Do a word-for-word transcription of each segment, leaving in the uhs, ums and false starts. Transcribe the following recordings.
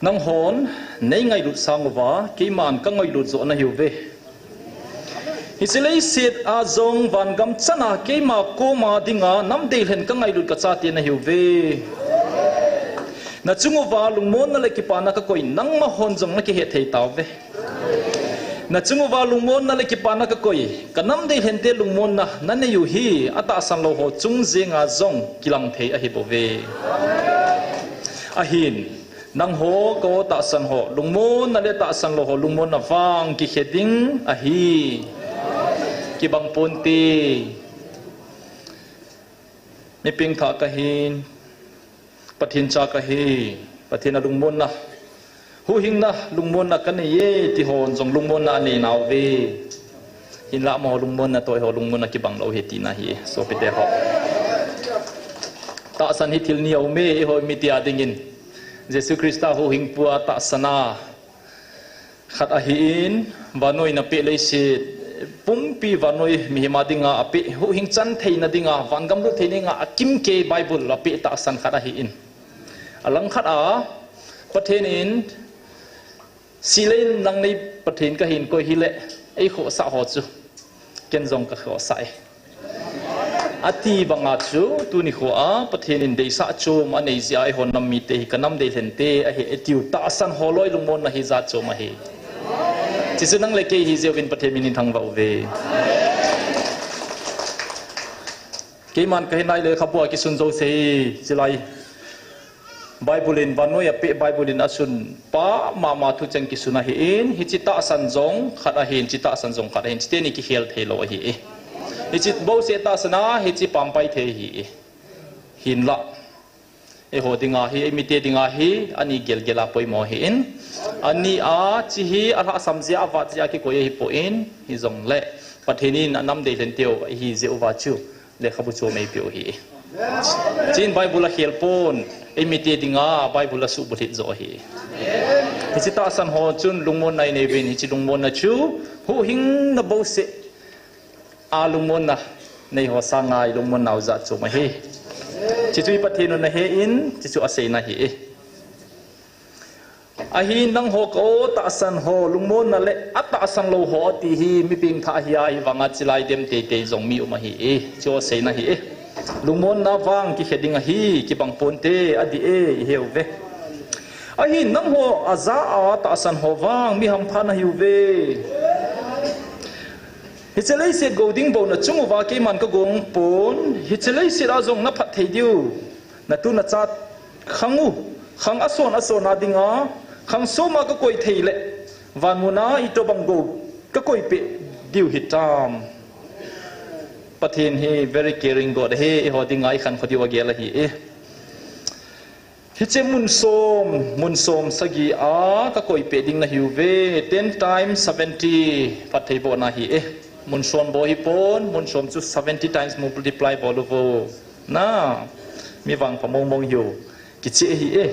Nanghon neingailut sang uva, keiman kangailut joh nahiuve. Hiche leiset a jong vangam chana keima koma dinga namdeilhen kangailut kachate nahiuve. Nachung uva lungmonna le kipana kakoi, nangmahon jong nakihet thei tauve. Nachung uva lungmonna le kipana kakoi, kanamdeilhente lungmonna nanei u hi atahsan lou ho chung jenga jong kilang thei ahibouve. Ahin, nangho kaotahsan ho lungmonna le tahsan lou ho lungmonna vang kikhe ding ahi. Kibang ponte. Mi pengthah kahin, Pathen cha kahi, Pathen a lungmonna, huhhingna lungmonna kaneiye ti hon jong lungmonna anei nauve. Hinlah amaho lungmonna toh eiho lungmonna kibang lou ahi tina ahi, sopite ho. Tahsan hi thil ni aume, eiho mite a dingin. Jesu Christa huhhingpu a tahsan a khat ahin, vannoi napeh leiset pumpi vannoi mihem a dinga apeh, huhhing chan theina dinga, vangam lut theina dinga akimkei Bible apeh tahsan khat ahin. Alangkhat a, Pathen in, sile nang nei Pathen kahin koi hile, eikhohsah ho chu ken jong kakhohsah e, ati banga chu tuni khoa Pathen in deisah chom anei jeh a eihon nam mite hi kanamdeilhente ahi etiu tahsan holoi lungmonna hi jat chom ahi. Chuchu nang le kei hijeh uvin Pathen min in thangvah uve. Keiman kahinai lekhabu a kisun jouse hi, chulai Bible in, vannoi apeh Bible in asunpa mama thucheng kisun ahin, hiche tahsan jong khat ahin, hiche tahsan jong khat ahin, chuteni kikhel theilou ahi. Hiche bouseh tahsan a, hiche pampai thei ahi. Hinlah, eiho dinga hi, eimite dinga hi ani gelgel a poimo ahin, ani a hiche hi alhahsam jeh a, avat jeh a kikoi ahipoi, hijongle Pathen in anamdeilhenteu ihi jeh uva chu lekhabu chom eipeh u ahi. Chuin Bible akhel pon, eimite dinga Bible asuhbulhit joh ahi. Hiche tahsan ho chun lungmonna inei uvin, hiche lungmonna chu huhhingna bouseh a lungmonna neiho sanga ilungmonnau jat chom ahi. Chuchu i Pathen un ahen, chuchu aseina ahi. Ahin nangho kaotahsan ho lungmonna le atahsan lou ho ati hi mi pengthah ahia, ahivanga chulai dem teitei jong mi um ahi e. Chu aseina ahi e. Lungmonna vang kikhe ding ahi, kibang ponte, adih e, iheuve. Ahin nangho ajah a tahsan ho vang mi hampha nahiuve. Hiche leiset gou ding bou nachung uva keiman kagong pon, hiche leiset a jong naphat thei diu. Natu nacha khang u, khang ason ason a dinga, khang soma kakoi thei le, vanmuna itobang gou kakoi peh diu hitam. Pathen hi very caring God ahi, eiho dinga ikhankho diu agel ahi e. Hiche mun som, mun som sagi a kakoi peh ding nahiuve, ten times seventy, phatthei bohna ahi e. Mun som bou hipon, mun som chu seventy times multiply bol uvo. Na, mi vangpha mongmong hiu, kicheh ahi e.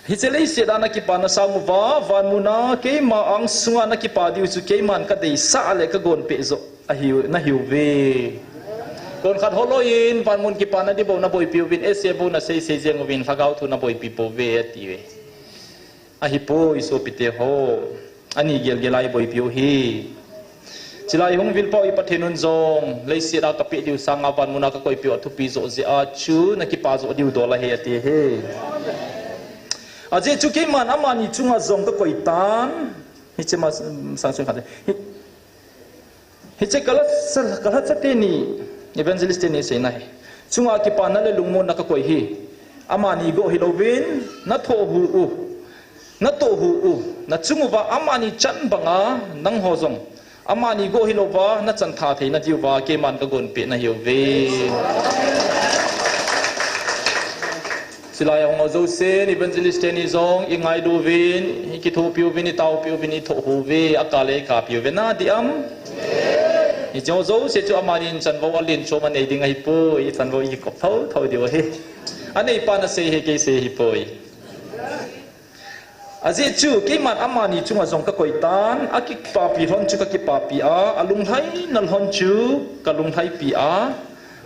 Hiche leiset a nakipana sang uva, vanmuna keima angsunga nakipa diu chu keiman kadeisah le kagon peh joh ahiu, nahiuve. Konkhat holoi in, vanmun kipana ding bou naboipi uvin, essay bou naseisei jeng uvin, lhagao thu naboipi pouve, atiuve. Ahipoi sopite ho. Ani gelgel a iboipi u ahi. Chulai hung vilpau i Pathen un jong, leiset a kapeh diu sanga vanmuna kakoi peh u athupi joh jeh a chu nakipa joh diu dol ahi ati ahi. Ajeh chu keiman amani chunga jong kakoi tan. Hiche ma sang chung khat. Hi, hiche kalhacha, kalhacha teni, evangelist teni aseina ahi. Chunga kipana le lungmonna kakoi hi. Amani go hilouvin, nathoh hu u. Natoh hu u, nachung uva amani chan banga nangho jong, amani go hilouva nachan tha theina diuva keiman kagon peh nahiuve. Chulai a hung u jousen, evangelist teni jong, ingailu uvin, ikithopi uvin, itaopi uvin, ithoh hu uve, akale ikapi uve, nadih am? Hiche jouse chu amani in chanvou alen chom anei ding ahipoi, ichanvou ikikop thotho diu ahi. Aneipan asei ahi, kei sei ahipoi. Ajeh chu, keiman amani chunga jong kakoi tan, akipapi lhon chu kakipapi a, alunglhaina lhon chu kalunglhaipi a,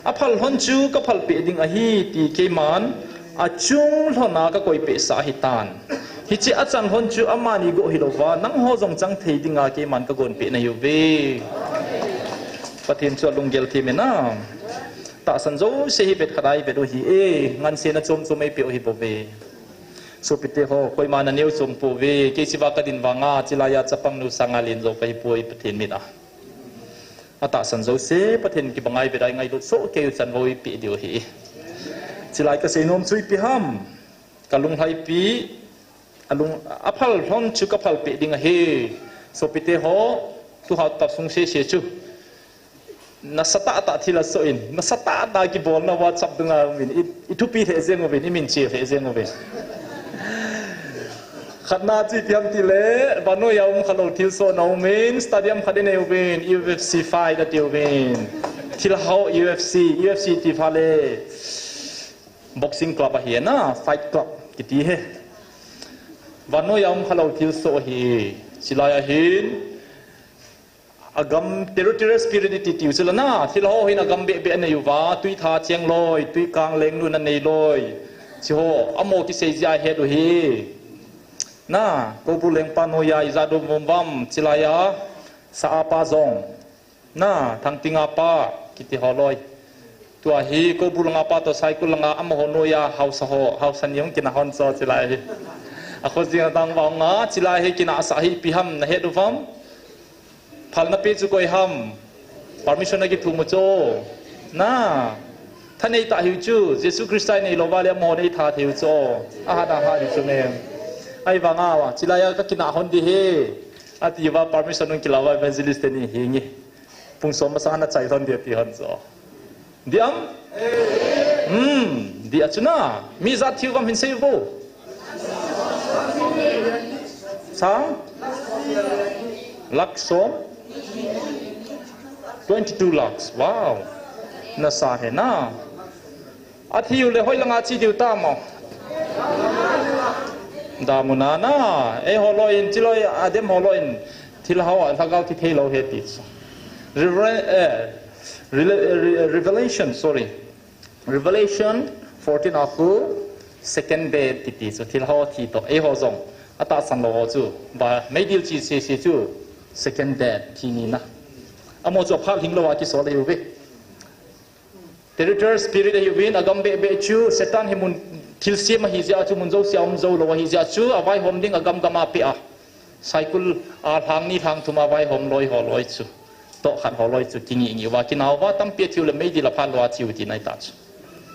aphal lhon chu kaphalpeh ding ahi, ti keiman achung lhona kakoi pehsah ahitan. Hiche achan lhon chu amani go hilouva, nangho jong chang thei dinga keiman kagon peh nahiuve. Pathen chu alunggel them in a. Tahsan jouse hi vet khat a ivet u hi e, ngansena chom chom eipeh u hibouve. Sopite ho, koima naneo chom pouve, kei chiva kadin vanga, chilaiya chapang nu sanga len jou kahipoi Pathen min a. Atahsan jouse, Pathen kibanga ivet a ingailut soh kei u chan vou eipeh diu ahi. Chilai kaseinom chu ipi ham, kalunglhaipi, alung, aphal lhon chu kaphal peh ding ahi. Sopite ho, tuha tapsung sese chu nasatah tah thil asoh in, nasatah tah kibolna WhatsApp dunga umin, i, ithupi lheh jeng uvin, iminche lheh jeng uvin. Khatna chu ipi ham tile, vannoiya um khalou thilsohna umin, stadium khat inei uvin, U F C fight atiuvin. Thilha ho U F C, U F C ti phat le boxing club ahi na, fight club kiti hi. Vannoiya um khalou thilsoh ahi. Chilaiya hin agam territorial spirit iti tiu chula na, thilha ho hin agam beh beh anei uva, Tuitha cheng loi, Tuikang lenglun anei loi. Chiho, amaho kisei jeh a het u hi. Na, Koubru lengpa noiya ijat um um vam, chilaiya, Sa-a pa jong. Na, Thangting a pa, kiti ho loi. Tua hi Koubru langa pa toh Saikul langa amaho noiya haosa ho, haosa ni hung kinah hon chu chilai hi. Akho jing adang vang a, chilai hi kinahsah hi ipi ham nahet uvam. Phalna pe chu koi ham. Permission akithum u chu. Na. Thanei tah hiu chu. Jesu Christa inei louva le amahon eitha thei u chu. Ahat ahat hiu chu me. Ahivanga, chilaiya kakinah hon ding ahi, atiuva permission hung kilah uva evangelist teni hinge. Pung som masang ana chai lhon ding ati hon chu. Dih am? Hmm, dih a chu na. Mi ijat thiu vam hinsei uvo. Sang? Lakh som? Twenty-two lakhs. Wow. Nasa hi na. Athiu le hoilanga che diu tam o? Damuna na. Eiho loi in, chiloi adem ho loi in. Thilha ho a lhagao thi theilou ahi ti chu. Revel-, eh, Rele-, eh, Re-, Revelation, sorry. Revelation fourteen a khu second death kiti chu, thilha ho thi toh, eiho jong atahsan lou ho chu, ba, meidil che sese chu second death, thi nina. Amaho chu aphat lhinglou a kisol ahiuve. Territorial spirit ahiuvin, agam beh beh chu, Satan hi mun thilsem ahi jeh a chu, mun jousea um joulou ahi jeh a chu, avaihom ding agam gam a apeh a. Saikul a lhang ni lhang thum a vaihom loi ho loi chu, tohkhat ho loi chu, kingi ngi uva, kinah uva, tampi athiu le meidil aphat lou a thiu tina ahitah chu.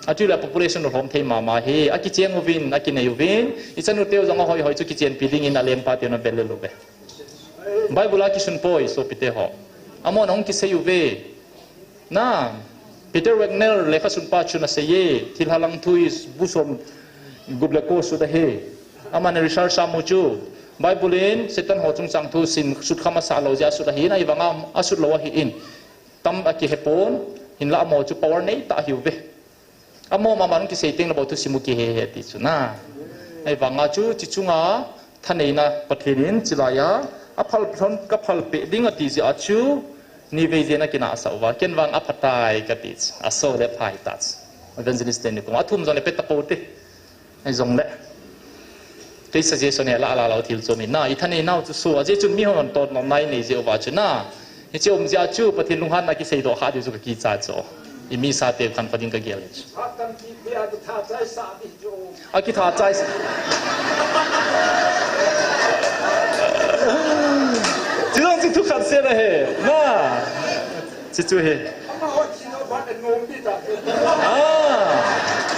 Athiu le population alhom thei mama hi, akicheng uvin, akinei uvin, ichanuteu jong ahoi hoi chu kichenpi dingin alengpa teuvin avel lel uve. Bible a kisun poi, sopite ho. Amahon ahung kisei uve. Na, Peter Wagner lekhasunpa chun asei e, thilha lang thu hi bu som gup le ko sut ahi. Aman research amu chu, Bible in Satan ho chungchang thu sim sut kha masa lou jeh a sut ahi, ahivanga asut lou ahin. Tam akihepon, hinlah amaho chu power neitah ahiuve. Amaho mama hung kisei teng le bou thusim u kihe he ti chu na. Ahivanga chu, chi chunga thaneina Pathen in chilaiya, aphal lhon kaphal peh ding ati jeh a chu, nivei jen akinahsah uva, ken vang aphatai kati chu, aso le phai tah chu. Evangelist teni kong, athum jong le pe tapou te. Ahijongle. Kei suggestion hi la la lou thil chu mi na, ithaneinau chu so, ajeh chun mihon totnopna inei jeh uva chu na. Hiche um jeh a chu, Pathen lunghanna kiseidoh kha diu chu kakicha chu. Imisa teu khanpha ding kagel chu. Akitha chai sa. Chujong chu thukhat set ahi. Na. Chuchu hi. Ah.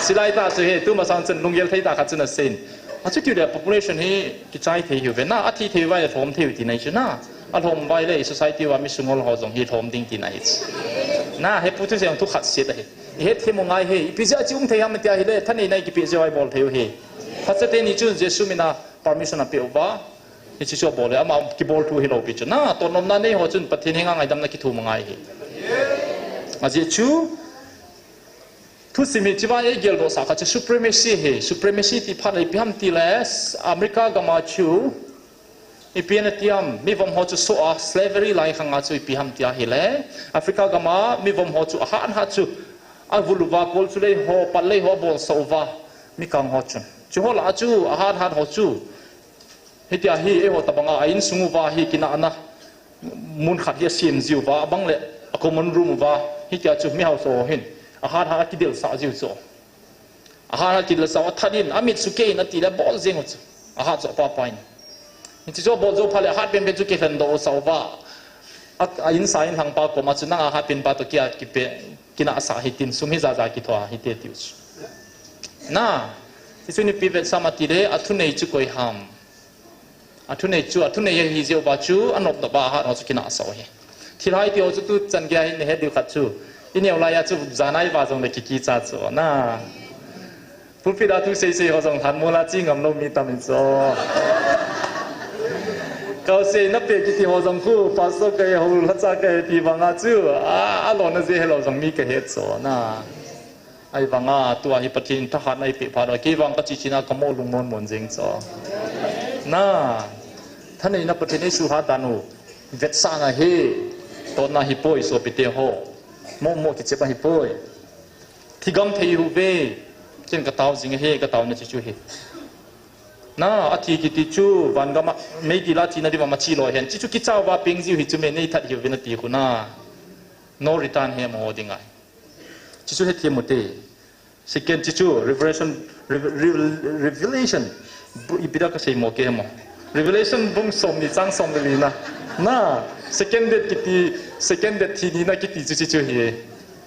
Chilai tah chu hi, tumasang chun lunggel thei tah khat chu nasei in. Achuti le population hi kichai thei hiuve na, athi thei uva le lhom thei u tina ahi chu na. Alhom uva le society uva mi sungol ho jong hi lhom ding tina ahi chu. Na, hepu thusei jong thukhat set ahi. Ihet them u ngai hi, ipi jeh a chu um thei ham tia ahile, thaneina kipe jeh uva ibol thei u hi. Phacha teni chun Jesu mina permission apeh uva. Hiche chu abol le, ama kibol thu hilou pi chu. Na, totnopna nei ho chun Pathen henga ngaidamna kithum u ngai hi. Ajeh chu, thusim hi chiva eigeldoh sah kha chu supremacy hi, supremacy ti phat le ipi ham tile, America gam a chu, ipi ana ti ham, mivom ho chu soh a, slavery lai khang a chu ipi ham tia ahile, Africa gam a mivom ho chu ahat hat chu, avul uva, kol chu lei ho, pat lei ho abolsoh uva, Mikang ho chun. Chu ho lah a chu, ahat hat ho chu. Hitia hi, eiho tabanga, a insung uva hi kinahna mun khat hi asem jiuva, abang le a common room uva, hitia chu mihausa ho hin. Ahat hat a kidelsah jiu chu. Ahat hat kidelsah, athat in, amit sukeh in ati le bol jeng u chu. Ahat chu apapa in. Hichu chu bol jou phat le ahat penpen chu kilhendoh sah uva. A, a insa inlhangpa koma chu nang ahat penpa toh kia kipe, kinahsah hitin, sum hi jaja kithoa hite tiu chu. Na, hichu nipi vetsah ma ti le, athunei chu koi ham. Athunei chu, athunei hi jeh uva chu, anop nop a ahat ho chu kinahsah u hi. Thilhai ti ho chu tuchan geiya hin nahet diu khat chu. Ineo laiya chu, jan a iva jongle kikicha chu. Na. Pulpit a thu seisei ho jong lhanmol a che ngam lou mi tam in chu. Kausei na pe kiti ho jong khu, pastor kahi, hou lhacha kahi ti vanga chu, a, alona jeh helou jong mi kahet chu na. Ahivanga tua hi Pathen in thahatna eipeh phat uva, kei vang kache china kamo lungmon mon jeng chu. Na, thaneina Pathen in eisuhhat dan u, vetsahna hi, totna hipoi sopite ho. Mo mo kichep ahipoi. Thigam thei hiuve. Ken katao jing ahi, kataona chu chu hi. Na, athi kiti chu, van gam a, meidil a thina ding vang a che lou hen. Chu chu kicha uva peng jiu hi chu me nei that hiuve nati khu na. No return hi amaho ding ahi. Chu chu hethem u te. Second chu chu, Revelation, Reve-, Reve-, Revelation. Bu-, ipi dia kasei mo kei mo. Revelation bung som ni chang som le li na. Na, second death kiti, second death thi ni na kiti chu chu chu hi.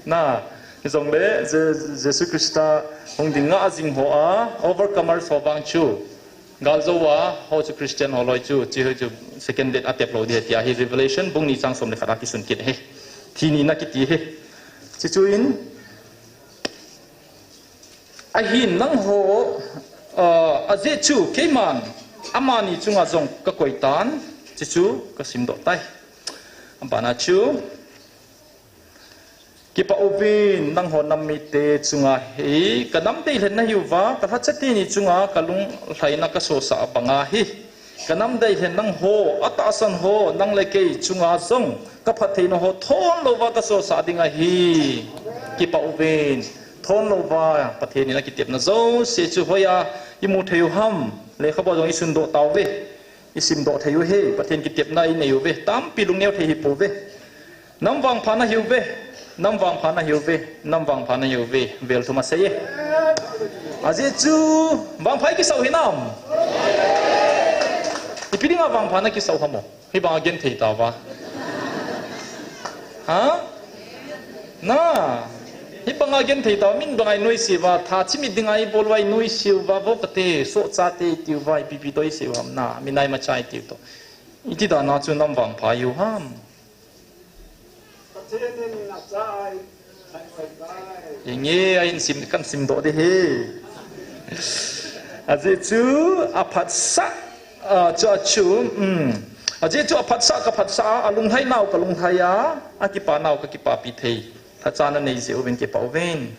Na, hijongle, Je-, Jesu Christa hung ding ngah jing ho a, overcomers ho vang chu. Galjou a, ho chu Christian ho loi chu, chi ho chu second death atep lou ding tia hi Revelation bung ni chang som le khat a kisun kit hi. Thi ni na kiti hi. Chi chu in, ahin nangho, ah, ajeh chu keiman, amani chunga jong kakoi tan, chi chu kasimdoh tai. Abana chu, Kipah uvin, nangho nam mite chunga hi, kanam deilhen nahiuva, kalhacha teni chunga kalunglhaina kasosah banga hi. Kanam deilhen nangho, atahsan ho, nang le kei chunga jong, kaphattheina ho, thon louva kasosah ding ahi. Kipah uvin, thon louva, Pathen in akitepna jouse chu hoiya, imu thei u ham, lekhabu jong isundoh tauve. Isimdoh thei u hi, Pathen kitepna inei uve, tampi lungneo thei hipouve. Nam vangpha nahiuve, nam vangpha nahiuve, nam vangpha nahiuve, vel thum asei e. Ajeh chu, vangpha ikisah u hinam? Ipi dinga vangpha nakisah u ham o? Hibanga genthei tauva. Ha? Na, hibanga genthei tauva, min banga inoise uva, tha chimit dinga ibol uva inoise uva, vo kate, sohchate iti uva, ipi ipi toh isei u ham na, minai machai tiu toh. Iti dana chu nam vangpha ihiu ham? Inge, a insim, kan simdoh ding ahi. Ajeh chu, aphatsah, a, chu, a chu, um. Ajeh chu aphatsah, kaphatsah a, alunglhai nau, kalunglhai a, akipa nau, kakipapi thei. Lhacha nanei jeh uvin kipah uvin.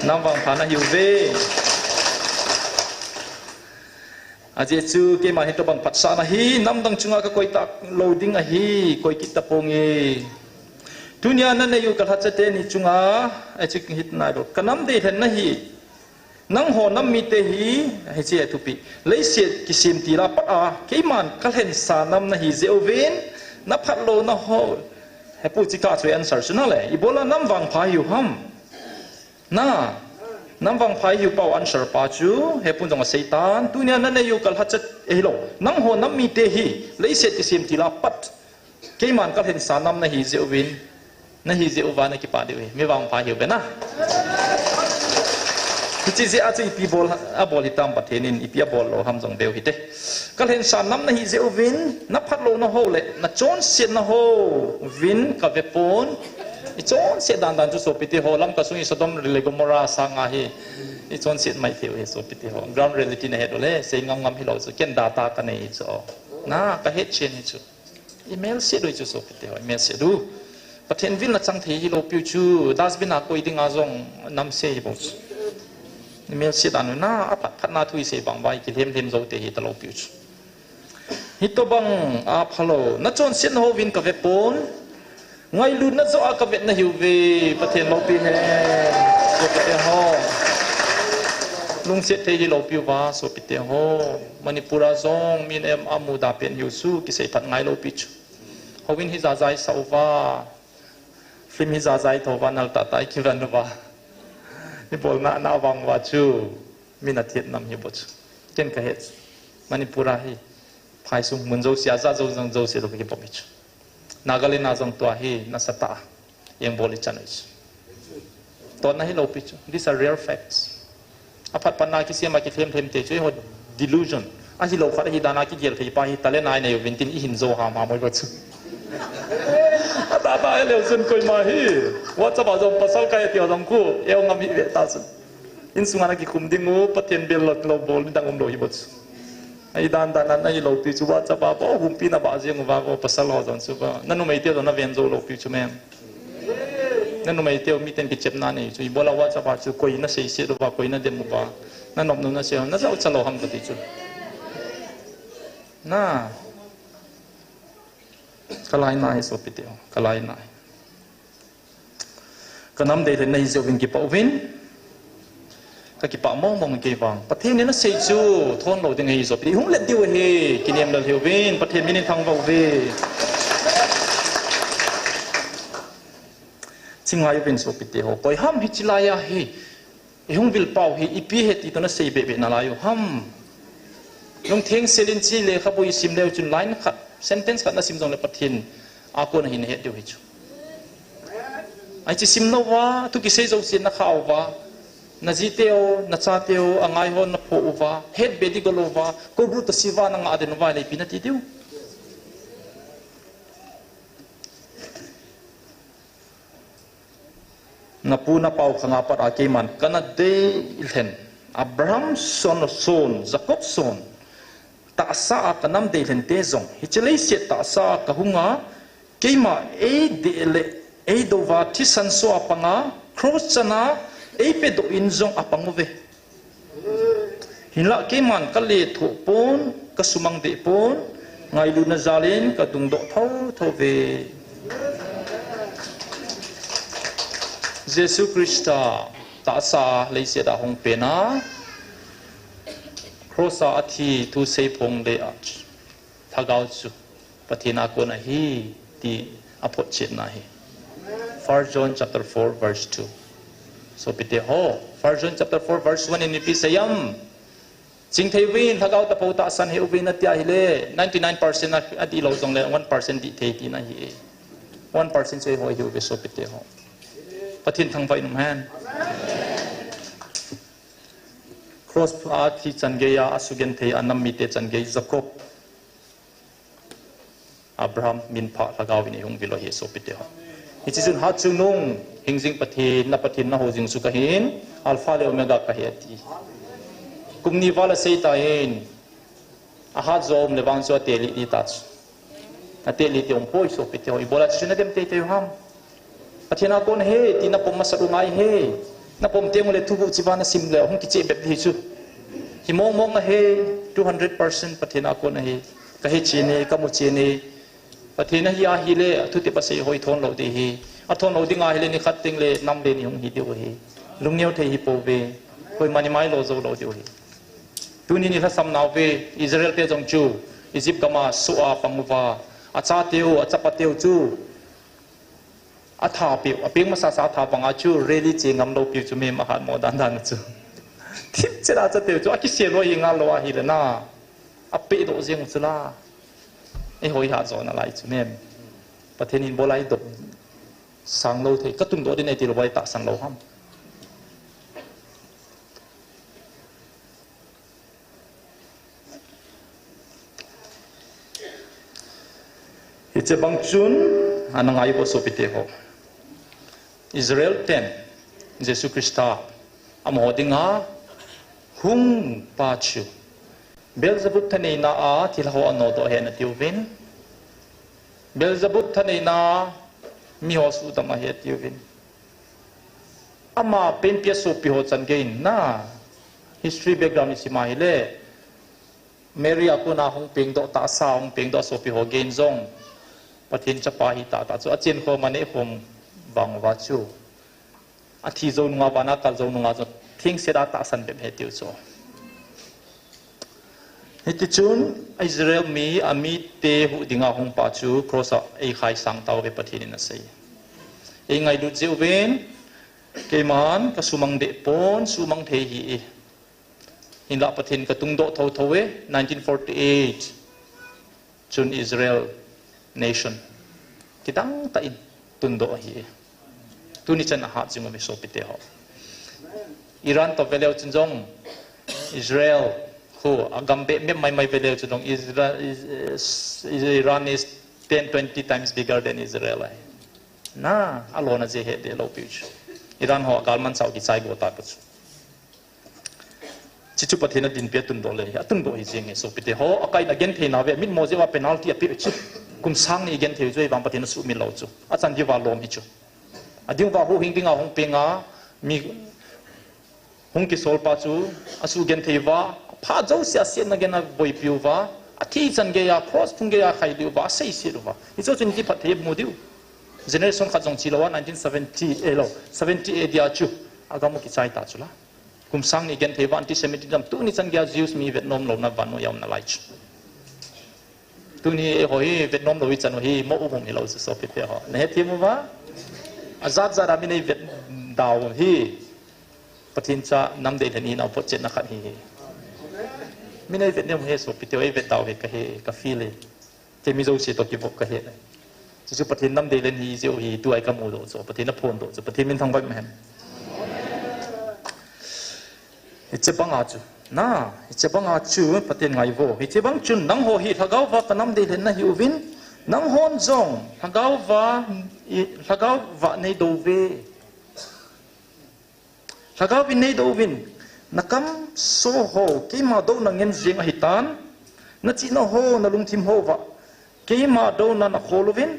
Nam vangpha nahiuve. Ajeh chu keima hitobang phatsahna hi, namdang chunga kakoi talou ding ahi, koi kit taponge. Tunia nanei u kalhacha teni chunga, achi hit nailou. Kanam deilhen nahi, nangho nam mite hi, hiche athupi. Leiset kisem tila pat a, keiman kalhensa nam nahi jeh uvin, naphat louna ho. Hepu chika chu answer chu nale, ibola nam vangpha hiu ham? Na, nam vangpha hiu pau answer pa chu, hepun jong aseitan, tunia nanei u kalhacha, eh, hilou. Nangho nam mite hi, leiset kisem tila pat. Keiman kalhensa nam nahi jeh uvin, nahi jeh uva nakipah diu ahi, mi vangpha hiu ve na. Hiche jeh a chu ipi bol, abol hitam Pathen in, ipi abol lou ham jong veu hite. Kalhensa nam nahi jeh uvin, naphat louna ho le, nachonsetna ho uvin kave pon. Ichonset dan dan chu sopite ho, Lamka sung hi Sodom le Gomorrah sanga hi. Ichonset mai thei u ahi sopite ho. Ground reality nahet u le, sei ngam ngam hilou chu, ken data kanei chu. Na, kahet chen hi chu. Imel set u chu sopite ho, imel set u. Pathen vilna chang thei hilou piu chu, dustbin a koi dinga jong namse hi bou chu. Imel set dan u na, aphat phat na thu isei bang uva, ikilhem lhem jou te hitalou piu chu. Hitobang aphalou, nachonsetna ho uvin kave pon, ngailutna joh a kavet nahiu ve, Pathen loupi hen, sopite ho. Lungset thei hilou piuva, sopite ho. Manipur a jong min em amuda pen hiu chu, kisei phat ngailou pi chu. Houin hi jajai sa uva. Film hi jajai thouva, nal tah tah i kivan uva. Ibolna na vang uva chu. Min athet nam hi bou chu. Ken kahet. Manipur a hi. Phaisung mun jouse a ja jou jang jouse lou kibol hi chu. Nagaland a jong tua hi nasatah a. Eng bol i chan u chu. Tonna hilou pi chu. These are real facts. Aphat phat na kisem a kithemthem te chu eiho delusion. Ahilou khat ahi dan a kigel thei pa hi talent a inei uvin tin ihin jou ham ham oi bou chu. Atah tah a leu chun koima hi. WhatsApp a jong pasal kahe ti jong khu. Eu ngam hi ve ta chu. Insung a na kikhum ding u, Pathen bel lou, lou bol ding dang umlou hi bou chu. Ahi dan dan a nahi lou pi chu, WhatsApp a bou humpi na ba jeng uva, bou pasal ho jong chu bou. Na numei te jong na ven jou lou pi chu mem. Na numei te u miten kichepna nei chu. Ibola WhatsApp a chu koi na seiset uva, koi na dem uva. Na nop nu na sei, na jao cha lou ham kati chu. Na. Kalai na hi sopite u, kalai na hi. Ka nam deilhen na hi jeh uvin kipah uvin. Ka kipah mong mong kei vang. Pathen in asei chu thon lou ding ahi jeh uvin. Hung let diu ahi, kinem lel hiuvin. Pathen min in thangvah uve. Chi ngai uvin sopite ho. Koi ham hichi lai a hi. Ihung vil pau hi ipi he ti toh na sei be be nalai u ham. Lungtheng sel in chi lekhabu i sim leu chun line khat, sentence khat na sim jong le Pathen a kon a hin het diu hi chu. Ai chi sim lou va, thu kisei jouse na kha uva, na ji teu, na cha teu, angai ho na pho uva, het be di go lou va, ko bu to siva na nga den uva le ipi na ti diu. Na pu na pau khang a pat a keiman kana deilhen. Abraham son, son, Jacob son. Tahsa a ka nam deilhen te jong. Hiche leiset tahsa a ka hung a, keima ei deh le ei dou va thisan so a pang a, cross chan a ei pedoh in jong a pang uve. Hinlah keiman ka lethuh pon, ka sumang deh pon, ngailutna jal in ka dungdoh thotho ve. Jesu Christa tahsa leiset a hung pen a, cross a athi thusei phong le a lhagao chu Pathen a kon ahi ti aphotchetna ahi. First John chapter four verse two. Sopite ho, First John chapter four verse one in ipi asei em? Chingthei uvin, lhagao tapou tahsan hih uvin ati ahile, ninety nine percent a, adih lou jongle, one percent dih thei tina ahi. One percent chu eiho ihiuve sopite ho. Pathen thangvah in um hen. Cross a thi chan gei a, asugenthei a nam mite chan gei, Jacob. Abraham min pha lhagao in eihung vil u ahi sopite ho. Hiche chun Hatchungnung, hingjing Pathen, na Pathen na hou jing chu kahin, Alpha le Omega kahi ati. Kum ni val asei tan, ahat jo um le vang chu ate lih ding ta chu. Ate lih ti um poi sopite ho, ibola chu na dem teitei u ham. Pathen a kon ahi, ti na pom masat u ngai ahi. Na pom teng ule thuguh chiva na sim le, hung kicheh bep ding ahi chu. Hi mong mong ahi, two hundred percent Pathen a kon ahi. Ka he chen e, ka mu chen e. Pathen ahi ahile, athutep asei ho i thon lou ding ahi. Athon lou ding ahile, nikhat teng le, nam le ni hung hi diu ahi. Lungneo thei hi pouve. Koiman imai lo jou lou diu ahi. Tuni ni lhasam nauve, Israel te jong chu, Egypt gam a soh a pang uva. Acha teu, achapa teu chu. Atha piu, apeng masa sa atha banga chu rally che ngam lou piu chu mem ahat mo dan dan chu. Thip che da cha teu chu, akisel lou hi ngal lou ahile na. Ape doh jeng chu la. Eiho i hat jo nalai chu mem. Pathen in bolai dop sang lou thei, ka tungdoh ding nei ti lou vai tahsan lou ham. Hiche bang chun, ana ngai uvo sopite ho. Israel ten, Jesu Christa, amaho dinga, hung pa chu. Beelzebub thaneina a, thilha ho anodoh ahi atiuvin. Beelzebub thaneina, miho sudam ahi atiuvin. Ama penpi a sopi ho chan gei in na. History background i sim a hile. Mary a kona hung pengdoh tahsa, hung pengdoh a sopi ho gei in jong. Pathen chapa ahi tah tah chu. Achen khom aneh khom vang uva chu. Athi jou nunga vana kal jou nunga chu. thengset a tahsan bep ahi tiu chu. Hitichun Israel mi, amite huhding a hung pa chu cross a eikhai sang tauve, Pathen in asei. Eingailut jeh uvin, keiman kasumang deh pon, sumang thei hih e. Hinlah Pathen katungdoh thotho e, nineteen forty-eight chun Israel nation kidang tah in tundoh ahi e. Tuni chan ahat jing uve sopite ho. Iran toh veleu chun jong Israel khu agam beh mep maimai veleu chun jong Isra-, Is-, Is-, Iran is ten, twenty times bigger than Israel ahi. Na, alona jeh he de lou pi chu. Iran ho agalmanchah u kichai go ta pu chu. Chuchu Pathen in adinpi a tundoh le, atundoh hi jeng e sopite ho, akai in agenthei nauve, mitmo jeh uva penalty ape chu. Kum sang ni igenthei u chu, ahivang Pathen in asuhmil lou chu. Achan diuva lom hi chu. Ading uva huhhing dinga hung peng a, mi hung kisol pa chu, asugenthei uva, phat jouse a asetna gei in aboipi uva, athi chan gei a, cross phung gei a akhai diu va, aseiset uva. Hichu chun kiphatthei amu diu. Generation khat jong chi lou a, nineteen seventy, eh lou, seventy A D a chu, agam u kichai ta chu la. Kum sang ni genthei uva anti-Semitism, tuni chan gei a Jews mi vetnom louna vannoi a um nalai chu. Tuni eiho hi vetnom lou ichan u hi, mo u hung hilou chu sopite ho. Nahethem uva? Ajat jat a min eivet dau hi. Pathen cha nam deilhen hina photchetna khat hi hi. Min eivet nem u hi sopite ho, eivet dau hi kahe, ka feel e. Kei mi jouse toh kivop kahe. Chuchu Pathen nam deilhen hi jeh u hi, tua kamu doh chu, Pathen aphondoh chu, Pathen min thangvah hen. Hiche banga chu, na, hiche banga chu Pathen ngaivo. Hiche bang chun nangho hi lhagao va kanam deilhen nahiuvin, nanghon jong lhagao va, i, lhagao va neido uve. Lhagao vin neido uvin, nakamso ho keima douna ngen jeng ahitan, nachihna ho, nalungthim ho va keima douna nakhol uvin,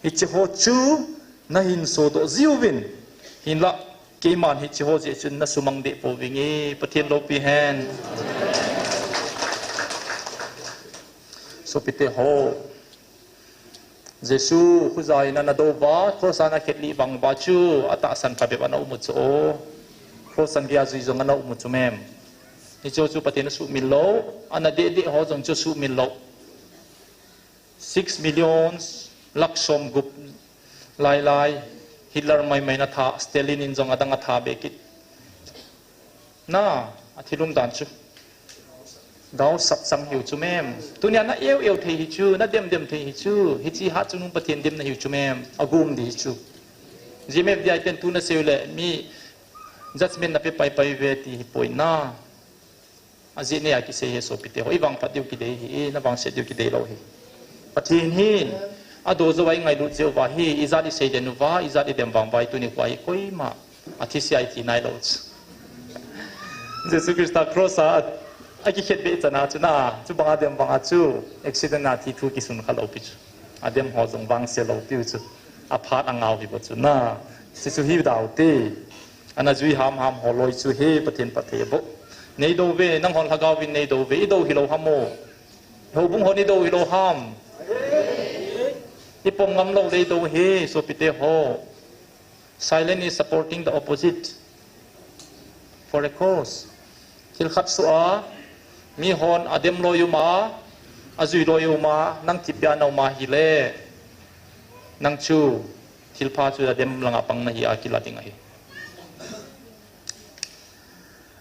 hiche ho chu nahin sodoh jiuvin, hinlah keiman hiche ho jeh chun nasumang deh pouvinge, Pathen loupi hen. Sopite ho, Jesu khuja in ana do uva, cross a ana khetlih vang uva chu, atahsan phabep ana um u chu. Cross chan gei a jui jong ana um u chu mem. Hiche chu Pathen asuhmil lou, ana deh deh ho jong chu asuhmil lou. Six millions, lakh somgup lai lai, Hitler maimai in atha, Stalin in jong adang atha be kit. Na, athilum dan chu. Gaosap chang hiu chu mem. Tunia na eu eu thei hi chu, na dem dem thei hi chu. Hiche hat chungnung Pathen dem nahiu chu mem. Agum ding hi chu. G M F D I ten tu nasei u le, mi judgment nape pai pai uve ti hi poi na. Ajeh nei a kisei hi sopite ho. Ivang phat diu kidei hi, navangset diu kidei lou hi. Pathen hin, ado jou a ingailut jeh uva hi, ijat isei den uva, ijat idem vang uva hi tuni khoa hi koima athi sia iti nailou chu. Jesu Christa cross a, akikhet beh chan a chu na, chubang a dem vang a chu, accident a thi thu kisun kha lou pi chu. Adem ho jong vangse lou piu chu. Aphat angao hi bou chu na, chuchu hi dau te. Ana jui ham ham ho loi chu hi Pathen phatthei aboh. Neido uve, nanghon lhagao vin neido uve, ido hilou ham o. Houbung hon ido hilou ham. Ipom ngam lou le ido hi, sopite ho. Silence is supporting the opposite for a cause. Thil khat soh a, mihon adem loi um a, ajui loi um a, nang thipbeh a na um a hile, nang chu thilpha chu adem langa pang nahi a kila ding ahi.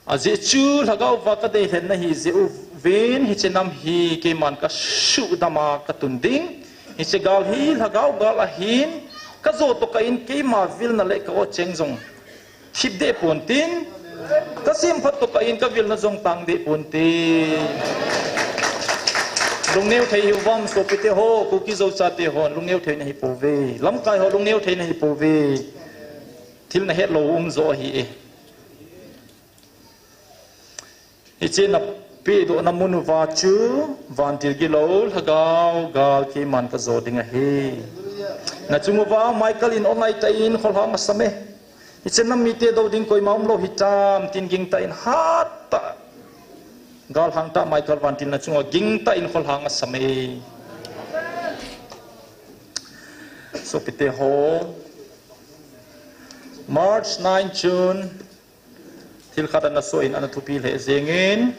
Ajeh chu lhagao va kadeilhen nahi jeh uvin hiche nam hi keiman kasuhdam a katun ding. Hiche gal hi lhagao gal ahin, kajo tokah in keima vilna le ka-o cheng jong thip deh pontin, kasem phat tokah in kavilna jong tang deh pontin. Lungneo thei hiu vam sopite ho, Kuki Zo chate hon lungneo thei nahi pouve. Lamkai ho lungneo thei nahi pouve. Thil nahet lou um jo ahi e. Hiche napehdohna mun uva chu, vantil gilou, lhagao gal keiman kajo ding ahi. Nachung uva Michael in o ngaitah in kholhang asam e. Hiche nam mite do ding koima umlou hitam, tin gingtah in hat tah. Galhang tah Michael vantil nachung uva gingtah in kholhang asam e. Sopite ho, March nine chun, Thil khat ana soh in ana thupi lheh jengin,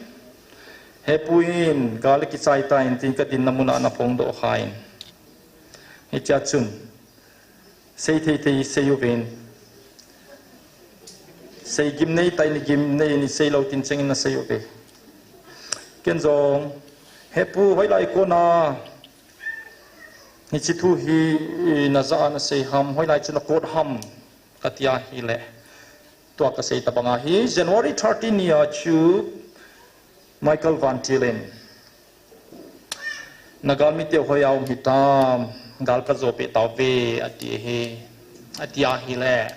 Hepu in gal akichai tan tin ka dinna mun a ana phongdoh khan. Hichea chun, sei thei thei sei uvin. Sei gimnei, taini gimnei, ni sei lou tin chengin na sei uve. Ken jong, Hepu hoilai kona, hiche thu hi, na ja a na sei ham, hoilai chu na quote ham, ka tia hileh. Tua ka sei tabang ahi, January thirteen ni a chu Michael Van Til in, na galmi te hoiya um hitam, gal ka jo peh tauve, ati hi, ati ahileh,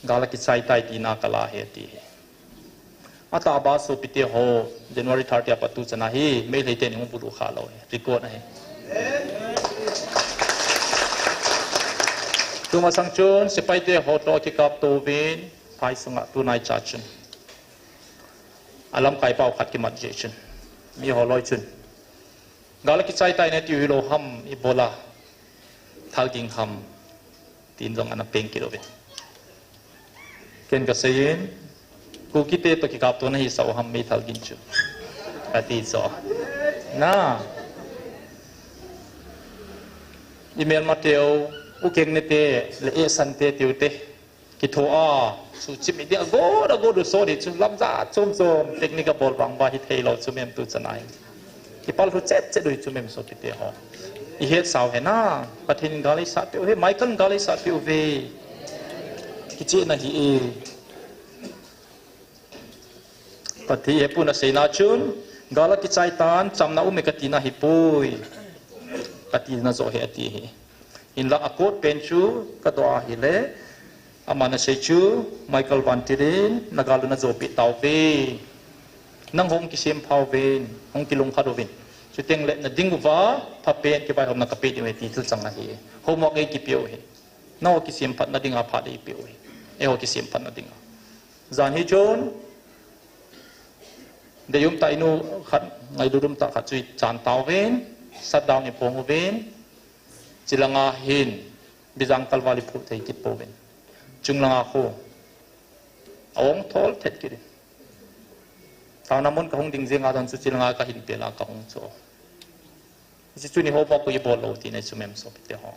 gal akichai tai tina ka la hi, ati hi. Atah a ba sopite ho, January thirty a pat tu chan a hi, Meitei te ni hung bulu kha lou hi, record ahi. Tumasang chun, sepai te ho toh kikap tou vin, phai sunga tunai cha chun. A lamkai pau khat kimat jeh chun. Mi ho loi chun. Gal akichai tai nati hilou ham ibola. Thal ging ham. Tin jong ana peng kit uvin. Ken ka seiyin. Kuki te toh kikap tona hi sao ham mi thal ging chu. Ka ti so. Na. Email ma teu. U keng ne te. Le e san te teu te. Kitho a, su chim i dia go da go du so di chu lam ja chom chom technique a bol bang ba hi thei lou chu mem tu chanai. Kipal thu chet chet du chu mem sopite ho. I het sao he na, Pathen in gal eisah peh u he, Michael in gal eisah peh uve. Kicheh na hi e. Pathen hepu na seina chun, gal akichai tan, chamna um e ka tina hi poi. Ka tina jo he ati hi. Hinlah a quote pen chu ka doh ahile, ama na sei chu, Michael Van Til in, na gal u na jo peh tauve. Nang hung kisem pha uvin, hung kilungkhat uvin. Chuteng le na ding uva, pha pen kivaihomna ka pe ding uve ti thil chang ahi. Homework ei kipe u hi. Nangho kisemphatna dinga phat eipe u hi. Eiho kisemphatna dinga. Jan hi chun, deium tah inu khat, ngailut um tah khat chu i chan tauvin, shutdown i phong uvin, chilanga hin, Bijang kalval i phu thei kit pouvin. Chunglanga khu, a ong thol thet kit in. Taona mun ka hung ding jeng a don chu chilanga ka hin pel a ka hung chu. Hiche chu ni ho ba koi bol lou ti nei chu mem sopite ho.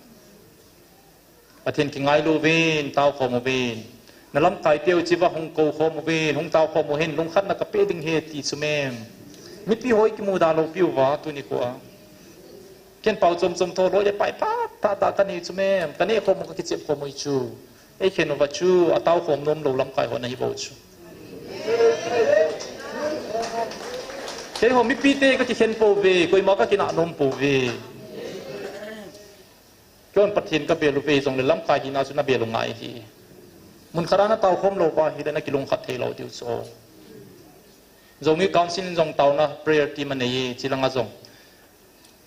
Pathen kingailu uvin, tao khom uvin. Na lamkai teu chiva hung kou khom uvin, hung tao khom uhin, lungkhatna ka pe ding ahi ti chu mem. Mipi hoi kimu da lou piu va, tuni khu a. Ken pao chom chom tho loi le pai pa, ta ta ka ni chu mem. Ka ne khom u ka kichep khom u chu. Ei khen uva chu, a tao khom nom lou lamkai ho na hi bou chu. Keiho mipi te ka kikhen pouve, koima ka kinah nom pouve. Keiho Pathen ka bel uve, jong le lamkai hina chu na bel u ngai hi. Mun khat a na tao khom lou va hile na kilungkhat thei lou diu chu. Jong i council in jong taona prayer team anei e, chilanga jong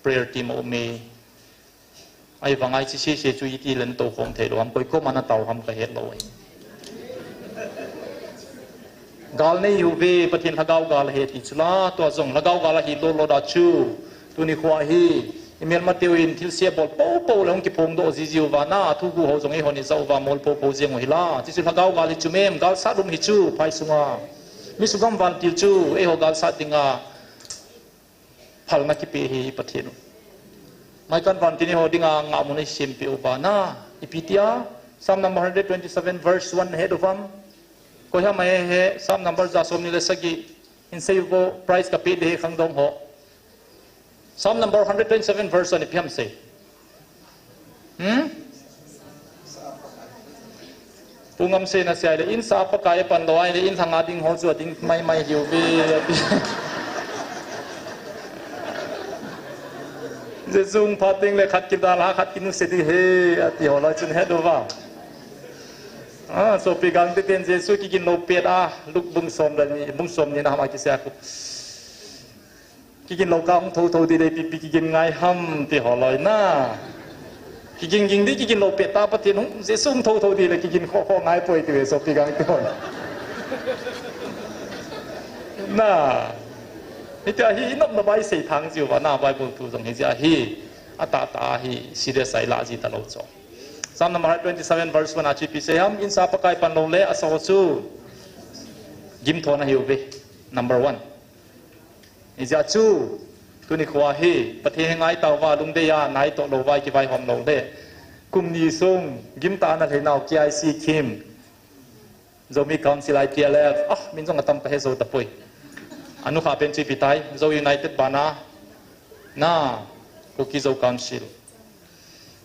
prayer team a um e. Ahivanga hiche sese chu iti le na tou khom thei lou ham, koi koma na tao ham ka het lou ahi. Gal nei uve, Pathen lhagao gal ahi ti chu la, tua jong lhagao gal ahi lou lou da chu. Tuni khu a hi, i melma teu in thilse bol pou pou le hung kiphongdoh ji ji uva na, thugu ho jong eihon i ja uva mol pou pou jeng u hi la. Ti chu lhagao gal hi chu mem, gal sat um hi chu, phai sunga. Mi sugam vantil chu, eiho gal sat dinga. Phalna kipe hi Pathen u. Michael Van Til in eiho dinga ngahmun eisem peh uva na. Ipi tia, Psalm number hundred twenty-seven verse one het uvam. Koi ham ahe he, Psalm number ja som ni le sagi. In sei uvo, prize ka pe ding ahi khangdong ho. Psalm number hundred twenty-seven verse one ipi ham sei. Hmm? Pu Ngamsen a sei le, in sa Pakai a pan lou ahile, in lhanga ding ho chu a ding mai mai diu ve, ati. Jesu hung phat teng le khat kidalha, khat kinuse ding ahi, ati ho loi chun het uva. Ah, sopi gangte ten Jesu kigin lou pet a, Luke bung som le ni, bung som ni na ham a kisei a khu. Kigin lou ka hung thou thou ding le ipi pi kigin ngai ham ti ho loi na. Kigin ging ding kigin lou pet ta Pathen hung Jesu hung thou thou ding le kigin kho kho ngai poi ti ve sopi gangte ho. Na. Hitia hi i nopna ba i sei thang jiu va na Bible thu jong hi jia hi. A tah tah hi serious a i la ji ta lou chu. Psalm number twenty-seven verse one a chu ipi sei ham, in sa Pakai pan lou le a sa ho chu. Gim thon ahiuve. Number one. Ijeh chu, tuni khoa hi, Pathen hi ngai tauva, lungdei a, nai toh louva, kivaihom lou le. Kum ni sung, gim tah a ana lhei nau K I C Kim. Zomi Council I T L F, ah, min jong atam kahe jou tapoi. Anu kha pen chu ipi tai, Zo United bana. Na, Kuki Zo Council.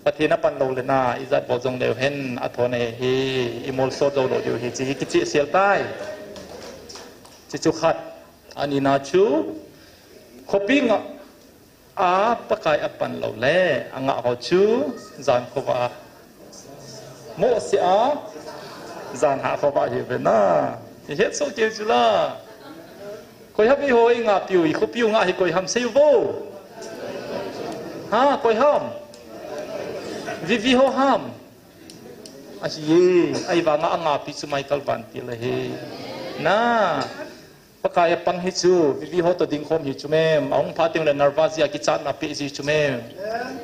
Pathen apan lou le na, ijat bol jong leu hen, athon ahi, imolso jou lou diu ahi, hiche hi kichehsel tai. Hiche chu khat, ani na chu, khopi nga, a Pakai apan lou le, angah ho chu, jan khovah a. Mohseh a, jan hah khovah ahiuve na. Ihet soh kei u chu la. Koi ham eiho eingah piu, ikhopiu ngah hi koi ham seiyu vo. Ha, koi ham. Vivi ho ham. Ahi e, ahivanga angah pi chu Michael Vantil ahi. Na. Pakai apang hi chu, Vivi ho toh dingkhom hi chu mem. Ahung pha teng le Narva ji a kichatna pe ji chu mem.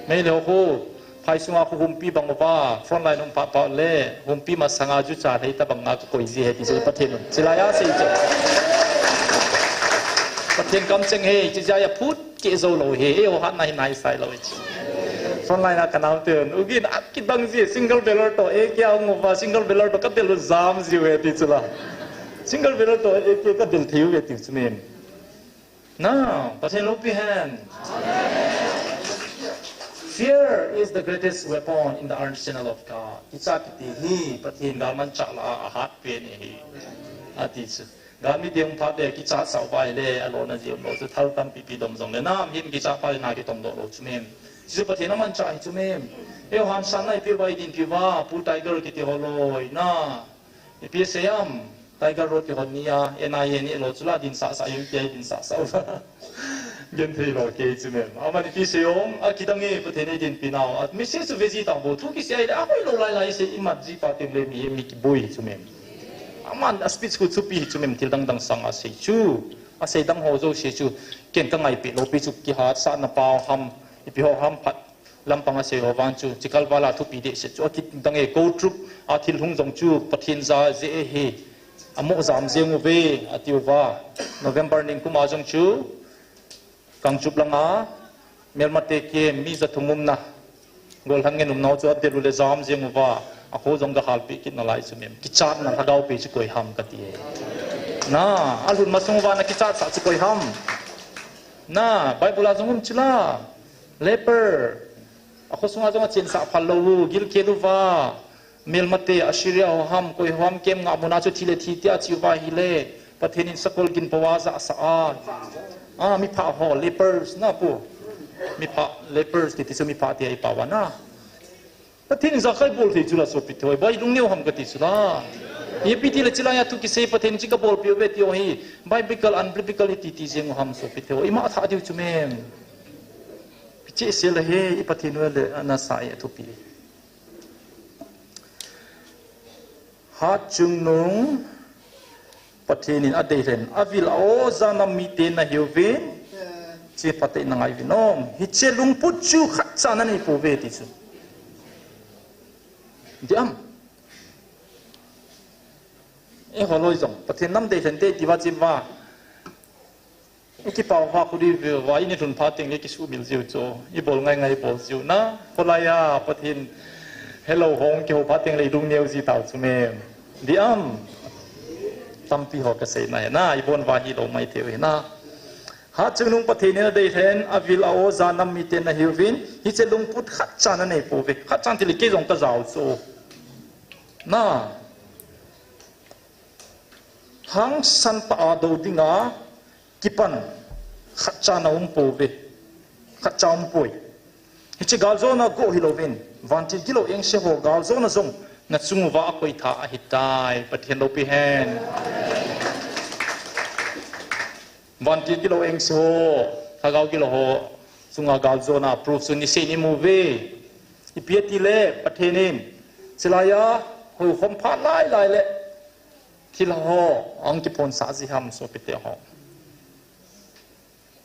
Meitei ho khu. Phai sunga khu humpi bang uva, frontline um pha pha le, humpi masanga ju cha thei ta banga ka koi ji ahi ti chu Pathen un. Chilai a sei chu. Pathen kamcheng ahi, chijeh a phut keh jou lou ahi, eiho hatna hi nai sai lou ahi chu. Frontline a ka nau ten, ugin a kidang ji, single barrel toh, A K a hung uva, single barrel toh ka del u jam jiu ahi ti chu la. Single barrel toh, A K ka del thei u ahi ti chu mem. Now, Pathen loupi hen. Fear is the greatest weapon in the arsenal of God. Kichat kiti hi, Pathen galmanchah lah a ahat pen ahi. Ati chu. Galmi ding phat le kichat sah uva ahile, alona ji umlou chu thal tampi pi dom jong le. Nam hin kichat phat le na kitom doh lou chu mem. Chu Pathen amanchah ahi chu mem. Eiho hansanna ipi uva idin pi uva, Pu Tiger kiti ho loi na. Ipi asei am, Tiger Road kihon ni a, N I A ni lou chu la dinsah sah, U P I dinsah sah u. Genthei lou kei chu mem. Aman ipi asei am, akidang e, Pathen in eidinpi nau. A message chu ve ji tang vo, thu kisei le, ahoi lou lai lai sei, imat ji phat teng le mihem hi kiboi hi chu mem. Aman a speech khu thupi hi chu mem, thil dang dang sang asei chu. Asei dang ho jouse chu, ken ka ngai peh lou pi chu kihatsahna pau ham, ipi ho ham phat. Lampang asei ho vang chu, chikal val a thupi dehset chu, akidang e, Kou Trup a thil hung jong chu, Pathen ja jeh ahi, amoh jam jeng uve, ati uva. November nikum a jong chu, Kangchup langa, Melmate kem, mi ja thum umna, Golhang ngen umnau chu, adel u le jam jeng uva, akho jong ga halpeh kit nalai chu mem, kichatna lhagao pi chu koi ham kati e. Na, alhun masang uva na kichat sah chu koi ham. Na, Bible a jong um chu la. Leper. Akho sunga jong achensah phal lou u, gilkel uva. Melmate, Assyria ho ham, koi ho ham kem ngah muna chu thi le thi tia chi uva ahile. Pathen in sakol gin pao a jahsah a. A, miphah ho, lepers na pu. Miphah, lepers kiti chu miphah tia ipao a na. Pathen in jakai bol thei chu la sopite ho, bai lungneo ham kati chu la. Ipi ti le chilai a thu kisei Pathen in chi kabol peh uve ti ho hi, biblical, unbiblical iti ti jeng u ham sopite ho, ima thah diu chu mem. Chehsel ahi, i Pathen u le ana sa e thupi. Hatchungnung Pathen in adeilhen, avil a-o janam mite nahiuvin, chi phatah in nangai uvin o. Hiche lungput chu khatcha nanei pouve ti chu. Diam. Eiho loi jong, Pathen nam deilhen te iti uva chi uva. I kipah uva, kudi uva, i ni lhun phat teng le kisuhmil jiu chu, i bol ngai ngai bol jiu na, kholai a, Pathen, hello hung kihou phat teng le i lungneo ji tau chu mem. Diam, tampi ho kasei na, na, i bon uva hilou maithei u hi na. Hatchungnung Pathen in adeilhen, avil a-o janam mite nahiuvin, hiche lungput khatcha nanei pouve, khatcha ti le kei jong kajao chu. Na, Hangsan tah a do dinga kipan khatcha na um pouve. Khatcha um poi. Hiche galjona go hilouvin, vantil gilou engse ho galjona jong nachung uva akoitha ahitai. Pathen loupi hen. Vantil gilou engse ho, lhagao gilou ho chunga galjona proof chu niseh in imu uve. Ipi ati le, Pathen in, chilai a, houkhom phat lai lai le, thil ho, ahung kiphonsah ji ham sopite ho.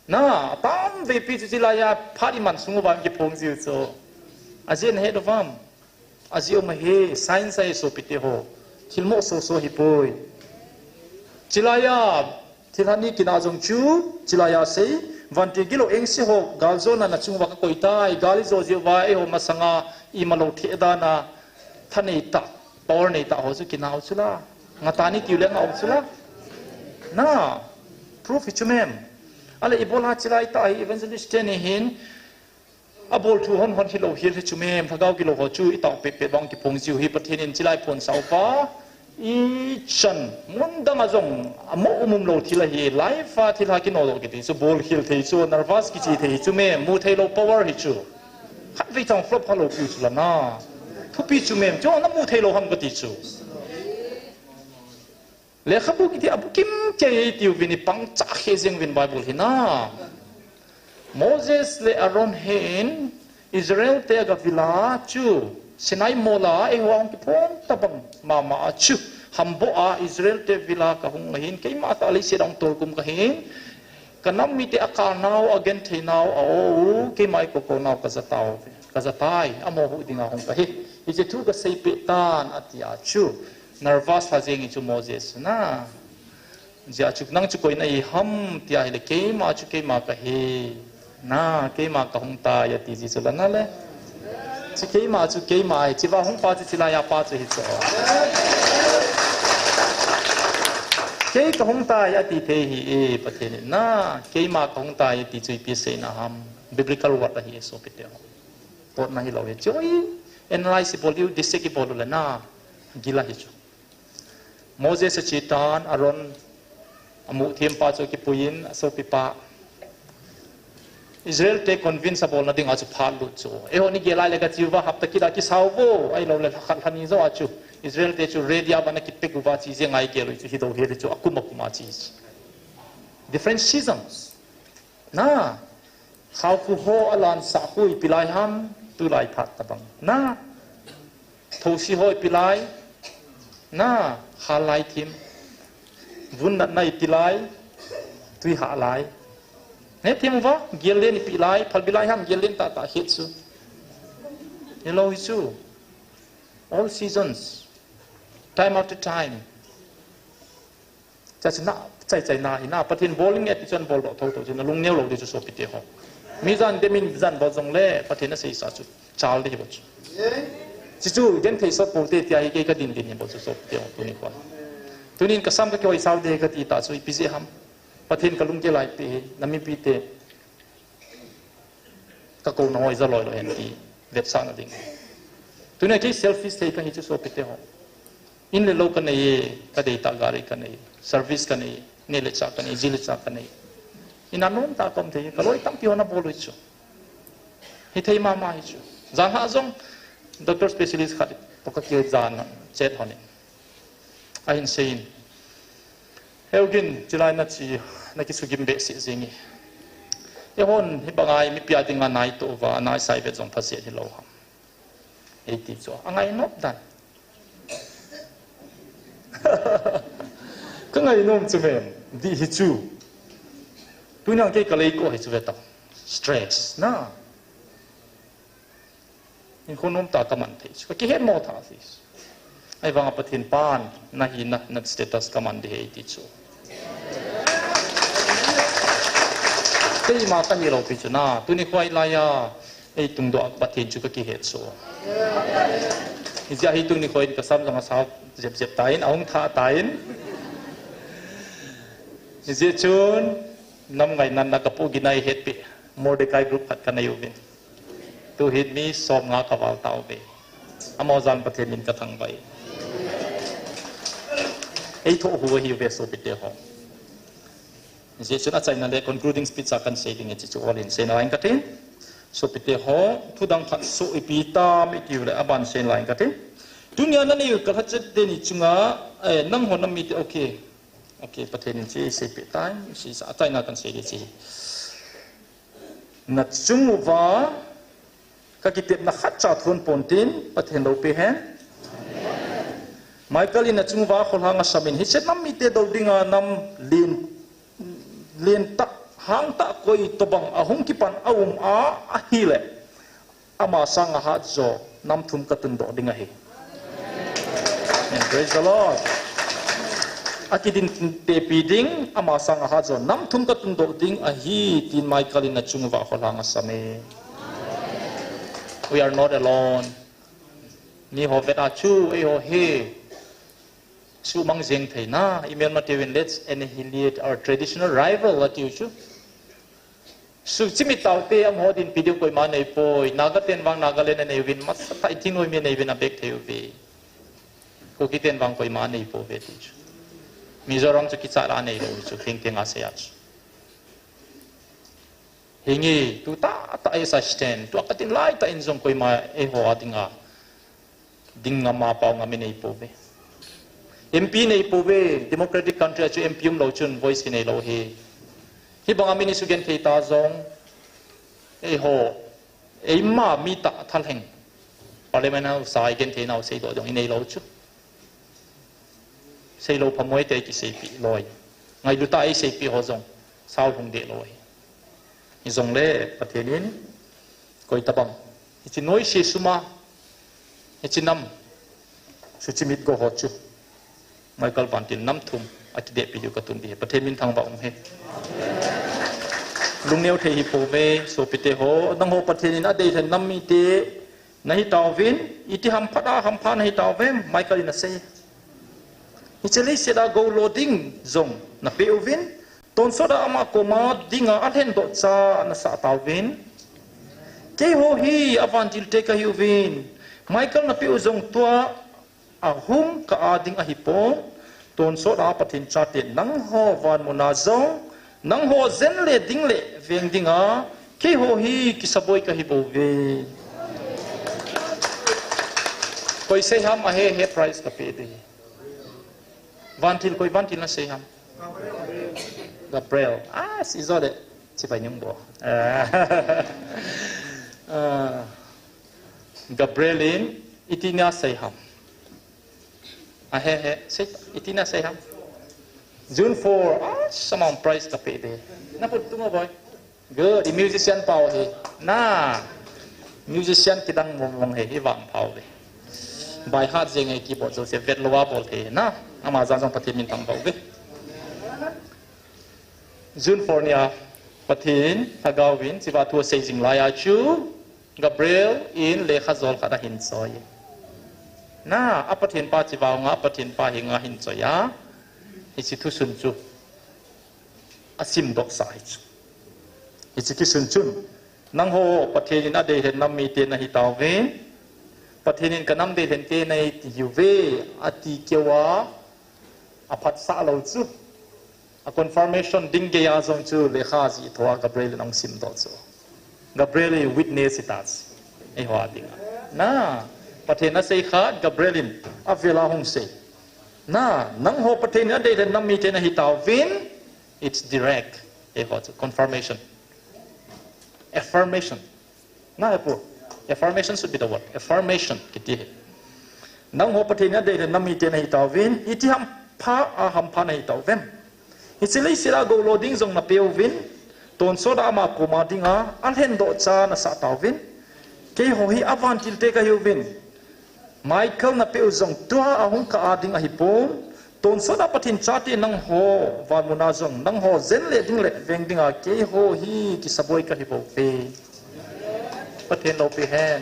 Na, atam veipi chu chilai a, phat iman sung uva ahung kiphong jiu chu. Ajeh nahet uvam. Ajeh um ahi, science ahi sopite ho. Thil mo soso ahipoi. Chilaiya, thilha ni kina jong chu, chilaiya sei, vantil gilou engse ho, gal jona na chunguva kakoi tai, gal ijo jeh uva, eiho masanga, imalou thei dana, thanei tah, power nei tah ho chu kina u chula. Ngata ni tiu le nga u chula. Na, proof hi chu mem. Ale ibola chilai tah hi evangelist teni hin, abol thu hon hon hilou hel hi chu mem, lhagao gilou ho chu itao pet pet bang kiphong jiu hi Pathen in chilai phon sao pa. Ichan, mun dang a jong, amo umum lou thil ahi, life a thil ha kino lou kiti chu, bol hel thei chu, nervous kichi thei chu mem, mu thei lou power hi chu. Khatvei chang flop ha lou pi chu la na. Thupi chu mem, chu na mu thei lou ham kati chu. Lekhabu kiti abu kim kei tiu vin i pang cha khe jeng vin Bible hi na. Moses le Aaron hin Israel te aga vila chu Sinai mola eiho ahung kiphong tabang mama a chu hambo a Israel te vila kahung ahin keima tah leiset ahung tolkum kahin kanam mite akanau agentheinau a o u keima i kokonau kajatau kajatai amo hu dinga hung kahi. Hiche thu kasei peh tan atia chu. Nervous lha jeng in chu Moses na. Jia chu nang chu koi na i ham tia hile keima chu keima kahi. Na, keima kahung tai ati ji chu la na le. Chu keima chu keima hi, chiva hung pa chu chilaiya pa chu hi chu. Kei kahung tai ati thei hi e, Pathen in na, keima kahung tai ati chu ipi seina ham. Biblical word ahi e, sopite ho. Totna hilou hi chu i analyze ibol u, dissect ibol u le na, gila hi chu. Moses ache tan, Aaron amu thempa chu akipuiyin, asopipa. Israel te convince abolna dinga chu phat lut chu. Eiho ni gel lai le kachi uva hapta kit a kisao vo, ahilou le lha khat lha ni jou a chu. Israel te chu ready a vana kipek uva chi jeng a igel u chu hidou hel chu akum akum a chi. Different seasons. Na, khaokhu ho alansah khu ipi lai ham, tulai phat tabang. Na, thousi ho ipi lai, na, hal lai thim. Vun natna ipi lai, tui hah lai. Hethem uva, gel len ipi lai, phalbi lai ham, gel len tahtah het chu. Hello, hi chu. All seasons, time after time. Chachi na, chai chai na hi na, Pathen bol inge ti chun bol doh thotho chu, nalung neo lou ding chu sopite ho. Mi jan demin jan bol jongle, Pathen aseisa chu, chal ding hi bol chu. Chuchu, genthei sot poute tia hi kei kadin din hi bol chu sopite ho, tuni khon. Tunin kasam kakihoi sao ding kati ta chu, ipi jeh ham. Pathen kalunggel a eipeh hi, namipite. Kakouna ho ija loi loi hen ti vetsahna ding. Tunia kei selfish thei kahi chu sopite ho. In le lou kanei e, kadeitah gari kanei, service kanei, neh le chah kanei, ji le chah kanei. Ina nomtah kaum thei, kaloi tampi hon abol u hi chu. Hithei mama hi chu. Jan lhah jong, doctor specialist khat toh kakijana chet honin. Ahin seiyin. Heugin, chilai nachi, nakisugim behseh jenge. Eihon, hibanga mipi a dinga naitoh uva, naisai vet jong phaset hilou ham. Eiti chu, angai nop dan. Kangainom chu mem, dih hi chu. Tunia kei kaleiko hi chu ve tao. Stress, na. Hinkho nomtah kaman thei chu, kakihet mo tha si. Ahivanga Pathen pan, nahina, na status kaman ding ahi ti chu. Keima kahilou pi chu na, tuni khoi laiya, eitungdoh Pathen chu kakihet chu. Hijeh a hi tuni khoi kasam jong asao jep jep tan, ahung thah tan. Hijeh chun, nam ngainatna kapu gin a eihetpi, Mordecai group khat kanei uvin. Tuhin mi somnga kaval tauve. Amaho jan Pathen min kathangvah e. Eithoh u ahiuve sopite ho. Hijeh chun achaina le concluding speech a kahin sei ding e, chuchu olin seina lai katin. Sopite ho, thudang khat soh ipi tam itiu le aban seina lai katin. Tunia nanei u kalhachet teni chunga, eh, nangho namite, okay. Okay, Pathen in chu eiseipeh tai, seisa achaina kahin sei ding chu. Nachung uva kakitepna khatcha thon pontin, Pathen loupeh hen. Michael in nachung uva kholhang asamin, hiche nam mite dou dinga nam len, lentah, hangtah koi tobang ahung kipan aum a, ahile. Ama sanga hatjo nam thum katundoh ding ahi. Amen. Praise the Lord. Akidin tepi ding, ama sanga hajon nam thum katundoh ding ahi, tin Michael in achung uva kholhang asam e. We are not alone. Miho vet a chu, eiho hi sumang jeng theina, imelmate uvin, let's annihilate our traditional rival, atiu chu. Suchimit taute, amaho dinpi diu koima neipoi, Naga ten vang Nagaland anei uvin, masatah in thingnoi mi anei uvin abek thei uve. Kuki ten vang koima neipouve ti chu. Mizoram chu kichat a neilou chu, thengtheng a sei a chu. Hinge, tu tahtah a stand, tua katin laitah in jong koima eiho a dinga ding ngam a pao ngam i neipouve. M P neipouve, democratic country a chu M P umlou chun voice kinei lou hi. Hibanga min isugenthei ta jong, eiho, eima mi tah thalheng, parliament hausa igenthei nau seidoh jong inei lou chu. Seilou phamoi te kiseipeh loi. Ngailut a eiseipeh ho jong, sao lhung deh loi. Hijongle Pathen in, koi tabang, hiche noise sum a, hiche nam suchimit go ho chu, Michael Vantil nam thum akidehpi diu katun ding ahi. Pathen min thangvah um hen. Lungneo thei hipouve, sopite ho, nangho Pathen in adeilhen nam mite nahitauvin, iti hamphat a hampha nahitauvem, Michael in asei. Hiche leiset a goulo ding jong napeh uvin, tonsot a ama koma dinga alhendoh cha nasah tauvin. Keiho hi avantilte kahiuvin, Michael napeh u jong tua ahung kah a ding ahipon, tonsot a Pathen chate nangho vanmun a jong, nangho jen le ding le veng dinga, keiho hi kisaboi kahibouve. Koi seiham ahehe prize kapeh ding. Vantil, koi vantil naseiham? Gabriel. Ah, si jo de. Chibai nyung bo. Ah, Gabriel in, iti naseiham? Ahehe, sei, iti naseiham? June four, ah, samang prize kapeh ding. Nakhut tung o boi. Good, i musician pau hi. Na, musician kidang mong mong hi, hivang pau hi. By heart jeng e keyboard jouse vetlou a bol thei na. Ama jan jong Pathen min thangvah uve. June four nia, Pathen lhagao vin, chiva thu asei jing lai a chu, Gabriel in lekha jol khat ahin choi. Na, a Pathen pa chiva nga, a Pathen pa hi nga hin choi a. Hiche thusun chu asimdoh sah hi chu. Hiche kisun chun, nangho Pathen in adeilhen nam mite nahitauvin, Pathen in kanam deilhen te nahi tiuve, ati keu a, aphatsah lou chu. A confirmation ding gei a jong chu lekha jih tho a Gabriel in ahung simdoh chu. Gabriel in witness hita chu. Eiho a dinga. Na, Pathen asei khat, Gabriel in avel a hung sei. Na, nangho Pathen in adeilhen nam mite nahitauvin, it's direct. Eiho chu confirmation. Affirmation. Na, hepu. Affirmation should be the word. Affirmation kiti hi. Nangho Pathen in adeilhen nam mite nahitauvin, iti hampha a hampha nahitauvem? Hiche leiset a goulo ding jong napeh uvin, tonsot a ama koma dinga alhendoh cha nasah tauvin. Keiho hi avantilte kahiuvin, Michael napeh u jong tua ahung kah a ding ahipon, tonsot a Pathen chate nangho vanmun a jong, nangho jen le ding le veng dinga keiho hi kisaboi kahibouve. Pathen loupi hen.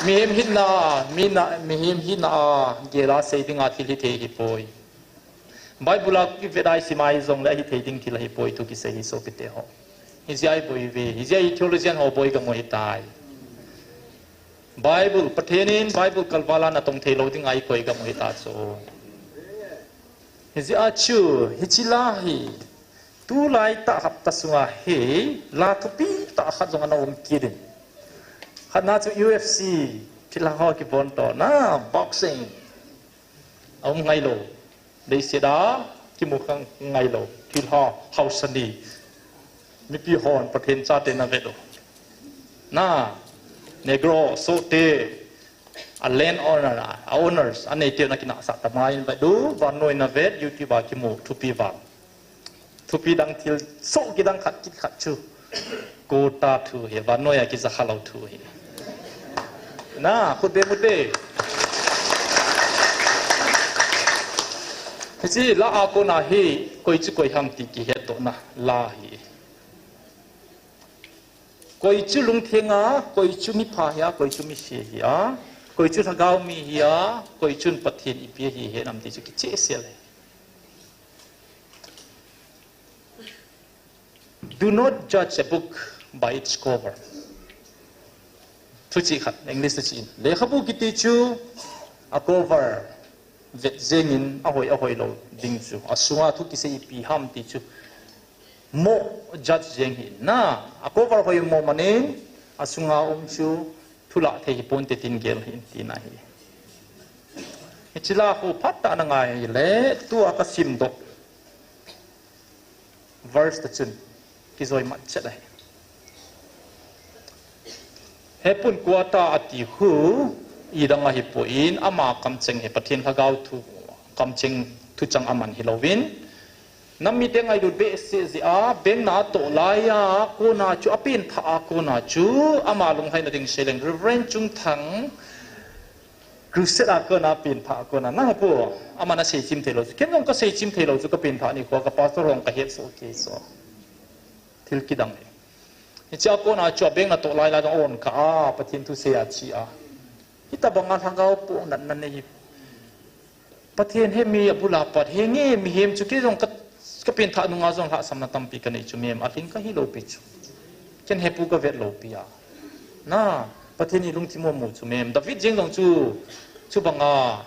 Mihem hinna, mina, mihem hinna a gel a sei dinga thil hithei hipoi. Bible a kivet a isim a ijongle hithei ding thil ahipoi thu kisei hi sopite ho. Hijeh a iboi uve, hijeh a i theologian ho boi gam u hitai. Bible, Pathen in Bible kalval a natong theilou dinga ikoi gam u hita chu. Hijeh a chu, hiche la hi, tulai tah hapta sunga hi, la thupi tah khat jong ana um kit in. Khatna chu U F C, thilha ho kibonto na, boxing. Aum ngailou. Leiset a kimu kha ngailou. Thilha, haosa ni. Mipi hon Pathen chate navet u. Na, Negro, Sote, a land owner, a owners, aneite nakinahsah tama in vet u, vannoi navet, YouTube a kimu, thupi vang. Thupi dang thil soh kidang khat kit khat chu. Quota thu hi, vannoi a kijakha lou thu hi. Na, khut beng ute. Hiche la a kona hi koi chu koi ham ti kihetdohna la hi. Koi chu lungtheng a, koi chu mipha hi a, koi chu mise hi a, koi chu lhagao mi hi a, koi chun Pathen ipi ahi hetnam ti chu kichehsel ahi. Do not judge a book by its cover. Thuchih khat, English thuchih in. Lekhabu kiti chu a cover vet jengin ahoi ahoi lou ding chu. Asunga thu kisei ipi ham ti chu. Mo judge jeng hih in na. A cover hoi mo manin, asunga um chu thu lah thei hiponte tin gel hih in tina ahi. Hiche la khu phatah a na ngai le, tua ka simdoh verse ta chun kijoi mat chet ahi. Hepun quarter ati khu idang ahipoi, ama kamcheng hi Pathen lhagao thu, kamcheng thuchang aman hilouvin, nam mite ngailut behseh jeh a, bengna atoh laiya kona chu, apenthah a kona chu, ama lunglhaina ding seileng Reverend Chungthang, Crusade a kona, penthah a kona, na hepu, aman aseichim theilou chu, ken jong kaseichim theilou chu, kapenthah nikho a ka pastor hon kahetsoh kei chu. Thil kidang hi. Hichea kona chu abengna toh lai lai jong aon kha a, Pathen thusei a che a. Hitobanga lhagao pohnatna nei hi. Pathen hi mi abul a pat, henge mihem chu kei jong ka, kapenthah nunga jong lhahsamna tampi kanei chu mem, alhing kahilou pi chu. Ken hepu kavet lou pi a. Na, Pathen in lungthim u amu chu mem. David jeng jong chu, chubanga,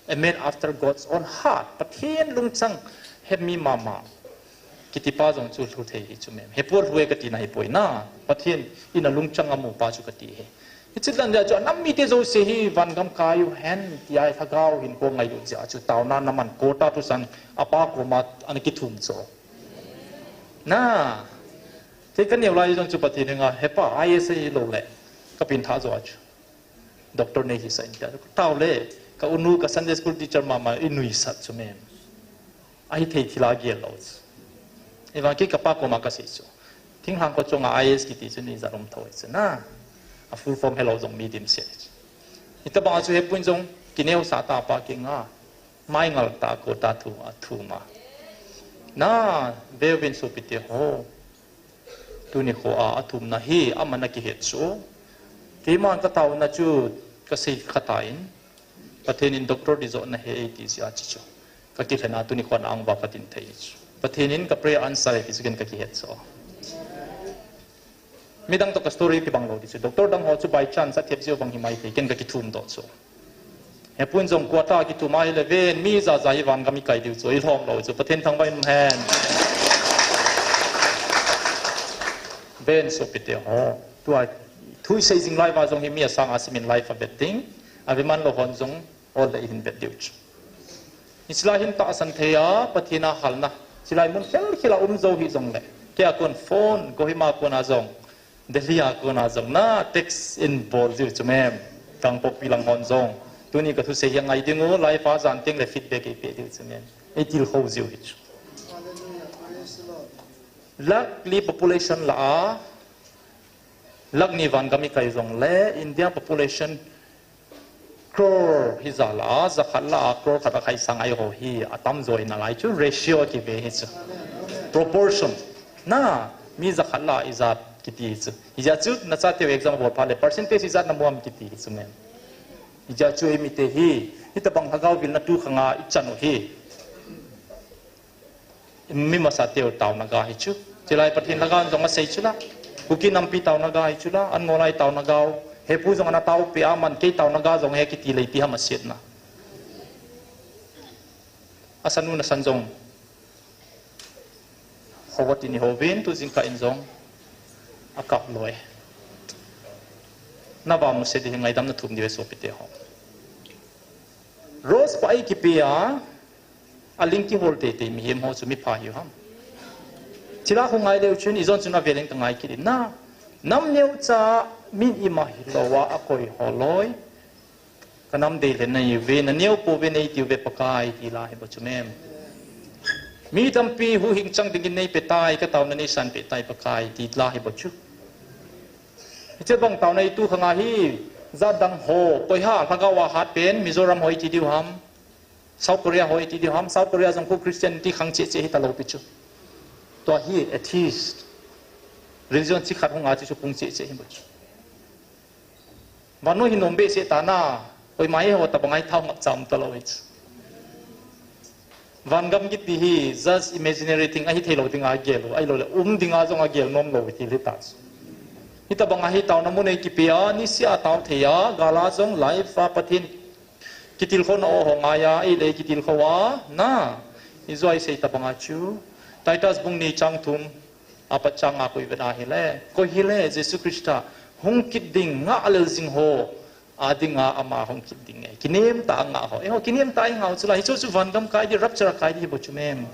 a man after God's own heart. Pathen lungchang hemi mama kitipa jong chu lhu thei hi chu mem. Hepu lhu e katina hipoi na. Pathen in alungchang amupa chu kati hi. Hiche dan jeh chu anam mite jouse hi vangam kai uhen tia lhagao hinkho ngailut jeh chu taona naman quarter thusan apa koma ana kithum chu. Na. Kei kaneo lai jong chu Pathen henga, hepa, I A S hilou le. Kapenthah jo a chu. Doctor nei hisah in tia. Taole, ka unu, ka Sunday school teacher mama, inuisat chu mem. Ahithei thil a gel lou chu. Ahivang kei kapa koma kasei chu. Thinglhang kho chunga I A S kiti chu nijat um thou chu na. A full form helou jong mi dimset chu. Hitobanga chu hepun jong kineosah tah pa kinga. Maingal tah a quarter thu athum a. Na, veuvin sopite ho. Tuni kho a, athumna hi, aman akihet chu. Keiman kataona chu, kasei khat ahin. Pathen in doctor ding joh nahe eiti jeh a chu chu. Kakilhen a tuni kho a na-ang uva katin thei chu. Pathen in ka prayer answer e ti chu ken kakihet chu. Midang toh ka story kibang lou ti chu. Doctor dang ho chu by chance athep jeh u bang himaithei ken kakithum doh chu. Hepun jong quarter kithum ahile ven, mi jaja hi vangam ikai diu chu, ilhom lou chu, Pathen thangvah in um hen. Ven sopite ho, tua thu isei jing lai uva jong hi mi asang a simin life avet ding, aveman lou hon jong ol le ihin vet diu chu. Hiche lai hin tahsan thei a, Pathen a halna, hiche lai mun khel khel a um jou hih jongle, kei a kon phone, Kohima a kona jong, Delhi a kona jong na text in bol jiu chu mem. Kangpokpi lang hon jong. Tuni kathusei hi angai diu, live a jan teng le feedback eipeh diu chu mem. Eitilkhou jiu hi chu. Lakh li population lah a, lakh ni vangam ikai jongle, India population crore hijat lah a, jakhat lah a crore khat a khaisang ahi ho hi, atamjo in alai chu, ratio kive hi chu. Proportion. Na, mi jakhat lah a ijat kiti hi chu. Hijeh chun, nachateu exam abol phat le, percentage ijat namu ham kiti hi chu mem. Hijeh chun eimite hi, hitobang lhagao vilna tu khanga ichan u hi. Mi masateu taona ga hi chu. Chulai Pathen lhagao in jong asei chu la. Kuki nampi taona ga hi chu la. An ngolai taona ga u. Hepu jong ana taopeh a man kei taona ga jong he kiti le ipi ham asetna. Asanu nasan jong. Houva tin ihouvin tu jingkah in jong. Akap loi. Nava muse ding hi ngaidam nathum diu e sopite ho. Rose pa eikipe a. Aling kihol teitei mihem ho chu mipha hiu ham. Chila khu ngai leu chun, ijon chun avel in kangai kit in na. Nam neocha min ima hilouva akoi ho loi. Kanam deilhen nahiuve, naneo pouve neitiu ve Pakai ti la hi bou chu mem. Mi tampi huhhing chang dingin neipe tai, kataona neisan peh tai Pakai ti la hi bou chu. Hiche bang taona hi tu khanga hi, jat dang ho, koiha, lhagao a hat pen, Mizoram ho iti diu ham. South Korea ho iti diu ham, South Korea jong khu Christianity khang cheh cheh hita lou pi chu. Tua hi atheist. Religion chi khat hung a chi chu pung cheh cheh hi mo chu. Vannoi hi nom behseh ta na, koima hi ho tabang a hi thao ngap cha um ta lou hi chu. Vangam kiti hi just imaginary thing ahi thei lou ding a gel u, ahilou le um ding a jong a gel nom lou hi thil hi ta chu. Hitabang a hi taona mun ei kipe a, niseh a tao thei a, gal a jong life a Pathen kitilkhouna o ho ngai a, ei le kitilkhou a, na, i joi sei tabang a chu. Titus bung ni chang thum, a pat chang nga koi vet a hile, koi hile, Jesu Christa hung kit ding ngah lel jing ho a ding a ama hung kit ding e. Kinem tah a ngah ho. Eiho kinem tah a i ngah u chu la, hichu chu vangam kai di, rapture a kai di hi bou chu mem.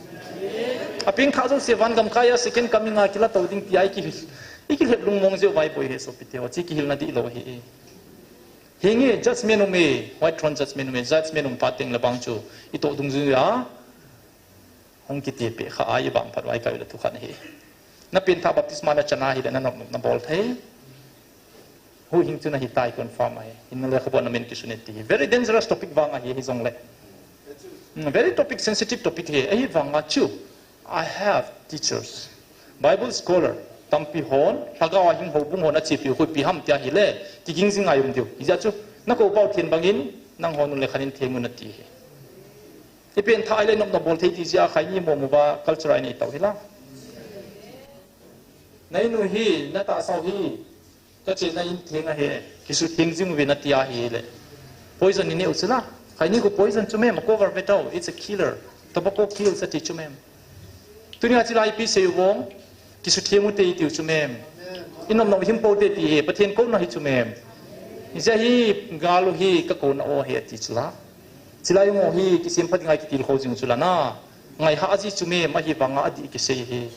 A pengthah jouse vangam kai a second coming a kila tou ding ti a i kihil, i kilhep lungmong jeh u vai boi he sopite ho. Chi kihilna dihlou hi. Hinge judgment um e, white throne judgment um e, judgment um phat teng le bang chu i toh dungjui a hung kiti peh kha a i vang phat vai kai le thu khat hi. Na pengthah baptisma na chan a hile na nop na bol thei. Huhhing chu na hi tai confirm ahi. Hinna lekhabu a na min kisun e ti hi. Very dangerous topic vang ahi, hijongle. Hmm, very topic, sensitive topic hi. Ahi vang a chu. I have teachers. Bible scholar. Tampi hon. Lhagao a hing houbung hon a chepi u khu ipi ham tia hile. Kiging jing ngai um diu. Hijeh chu. Na kou pau theng bangin. Nangho nun le khan in theng un ati hi. I pengthah a ile nop na bol thei ti jeh a khaini mo mo va culture a i nei tau hi la. Na inu hi, na tahsa u hi, ka chena in theng ahi, kisutheng jing uvin ati a hile. Poison i neh u chu la. Khaini khu poison chu mem, a cover ve tau, it's a killer. Tobacco kills ati chu mem. Tunia chilai ipi sei u vong, kisutheng u te i tiu chu mem. I nop nop him pou te ti hi, Pathen kouna hi chu mem. Hijeh hi, gal u hi, ka kouna o hi ati chu la. Chilai u ngo hi, kisempha dinga kitilkhou jing u chu la na. Ngai ha ji chu mem, ahi vanga adih kisei hi.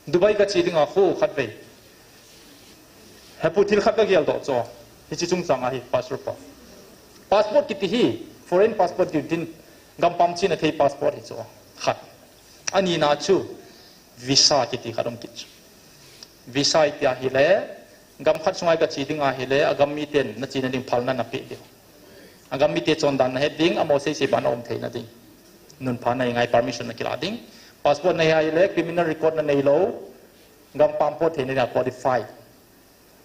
Dubai ka che dinga khu khatvei. Hepu thil khat ka geldoh chu. Hiche chungchang a hi pastor pa. Passport kiti hi, foreign passport diu din, gampam chena thei passport hi chu. Khat. Anina chu, visa kiti khat um kit chu. Visa itia hile, gam khat sunga i ka che dinga hile, agam miten na chena ding phalna na pe diu. Agam mite chondan na het ding, amaho seisei bana um theina ding. Nunpha na ngai permission na kila ding. Passport na hi a hile, criminal record na neilou, gampam pot theina ding a qualified.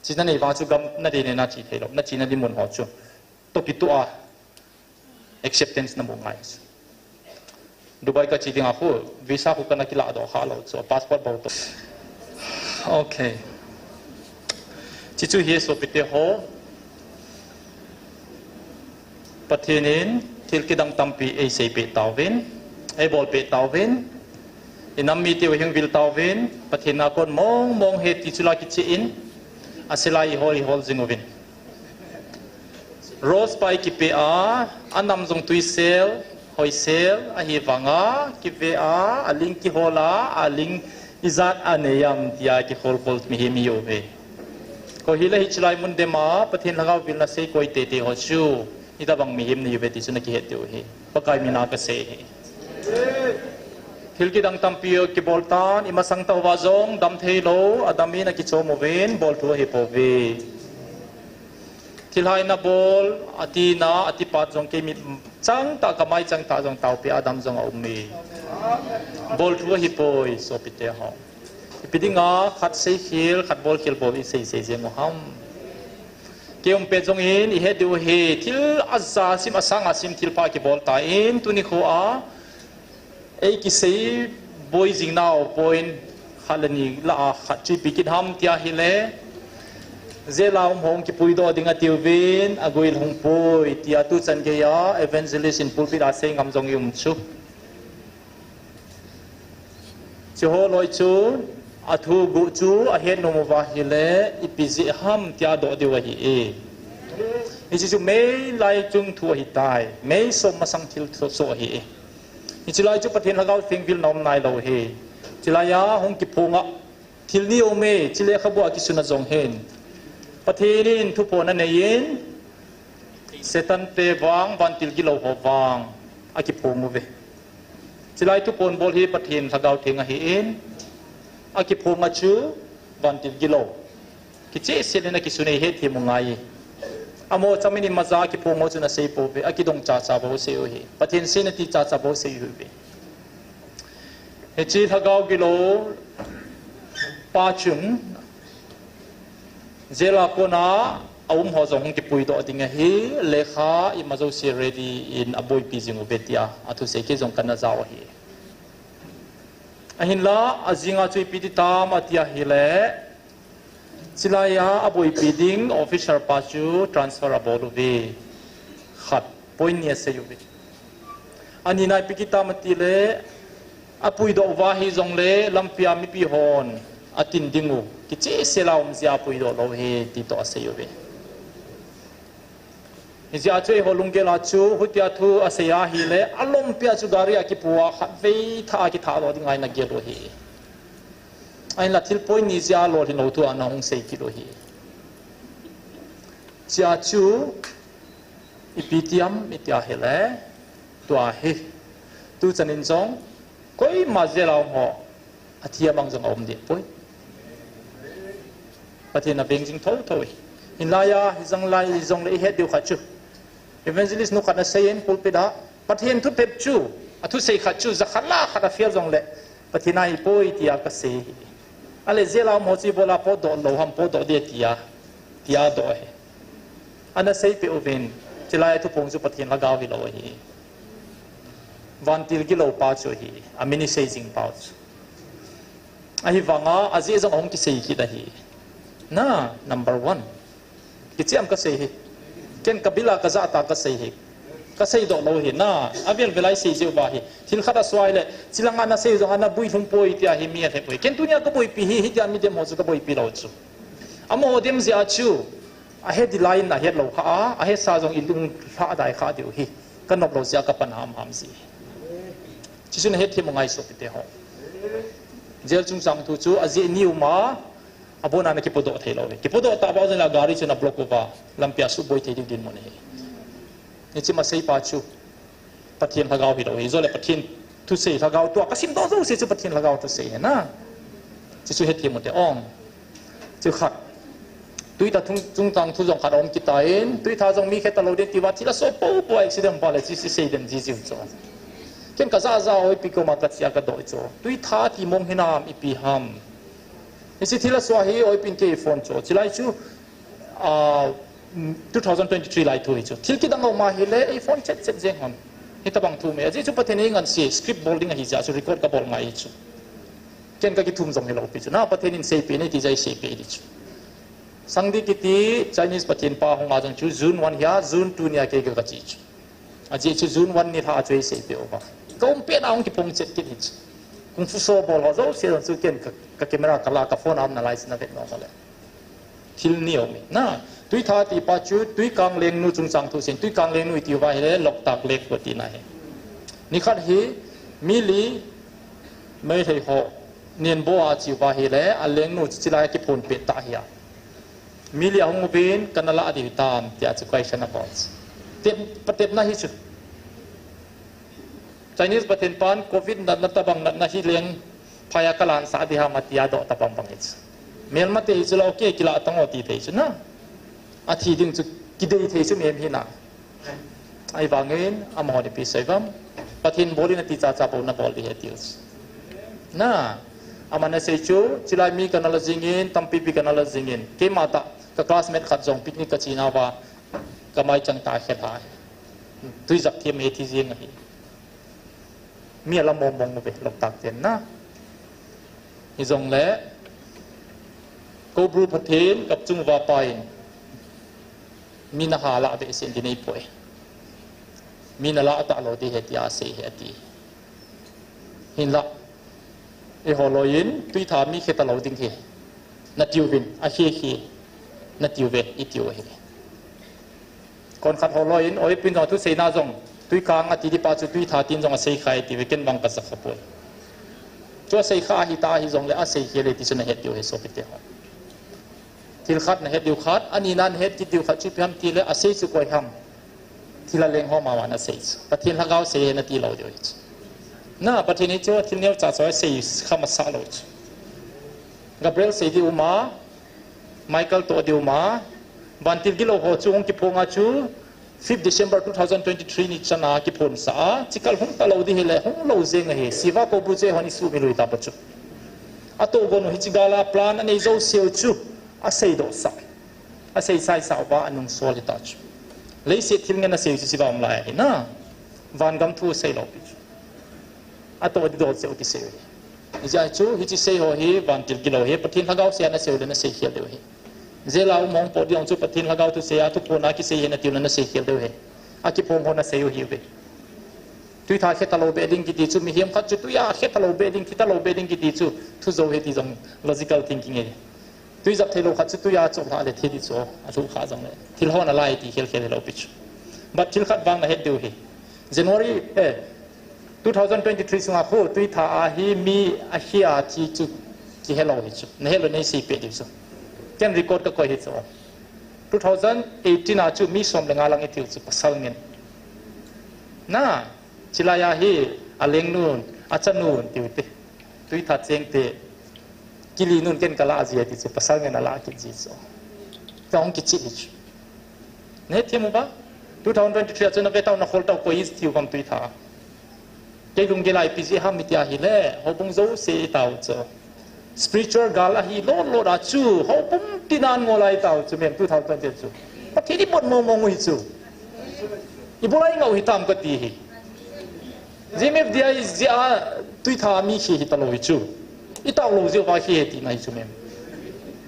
Chena nei vang chu gam na dei nei na che theilou, na chena ding mun ho chu. Toh kitoh a acceptance na mu ngai chu. Dubai ka che dinga khu, visa khu kana kiladoh kha lou chu, passport bou toh. Okay. Chuchu hi sopite ho. Pathen in thil kidang tampi eiseipeh tauvin, eibolpeh tauvin, inam mite u hing vil tauvin, Pathen a kon mong mong hi ti chu la kichen, aselai ihol ihol jing uvin. Rose pa i kipe a, anam jong tuisel, hoisel, ahi vanga, kive a, aling kihol a, aling ijat anei am tia kihol kol mihem ihiuve. Koi hile hiche lai mun dem a, Pathen lhagao vilna sei koi teitei ho chu, hitabang mihem nahiuve ti chu na kihet diu ahi. Pakai mina kasei ahi. Thil kidang tampi kibol tan, imasang tah uva jong, dam theilou, adam in akichom uvin, bolthu ahipouve. Thilhai nabol, atina, atipat jong kei mit changtah, kamai changtah jong taopi a dam jong aume. Bolthu ahipoi, sopite ho. Ipi dinga, khat seikhel, khat bolkhel bou isei sei jeng u ham. Kei um pet jongin, ihet diu ahi, thil aja sim, asang a sim, thilpha kibol tan, tuni kho a, ei kisei boi jing nau point khat le ni lah a khat chu ipi kit ham tia hile, jail a um ho hung kipuidoh ding atiuvin, aguil hung pui tia tuchan geiya evangelist in pulpit a sei ngam jong i um chu. Chuho loi chu, athu guh chu ahet nom uva hile, ipi jeh ham tia doh diu ahi e. Hiche chu meilai chung thu ahitai, mei som masang thil soh ahi e. Hiche lai chu Pathen lhagao theng vilna um nailou ahi. Chulai a hung kiphong a, thil ni aume, chu lekhabu a kisun a jong hin. Pathen in thuphon anei in, Satan te vang, vantil gilou ho vang, akiphong uve. Chulai thuphon bol hi Pathen lhagao theng ahin, akiphong a chu vantil gilou. Kichehsel in akisun ahi, hethem u ngai. Amaho chamin imacha akiphong ho chu ana sei pouve, akidong chacha bou asei u ahi. Pathen seina ti chacha bou asei u ahiuve. Hiche lhagao gilou pa chun jail a kona aum ho jong hung kipuidoh ding ahi, lekha ima jouse ready in aboipi jing uve tia athusei kei jong kana jao ahi. Ahinla, ajinga chu ipi ti tam ati ahile, chulaiya aboipi ding officer pa chu transfer abol uve. Khat, point ni asei uve. Anina ipi ti tam atile, apuidoh uva hijongle, lampia mipi hon atin dingu kichehsel a um jeh a apuidoh lou ahi, ti toh asei uve. Hijeh a chu eiho lunggel a chu, hutia thu asei ahile, alompia chu gari a kipu a khatvei thah a kithahdoh dinga ana gel u ahi. Ahinla thil point ni jeh a lolhin lou thu ana hung sei kit u ahi. Chea chu ipi ti ham iti ahile, tua hi, tuchan in jong koima jail a um ho athi abang jong aum deh poi. Pathen aveng jing thotho e. Hinlaiya, hijong lai, hijongle ihet diu khat chu, evangelist nu khat ana sei in pulpit a, Pathen thupeh chu, athusei khat chu, jakhat la khat afel jongle, Pathen a ahipoi tia kasei ahi. Ahile jail a um ho chu ibola potdoh lou ham, potdoh ding tia, tia adoh ahi. Ana seipeh uvin, chulai thuphong chu Pathen lhagao hilou ahi. Vantil gilou pa chu ahi, amin isei jing pau chu. Ahivanga, ajeh jong ahung kisei kit ahi. Na, number one. Kicheh ham kasei hi. Ken kabil a kajah tah a kasei hi. Kaseidoh lou hi. Na, avel vel a isei jeh uva hi. Thil khat asoh ahile, chulanga ana sei jong ana builhung poi tia hi mi alhep u hi. Ken tunia kaboipi hi, hitia midem ho chu kaboipi lou chu. Amaho dem jeh a chu, ahe ding lai in ahet lou kha a, ahesa jong ilung lhadai kha diu hi. Kanop lou jeh a kapan hamham ji. Chuchu nahetthem u ngai sopite ho. Jail chungchang thu chu ajeh ni um a, abona ana kipodoh thei lou hi. Kipodoh tah bou jongle gari chu ana block uva, lampia suboi thei ding dinmun ahi. Hiche maseipa chu Pathen lhagao hilou hi. Jongle Pathen thusei lhagao tua kasimdoh jouse chu Pathen lhagao thusei ahi na. Chuchu hetthem ute ong. Chu khat. Twitter chungchang thu jong khat aum kit tan, Twitter jong mi khe talou ding tiuva thil asoh popo accident bol le chu isei den jiu jiu chu. Ken kajah jah a oipi koma kache a kadoh chu. Twitter ti mong hinam ipi ham. Hiche thil asoh hi oipin kei phone chu. Chulai chu, ah, two thousand twenty-three lai thu hi chu. Thil kidang aum ahile, ei phone chet chet jeng hon. Hitobang thu me. Ajeh chu Pathen in einganse, script bol ding ahi jeh a chu record kabol ngai hi chu. Ken kakithum jong hilou pi chu. Na Pathen in seipeh in eiti jeh a iseipeh ding chu. Sangdi kiti Chinese Pathen pa hung a jong chu June one hi a, June two ni a kei ga kache chu. Ajeh chu June one nilhah a chu eiseipeh uva. Kaum pet a hung kiphong chet kit hi chu. Kung fu show bol ho jouse jong chu ken ka, ka camera kala ka phone a um nalai chu navet nom uleh. Thil ni aum e. Na, Twitter ti pa chu Twikang Lengnu chungchang thu seiyin, Twikang Lengnu iti uva ahile Loktak Lake tina ahi. Nikhat hi mi li Meitei ho nenbo a che uva ahile, alengnu chu chulai a kiphonpeh tah ahi a. Mi li ahung uvin, kana lah diu hitam, tia chu question abol chu. Tep, patepna hi chu. Chinese Pathen pan covid natna tobang natna hi leng phai a kalansah ding ham atia adoh tobang bang hi chu. Melmate hi chu la, okay, kilah tang o ti thei chu na. Athi ding chu kidei thei chu mi em hi na. Ahivangin, amahon ipi asei uvam. Pathen bol in ati chacha bou nabol ding ahi atiu chu. Na, aman asei chu, chulai mi kana la jingin, tampipi kana la jingin. Keima tah, ka classmate khat jong picnic kache nauva, kamai chang tah a akhelha. Tui jak them e, thi jeng ahi. Mi ala mong mong uve, Loktak ten na. Hijongle, Koubru Pathen, kap chung uva apan, mi naha lah behseh in ti neipoi. Mi nalah talou ding ahi tia asei ahi ati. Hinlah, eiho loiyin, Twitter mi khe talou ding ahi. Natiuvin, akhe khe, natiuve, itiu ahi. Konkhat ho loiyin, oipin jong thuseina jong, Twikang ati ding pa chu Twitter tin jong asei kha e atiuve, ken vang kasa kha poi. Chu asei kha ahita ahijongle, asei khel e ti chu nahet diu ahi sopite ho. Thil khat nahet diu khat, anina nahet kit diu khat chu ipi ham tile, asei chu koi ham. Thilha leng ho mama in asei chu. Pathen lhagao sei ahi nati lou diu ahi chu. Na, Pathen hi chu thil neocha chu asei kha masa lou chu. Gabriel sei ding uma, Michael toh ding uma, Vantil gilou ho chu hung kiphong a chu fifth December two thousand twenty-three ni chana kiphon sa a, chikal hung talou di hile, hung lou jeng ahi, Siva Kobu chu eihon isuhmil u hita pa chu. Atoh gon u hiche gal a plan anei jouseu chu aseidoh sah. Asei saisah uva anung sol hita chu. Leiset thil ngen asei u chu Siva um lai ahi na. Vangam thu asei lou pi chu. Atoh di doh cheh u kisei u hi. Hijeh a chu, hiche sei ho hi, vantil gilou hi, Pathen lhagao sei a nasei u le nasei khel diu ahi. Jail a um hung pot ding chu Pathen lhagao thusei a, thuphon a kisei hi nati u le nasei khel diu ahi. Akiphong ho nasei u hiuve. Twi tha khe talou beh ding kiti chu, mihem khat chu twi a khe talou beh ding, thi talou beh ding kiti chu, thu jou ahi ti jong logical thinking ahi. Twi jap theilou khat chu twi a chop lhah le thi di chu, alhuh kha jong le. Thil ho nalai ti khel khel hilou pi chu. But thil khat vang nahet diu ahi. January, eh, two thousand twenty-three sunga khu, twi tha a hi mi ahi a thi chu kihelou hi chu. Nahet lou nei sei peh diu chu. Ken record kakoi hi chu. Two thousand eighteen a chu mi som le nga lang itiu chu pasal ngen. Na, chilai a hi alengnun, achanun tiu te. Twi tha cheng te. Kili nun ken kala jia ti chu, pasal ngen ala kit ji chu. Kahung kichih hi chu. Nahet them uva? Two thousand twenty-three a chu nave tau nakhol tau koi tiu uvam twi tha. Kei lunggel a ipi jeh ham iti ahile, houbung jouse itao chu. Spiritual gal ahi lolot a chu, houbung tinan ngol a itao chu mem two thousand twenty chu. Pathen ibon mong mong u hi chu. Ibola ingah u hitam kati hi. G M F D I jeh a twi tha mi khi hitalou hi chu. Itao lou jeh uva khi hi tina hi chu mem.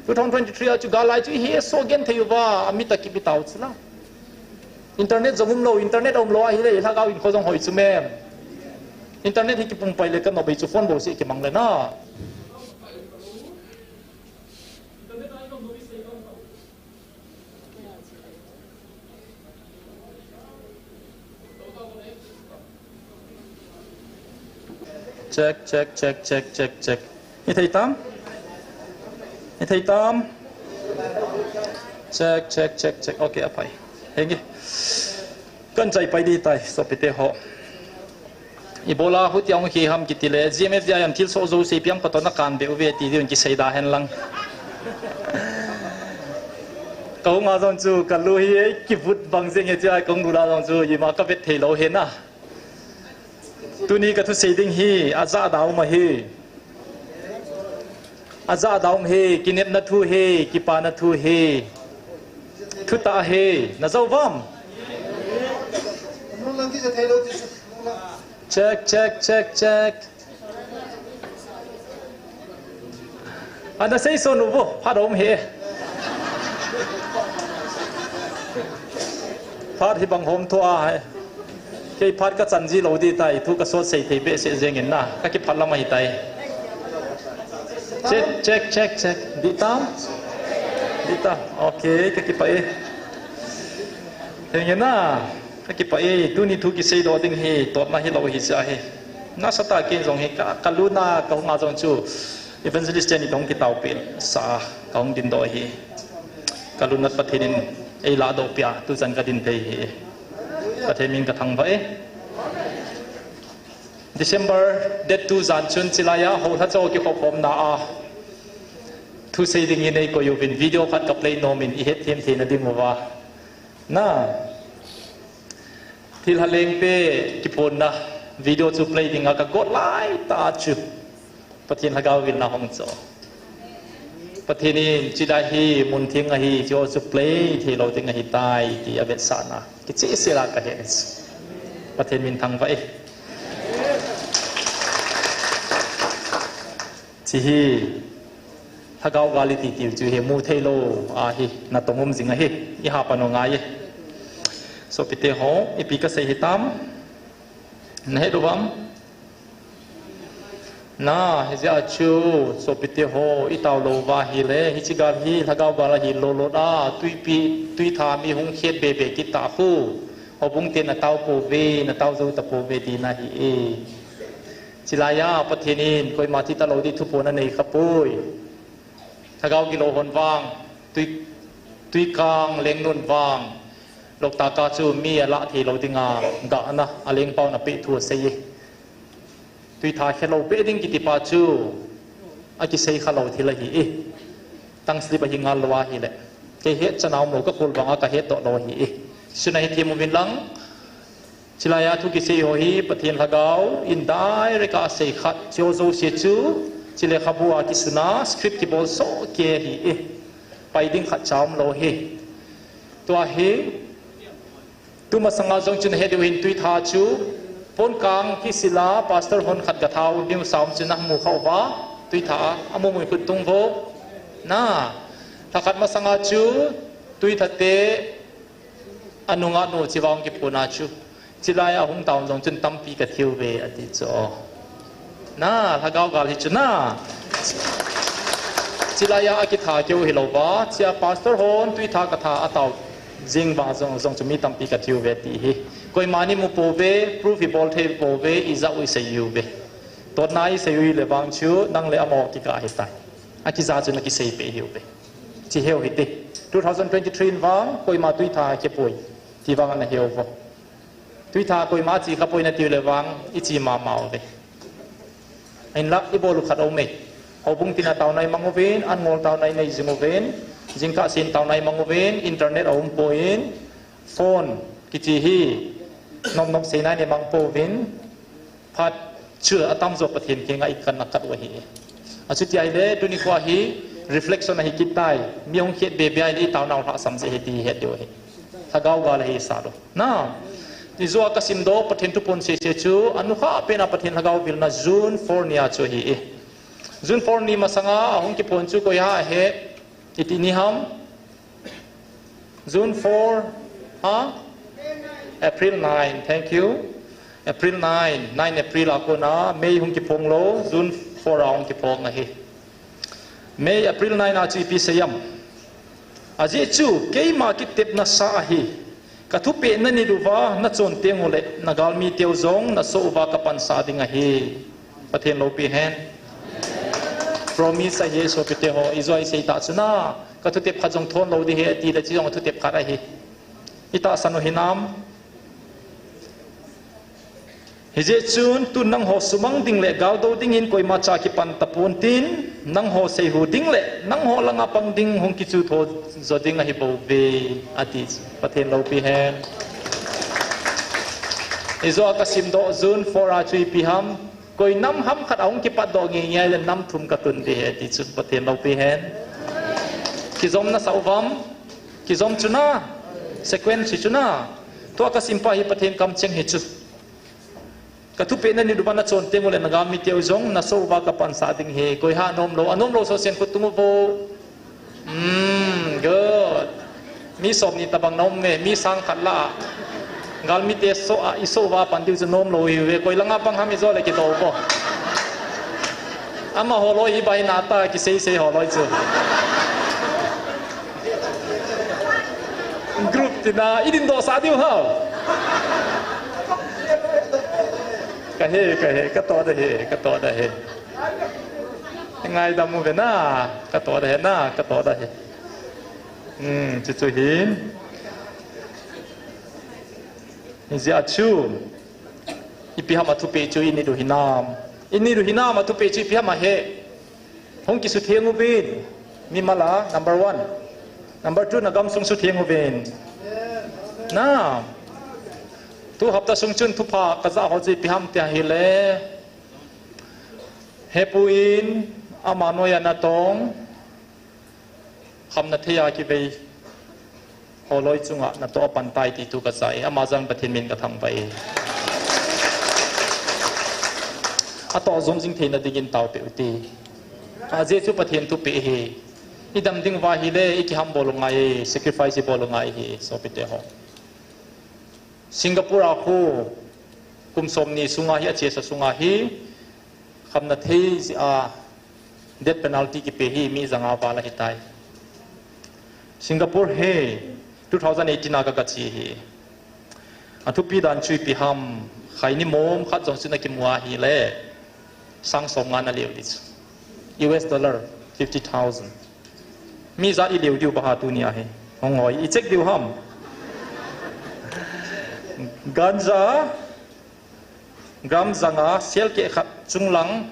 Two thousand twenty-three a chu gal lai chu ihesoh genthei uva, ami tah kip itao chu la. Internet jong umlou, internet umlou ahile, ilhagao in kho jong hoi chu mem. Internet hi kipumpai le kanop bei chu phone bou seh kimang le na. Check, check, check, check, check, check. Ithei tam? Ithei tam? Check, check, check, check. Okay, aphai. Henge. Kan chai pai di tai, sopite ho. Ibola hutia hung khi ham kiti le, G M F D I a thilsoh jouse piang patona kan be uve ti diu in kisei da hen lang. Kahung a jong chu, kalu hi, kivut bang jeng hi chia, kahung lu la jong chu, ima kavet thei lou hi na. Tuni kathusei ding hi, ajah da um ahi. Ajah da um hi, kinepna thu hi, kipana thu hi. Thutah hi, najou uvam? Check, check, check, check. Ana sei son u vo, phat um hi. Phat hi bang hom thua hi. Kei phat kachan ji lou di tai, thu kasot sei thei behseh jeng in na, kakiphat lam ahi tai. Check, check, check, check. Di tam? Di tam. Okay, kakipah e. Henge na, kakipah e. Tuni thu kisei doh ding hi, totna hilou hi sia hi. Nasatah ken jong hi, ka, kaluna, kahung a jong chu. Evangelist ten itong kitao pil sa, kahung din doh hi. Kalunat Pathen in eilah doh pia, tuchan kadin thei hi. Pathen min kathangvah e. December date two jan chun chilai a, houlhacha kikhop khomna a. Thusei ding in eikoi uvin video khat kaplay nom in ihet them theina ding uva. Na. Thilha lengpe kiphonna video chu play dinga kagot lai ta chu. Pathen lhagao vilna hung cho. Pathen in chida hi mun theng ahi, chu chu play thei lou ding ahi tai ti avetsahna. Kicheh sela kahe. Pathen min thangvah e. Chi hi lhagao gal iti tiu chu hi mu thei lou ahi, natong um jing ahi, iha pan u ngai e. Sopite ho, ipi kasei hitam? Nahet uvam? Na, hijeh a chu, sopite ho, itao lou uva ahile, hiche gal hi, lhagao gal ahi lolot a, twipi, twitha mi hung khet bebe kit ta khu. Houbung te natao pouve, natao jou tapouve tina ahi e. Chilai a, Pathen in, koima thi talou di thuphon anei khapoi. Lhagao gilou hon vang, twi, twikang lengnun vang, Loktak a chu mi alah thei lou dinga, gahna, alengpau na peh thu asei e. Twitha khe lou beh ding kiti pa chu, akisei kha lou thil ahi e. Tongue slip ahi ngal lou ahile. Kei het chan a um lou, ka khol banga ka het doh lou ahi. Suna hi them uvin lang. Chilai a thu kisei ho hi Pathen Lhagao in direct a sei khat, chu jouse chu, chule khabu a kisuna, script kibol soh kei ahi. Pai ding khat cha um lou hi. Tua hi, tu masanga jong chun he diu hin Tuitha chu, pon kang kisila, pastor hon khat ga thau, niu saum chun a mu khau va, Tuitha, a mu mui khut tung vo. Na, tha khat masanga chu, Tuitha te, anunga nu chivang kipuna chu. Chilai a hung taun jong chun tampi ka thiu ve ati chu. Na, Lhagao gal hi chu na. Chilai a kitha keu hi lou va, chia pastor hon Tuitha ka tha a tau jing va jong jong chu mi tampi ka thiu ve ti hi. Koima ni mu po ve, proof hi bol thei po ve, i ja u i sei u ve. Tot na i sei u le vang chu, nang le amo kika hi tai. A kija chu na kisei pe hi u ve. Chi heu hi te. Two thousand twenty-three in vang, koima Tuitha ke poi. Ti vang ana heu vo. Tuitha koima chi kha poi na tiu le vang, i chi mama u ve. Ahin la, i bol u khat um e. Houbung tina tauna i mang uvin, an ngol tauna i nei jing uvin, jingkah sin tauna i mang uvin, internet a um poi, phone kichi hi, nom nom seina i mang pouvin, phat chu atam jo Pathen kiang a i kan na kat u ahi. Achuti ahile, tuni kho hi, reflection ahi kit tai, mi hung khet be be ahile, i tauna u lhasam je hi ti het diu ahi. Lhagao gal ahi sa lo. Na, i jo a ka sim doh, Pathen thu pon sese chu, anukha pen a Pathen Lhagao vilna June four ni a chu ahi e. June four ni masanga, ahung kiphon chu koi ha ahe, iti ni ham. June four, ha? April nine, thank you. April nine, nine April a kona, May hung kiphong lo, June four a hung kiphong ahi. May, April nine a chu ipi seiyam. Ajeh chu, keima kitepna sa ahi. Ka thupeh na nit uva, na chon teng uleh, na galmi teu jong, na soh uva ka pansa ding ahi. Pathen loupi hen. Promise ahi, sopite ho, i jo a i sei ta chu na, ka thutep khat jong thon lou ding ahi, ati le chu jong thutep khat ahi. I tahsan u hinam. Hijeh chun, tun nangho sumang ding le galdo dingin koima cha kipan tapon tin, nangho seihu ding le, nangho langa pang ding hung kichu tho jo ding ahi bou ve, ati chu. Pathen loupi hen. I jo a ka sim doh June four a chu ipi ham, koi nam ham khat a hung kipat doh nge nge le nam thum ka tun ding ahi, ati chu. Pathen loupi hen. Kijom na sa uvam, kijom chu na, sequence chu na, tua ka sim pa hi Pathen kamcheng hi chu. Ka thupeh na nit uva na chon teng uleh na galmi teu jong na soh uva ka pansa ding ahi. Koi ha nom lou, a nom lou soh sen khut tung uvo. Hmm, good. Mi som ni tabang na um e, mi sang khat la. Galmi te soh a, i soh uva pan diu chu nom lou hi ve. Koi langa pang ham i jo le kidoh uvo. Amaho loi hi bai na ta kisei sei ho loi chu. Group tina, i din doh sa diu ham. Ka he, ka he, ka toh da he, ka toh da he. Ngaidam uve na, ka toh da he na, ka toh da he. Hmm, chu chu hi. Hijeh a chu. Ipi ham a thupeh chu i nit u hinam. I nit u hinam a thupeh chu ipi ham a he. Hung kisutheng uvin, mimal a, number one. Number two, na gamsung sutheng uvin. Na, tu hapta sung chun thupha ka ja ho chu ipi ham tia ahile, hepu in, ama noiya natong, khamna thei a kivei. Holoi chunga natoh a pan tai ti thu ka ja e, ama jong Pathen min ka thangvah e. Atoh jom jing theina dingin taopeh u hite. Ajeh chu Pathen thupeh ahi. I dam ding uva ahile, i kiham bol u ngai e, sacrifice i bol u ngai ahi, sopite ho. Singapore a khu, kum somni sunga hi, achesa sunga hi, khamna thei jeh a, death penalty kipe hi mi janga val ahitai. Singapore hi two thousand eighteen a ka, ka che hi. A thupi dan chu ipi ham, khaini mom khat jong chu na kimu ahile, sang somnga na leu ding chu. U S dollar fifty thousand. Mi ijat i leu diu ba ha tuni a hi. Hung hoi, i check diu ham. Ganja, gram janga, sel keh khat chunglang,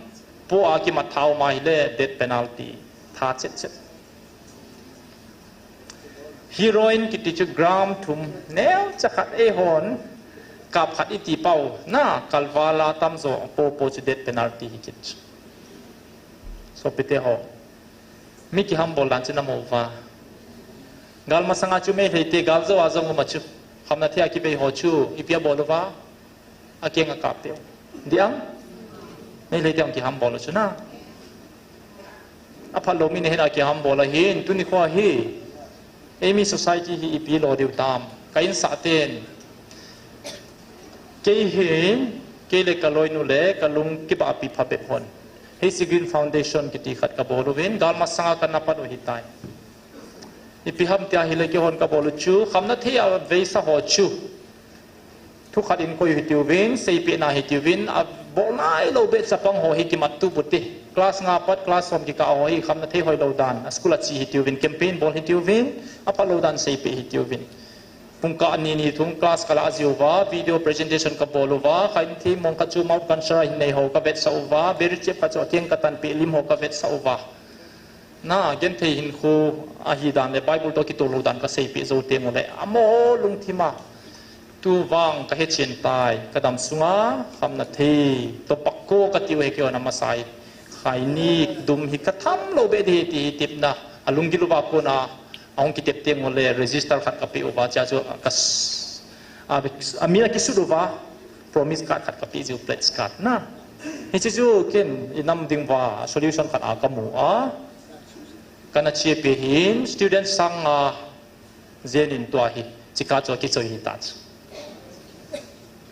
po a kimat tha um ahile, death penalty. Tha chet chet. Heroin kiti chu gram thum neocha khat eihon kap khat iti pau na kalvala tamjo popo chu death penalty hi kit chu. Sopite ho. Mi kihambol dan chu namu uva. Gal masanga chu Meitei te gal jo a jong um a chu. Khamna thei a kibei ho chu ipi abol uva. Akeng akap teu. Diang? Meitei te hung kihambol u chu na. Aphalou mi nahin akihambol ahin, tuni kho hi. Eimi society hi ipi lo diu tam. Ka insah ten. Kei hin, kei le ka loinu le ka lung kibahpi phabep hon. Hiche Green Foundation kiti khat kabol uvin, gal masanga kana pat u hitai. Ipi ham tia hile keihon kabol u chu, khamna thei a veisa ho chu. Thu khat in koi hitiuvin, seipehna hitiuvin, abol nailou beh chapang ho hi kimat tu bute. Class nga pat, class som kikah ho hi khamna thei hoilou dan, a school a che hitiuvin, campaign bol hitiuvin, aphalou dan seipeh hitiuvin. Pungkah ni ni thum class kalah jiuva, video presentation kabol uva, khaini thei mong khat chu mouth cancer a hin nei ho kavetsah uva, beri chep khat chu akeng katan peh lim ho kavetsah uva. Na, genthei hinkho ahi dan le Bible toh kitol lou dan kaseipeh jou teng ule, amaho lungthim a. Tu vang kahechen tai, kadam sunga khamna thei toh pakko katiu hi keihon amasa hi. Khaini dum hi katham lou beh ding hi ti hi tepna, alunggil uva kona, ahung kitep teng ule register khat kapeh uva, chea chu ka s-, a, amin akisut uva, promise card khat kapeh jiu, pledge card na. Hiche chu ken inam ding uva solution khat a kamu a. Kana chepi hin student sang nga jen in tua hi, chika chu akichoi hita chu.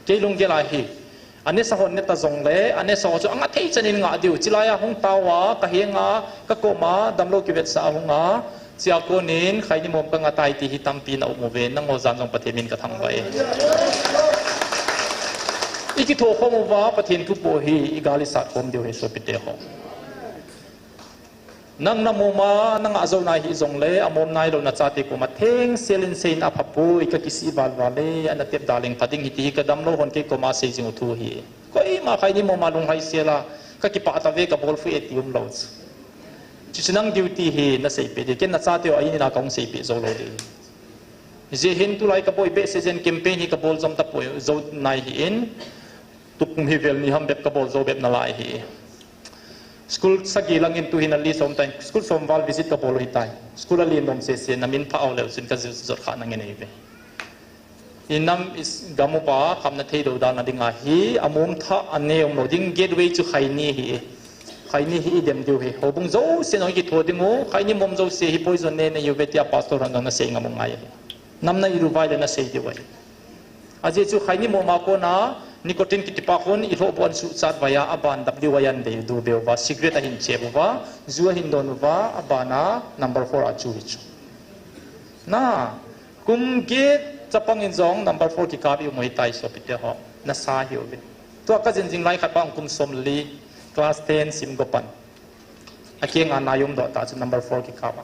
Kei lunggel a hi, anesa hon neta jongle, anesa ho chu anga thei chan in nga diu, chilai a hung tao a, kahenga, kakoma, damlou kivetsah a hunga, chea konin, khaini mom kanga tai ti hi tampi na um uve, nangho jan jong Pathen min kathangvah e. Ikithokhom uva, Pathen thu po hi, igal isat khom diu hi sopite ho. Nang namom a, nanga jou nai hijongle, amom nailou nachate koma thengsel in seiyin aphapoi, kakisih valval e, ana tep daleng pha ding hi ti hi kadamlou hon kei koma sei jing u thu hi. Koima khaini mom a lunghai sel a, kakipah tave kabol phu e ti umlou chu. Chuche nang duty hi naseipeh ding, ken nachateu a in in a kahung seipeh jou lou ding. Hijeh hin tulai kaboi behseh jeh in campaign hi kabol jom tapoi, jou nai hi in, tukum hi vel ni ham bep kabol jou bep nalai hi. School sagi langin tuhin ali som tai, school som val visit kabol u hitai. School alen nom sese, namin pha u leu chun kajot kha nange nei ve. Inam is gam upa khamna thei dodalna dinga hi, amom thah anei umlou ding gateway chu khaini hi. Khaini hi idem diu hi. Houbung jouse jong kitho ding u, khaini mom jouse hi poison ne neiuve tia pastor hon jong nasei ngam u ngai hi. Nam na ilu vai le nasei diu ahi. Ajeh chu khaini mom a kona nicotine kitipa khun ilhohbu an suhchat vai a, aban W I an dei du beuva, cigarette ahin chep uva, ju ahin don uva, abana number four a chu hi chu. Na, kum get chapang in jong number four kikap i um u hitai sopite ho. Nasa hiuve. Tua kajin jing lai khat pa kum somli, class ten sim go pan. Akenga nai umdoh ta chu number four kikap a.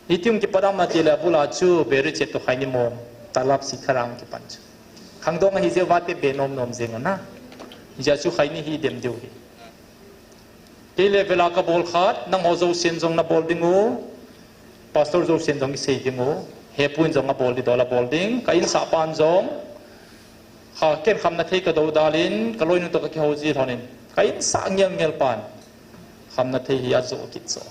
Hiti hung kipat am atile abul a chu beri chep toh khaini mom, talap sikharam kipan chu. Khangdong ahi jeh uva tep be nom nom jeng u na. Hijeh a chu khaini hi dem diu hi. Kei level a kabol khat, nangho jousen jong nabol ding u, pastor jousen jong isei ding u, hepu in jong abol ding dol abol ding, ka insah pan jong, kha ken khamna thei kadodal in, kaloinu toh kakihou ji lhon in, ka insah ngel ngel pan, khamna thei hi ajoh kit jo.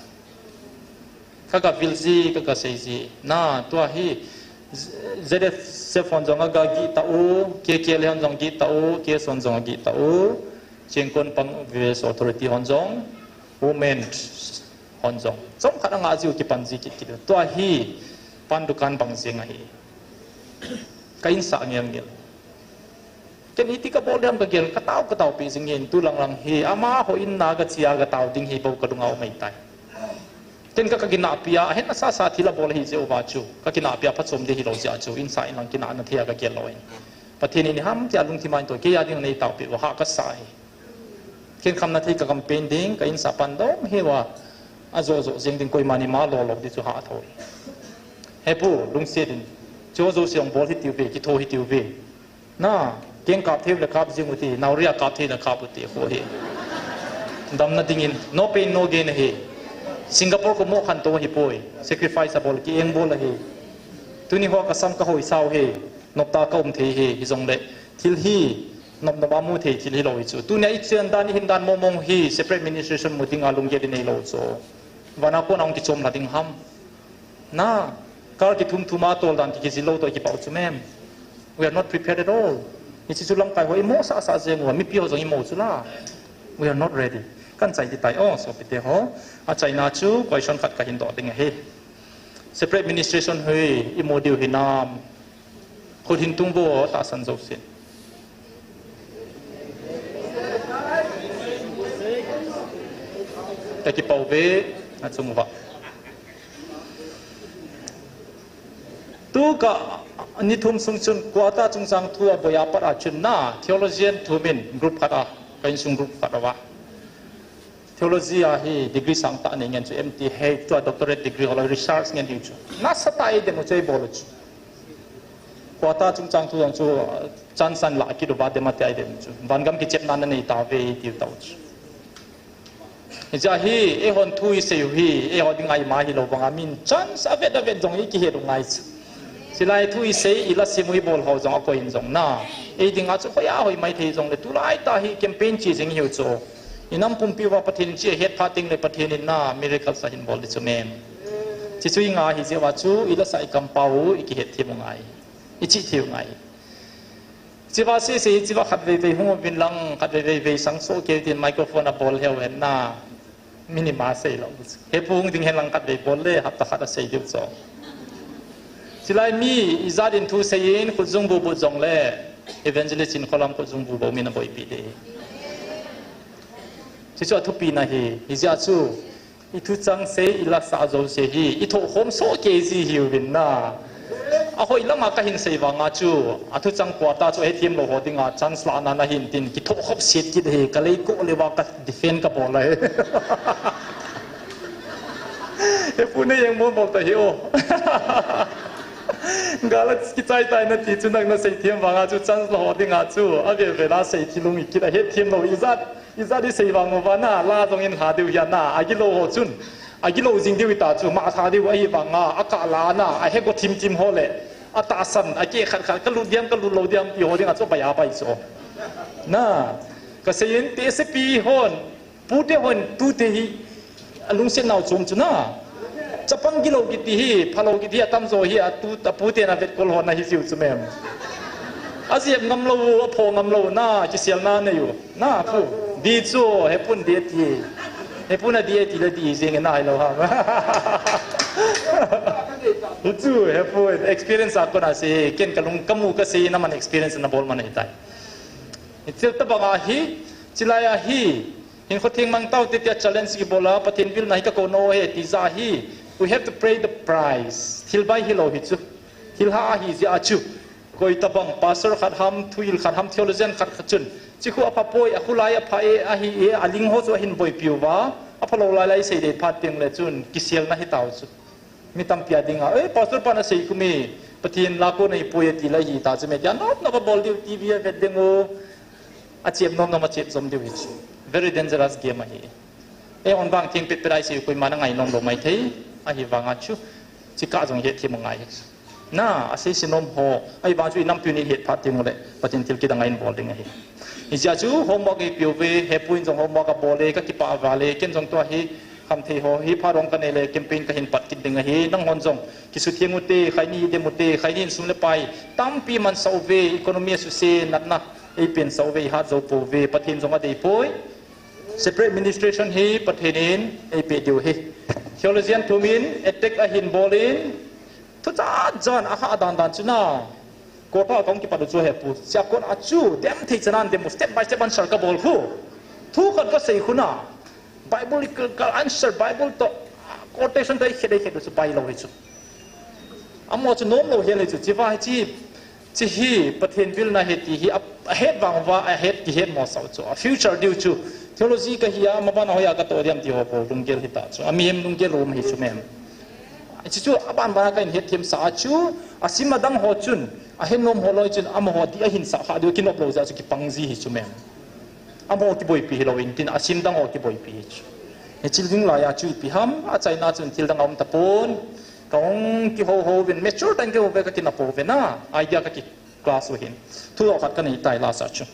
Ka, kavil ji, ka, kasei ji. Na, tua hi, Z S F hon jong agagih ta u, K K L hon jong gih ta u, K S hon jong agih ta u, Chengkon pang V S authority hon jong, women hon jong. Chomkhat anga jiu kipan ji kit kit. Tua hi, pan dukan bang jeng ahi. Ka insah ngel ngel. Ken iti kabol diam kagel, katao, katao pi jing in, tu lang lang hi, amaho in na kache a katao ding hi bou kalunga um ahitai. Ken ka, kakinahpi a, ahin asasa thil abol ahi jeh uva chu, kakinahpi a phachom ding hilou jeh a chu, insah in lang kinahna thei a kagel lou in. Pathen in ham tia lungthim a in toh, kei a ding neitao pi uva, ha kasa hi. Ken khamna thei ka campaign ding, ka insah pan dong hi uva, ajoh joh jeng ding koima ni ma lo lo ding chu ha tho hi. Hepu, lungset in, chu jouse hung bol hitiuve, kitho hitiuve. Na, keng kap thei le kap jing u ti, naoria kap thei le kap u ti, kho hi. Damna dingin, no pain, no gain ahi. Singapore ko mo khantou ahipoi. Sacrifice abol, ki-eng bol ahi. Tuni ho kasam kahoi sao hi. Nopta kaum thei hi, hijongle. Thil hi, nop nop a mu thei thil hilou hi chu. Tunia ichen dan, ihin dan mong mong hi, separate administration mu dinga lunggel inei lou chu. Vana kona hung kichom lha ding ham. Na, car kithum thum a tol dan kikijil lou toh kipah u chu mem. We are not prepared at all. Hiche chu lamkai ho imo sah sah jeng uva, mipi ho jong imo chu la. We are not ready. Kan chai ding tai, oh, sopite ho. Achaina chu question khat kahin doh ding ahi. Separate administration hi imu diu hinam. Khut hin tung vo, tahsan jousen. Kakipah uve, achung uva. Tuka ni thum sung chun quarter chungchang thu aboi a pat a chun na theologian thum in group khat a, ka insung group khat a va. Theology a hi degree sangtah nei ngen chu M T H, tua doctorate degree ho la research ngen diu chu. Nasatah a eidem u chu eibol u chu. Quarter chungchang thu jong chu, uh, chance ahin lah kit uva dem a tia eidem u chu. Vangam kichepna nanei tauve eitiu tau chu. Hijeh a hi, eihon thu isei u hi, eiho dinga ima hilou vanga min chance avet avet jong ikihet u ngai chu. Chulai thu isei, ila sim u ibol ho jong akoi in jong na. Ei dinga chu hoiya hoi maithei jongle, tulai tah hi campaign che jing ihiu chu. Inam pumpi uva Pathen in che ahet phat tengle Pathen in na miracle sa hin bol ding chu mem. Chuchu inga hijeh uva chu, ilasah ikampau, ikihet them u ngai. Ichih them u ngai. Chuva sese hi, chuva khatvei vei hung uvin lang, khatvei vei vei sang soh kei tin microphone abol heu hen na. Min ima sei lou. Hepu hung ding hen lang khatvei bol le, hapta khat asei diu chu. Chulai mi ijat in thu sei in, khut jung bu bu jongle, evangelist in kholam khut jung bu bu min aboipi ding. Chuchu athupina hi, hijeh a chu, ithuchang sei, ilasah jouse hi, ithohkhom soh kei ji hiuvin na. Ahoi lama kahin sei vanga chu, athuchang quarter chu hethem lou ho dinga chance lahna nahin tin, kithohkhop set kit hi, kalei koh leuva ka defend kabol ahi. Hepu nei jeng mol mol ta hi o. Gal a kichai tai nati chu nang nasei them vanga chu chance lou ho dinga chu, avel vel a sei thilung ikit a hethem lou ijat. Ijat isei vang uva na, la jong in lha diu hi a na, agilou ho chun. Agilou jing diu ita chu, ma lha diu ahivanga, akah la na, ahe go thim thim ho le. Atahsan, akeh khat khat, kalut diam, kalut lou diam, ti ho dinga chu, abai abai chu. Na, kasei in, tehsepi hon, pute hon, tute hi, alungset nau chom chu na. Chapang gilou kiti hi, phalou kiti hi, atamjo hi, atu, aputen avetkol hon ahi jiu chu mem. Ajep ngam lou, apho ngam lou, na, kiselna nei u. Na, pu. Di chu, hepun di ati. Hepun adi ati le di jing e nai lou ham. Hichu, hepun experience a kona sei, ken kalung kamu kasei na man experience nabol man ahitai. Hichil tabang ahi, chulai ahi, hinkho theng mang taute tia challenge kibola, Pathen vilna hi kakou nau ahi, tija hi, we have to pay the price. Thil bai hilou hi chu. Thil ha ahi jeh a chu. Koi tabang, pastor khat ham, thuhil khat ham, theologian khat khat chun. Chikhu apha poi, akhulai apha e, ahi e, aling ho chu ahin boipiu va. Aphalou lai lai sei dei phat tengle chun, kiselna hitau chu. Mi tampi a dinga, "Eh, pastor pan asei kum e, Pathen la kon ahipoi," ati lai hita chu me tia, nop nop abol diu, T V avet ding u. Achep nom nom achep jom diu hi chu. Very dangerous game ahi. Eihon vang theng pet pet a isei u koima na ngai nom lou maithei, ahivanga chu. Chikah jong hethem u ngai hi chu. Na, asei se nom ho, ahivang chu inampiu in het phat tengle, Pathen thil kidang a eibol ding ahi. Hijeh a chu homework eipiu ve, hepu in jong homework abol e, kakipah val e, ken jong tua hi, khamthei ho hi pharong kanei le campaign kahin pat kit ding ahi, nanghon jong, kisutheng ute, khaini dem ute, khaini in sum le pai, tampi mansah uve, economy asuse, natna, eipen sah uve, ihat jou pouve, Pathen jong adei poi. Separate administration hi Pathen in eipeh diu ahi. Theologian thum in attack ahin bol in, thuchat jan ahah dan dan chu na. Quarter a kahung kipat u chu hepu. Sia kon a chu, dem thei chan a dem u, step by step answer kabol khu. Thu khat kasei khu na. Biblical answer, Bible toh, quotation toh, ikhet, ikhet u chu bai lou hi chu. Amaho chu nom lou hel hi chu, chiva hi chi, chi hi Pathen vilna ahi ti hi a, ahet vang uva, ahet kihet mosah u chu. A future diu chu, theology kahi a, maban a hoiya katoh diam ti ho po, lunggel hita chu. Amihem lunggel um hi chu mem. Chi chu, aban ban a kahin hetthem sah a chu, asim adang ho chun, ahet nom ho loi chun, amaho di ahin sah kha diu kinop lou jeh a chu kipang ji hi chu mem. Amaho kiboipi hilou in tin, asim dang ho kiboipi hi chu. Hiche ding laiya chu ipi ham, achaina chun thil dang aum tapon. Kahung kiho ho uvin, mature tah in kiho uve, kakina pouve na, idea kaki class u hin. Thudoh khat kanei tai lasa chu.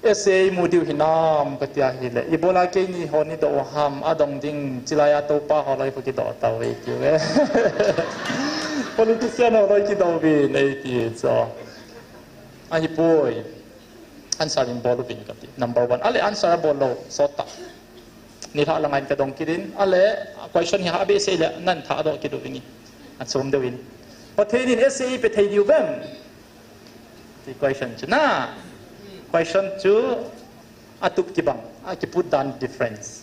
Essay imu diu hinam kati ahile, ibola keini ho nidoh u ham, adong ding, chulaiya toupa ho loi kakidoh tauve tiu ve. Politician ho loi kidoh uvin eiti chu. Ahipoi. Answer in bol uvin kati. Number one. Ahile answer abol lou, sot tah. Nilhah langa in kadong kit in. Ahile question hi hah behseh le nan thahdoh kit uvin. Achom deuin. Pathen in essay eipethei diu vem? Ti question chu na. Question chu atup kibang, akiput dan difference.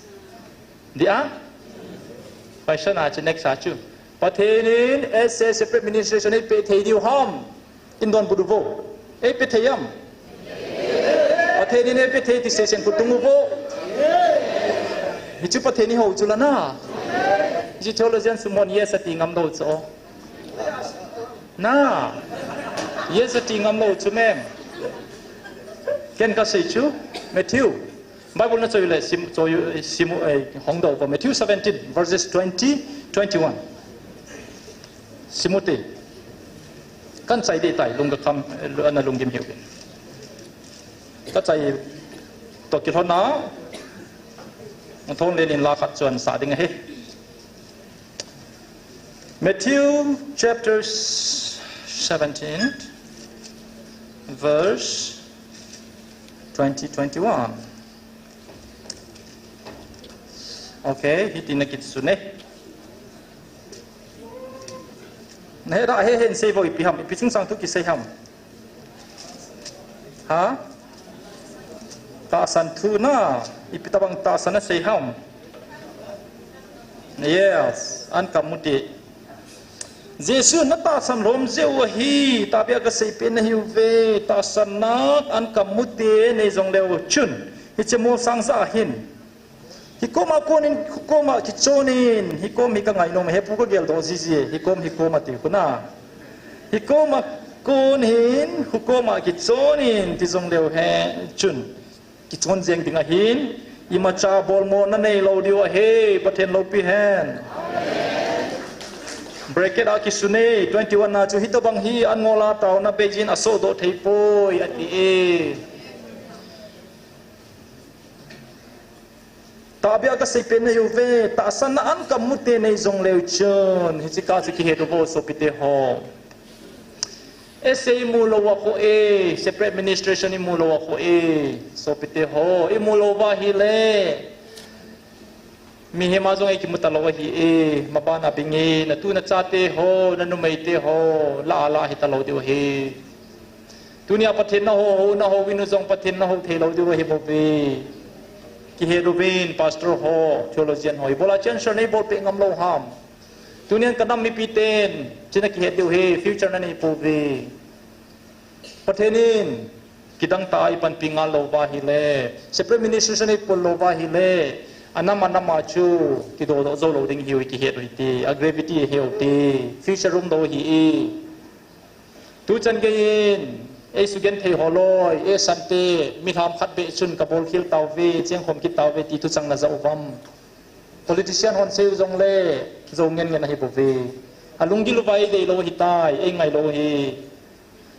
Dia? Question a chu, next a chu. Pathen in essay separate ministration eipethei diu ham? Indonbut uvo. Eipethei ham? Pathen in eipethei ti sesen khut tung uvo. Hichu Pathen ihou chu la na. Hichu theologian sumon yes ati ngam lou chu. Na. Yes ati ngam lou chu mem. Ken kasei chu. Matthew. Bible nachoi le sim, choi, sim, eh, hongdoh uvo. Matthew seventeen, verses twenty, twenty-one. Sim ute. Kan chai ding tai, lung kakham, eh, ana lunggim hiuvin. Kachai toh kilhonna, thon lenin la khat chu ana sa ding ahi. Matthew chapter seventeen, verse twenty, twenty-one. Okay, hiti nakisuh e. Nahe da he hen sei vo ipi ham, ipi chungchang thu kisei ham. Ha? Tahsan thu na, ipi tabang tahsan asei ham. Yes, an kamu te. Jesu na tahsan lom jeh u ahi, tahbeh a kasei pen nahiuve, tahsan na an kamu te nei jong leu chun. Hiche molsang sa ahin. Hikoma konin, hikoma kichonin, hikom hi kangai nom, hepu kageldoh jiji, hikom, hikoma ti khu na. Hikoma konin, hikoma kichonin, ti jong leu hen chun. Kichon jeng ding ahin, imacha bolmo nanei lou diu ahi, Pathen loupi hen. Bracket a kisun e, twenty-one na chu hitobang hi an ngol a taona beijin asohdoh thei poi, ati e. Tahbeh a kasei pen nahiuve, tahsan na an kamu te nei jong leu chun, hiche kah chu kihet uvo sopite ho. Essay imu lou a kho e, separate administration imu lou a kho e, sopite ho, imu lou uva ahile. Mihem a jong eikimu talou ahi e, maban a bing e, natu nachate ho, nanumeite ho, la a la hita lou diu ahi. Tunia Pathen nahou, nahou vin u jong Pathen nahou thei lou diu ahi bouve. Kihet uvin, pastor ho, theologian ho, ibola change nei bolpeh ngam lou ham. Tunian kanam mipi ten, chuna kihet diu ahi, future nanei pouve. Pathen in, kidang tah a ipanpi ngal lou uva ahile, separate ministration eipol lou uva ahile, anam anam a chu, kidodoh jou lou ding ahiu kihet u hite, a gravity ahiu te, future um lou ahi e. Tuchan geiyin, eisugenthei ho loi, eisante, milham khat beh chun kabolkhel tauve, chengkhom kit tauve, ti thuchang najah uvam. Politician hon sei u jongle, jou ngen ngen ahi bouve. Alunggil uva eidei lou ahitai, eingai lou ahi.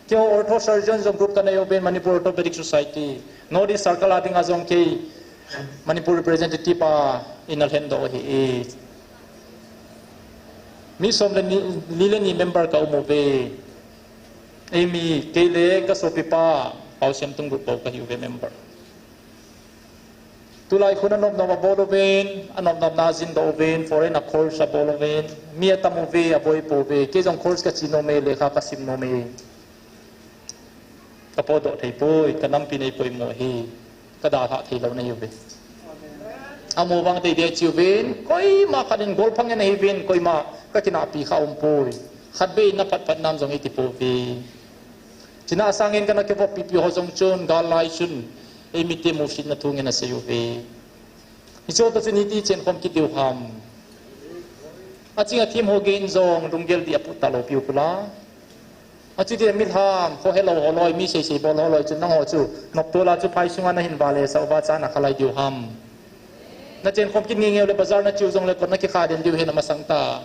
Keiho ortho surgeon jong group kanei uvin Manipur Orthopedic Society. North East Circle a dinga jong kei Manipur representative a ina lhendoh ahi e. Mi som le ni, li le ni member ka um uve. Eimi, kei le kasopipa, Paosiamtung group bou kahiuve member. Tulai khun anop nop abol uvin, anop nop na ajin doh uvin, foreign a course abol uvin, mi atam uve, aboi pouve, kei jong course kache nom e, lekha kasim nom e. Kapotdoh thei poi, kanampi nei poimo hi, kadalhah thei lou nahiuve. Amu vang teitei chiuvin, koima khat in golphang in ahiuvin, koima kakinahpi kha um poi. Khatvei na phat phat nam jong iti pouve. Chuna sangin kana kivop pipi ho jong chun, gal lai chun, eimite musit na thu ngen asei uve. Hiche toh chun iti chenkhom kit diu ham. Aching athem ho gei in jong lunggel dih aput talou piu kula. Achuti milham, khohelou ho loi, mi seisei bol ho loi chun nangho chu, noptol a chu phai sunga nahin vale sa uva cha nakhalai diu ham. Nachen khom kit ngei ngei le bazar nache u jongle kot nakikha den diu hi namasang ta.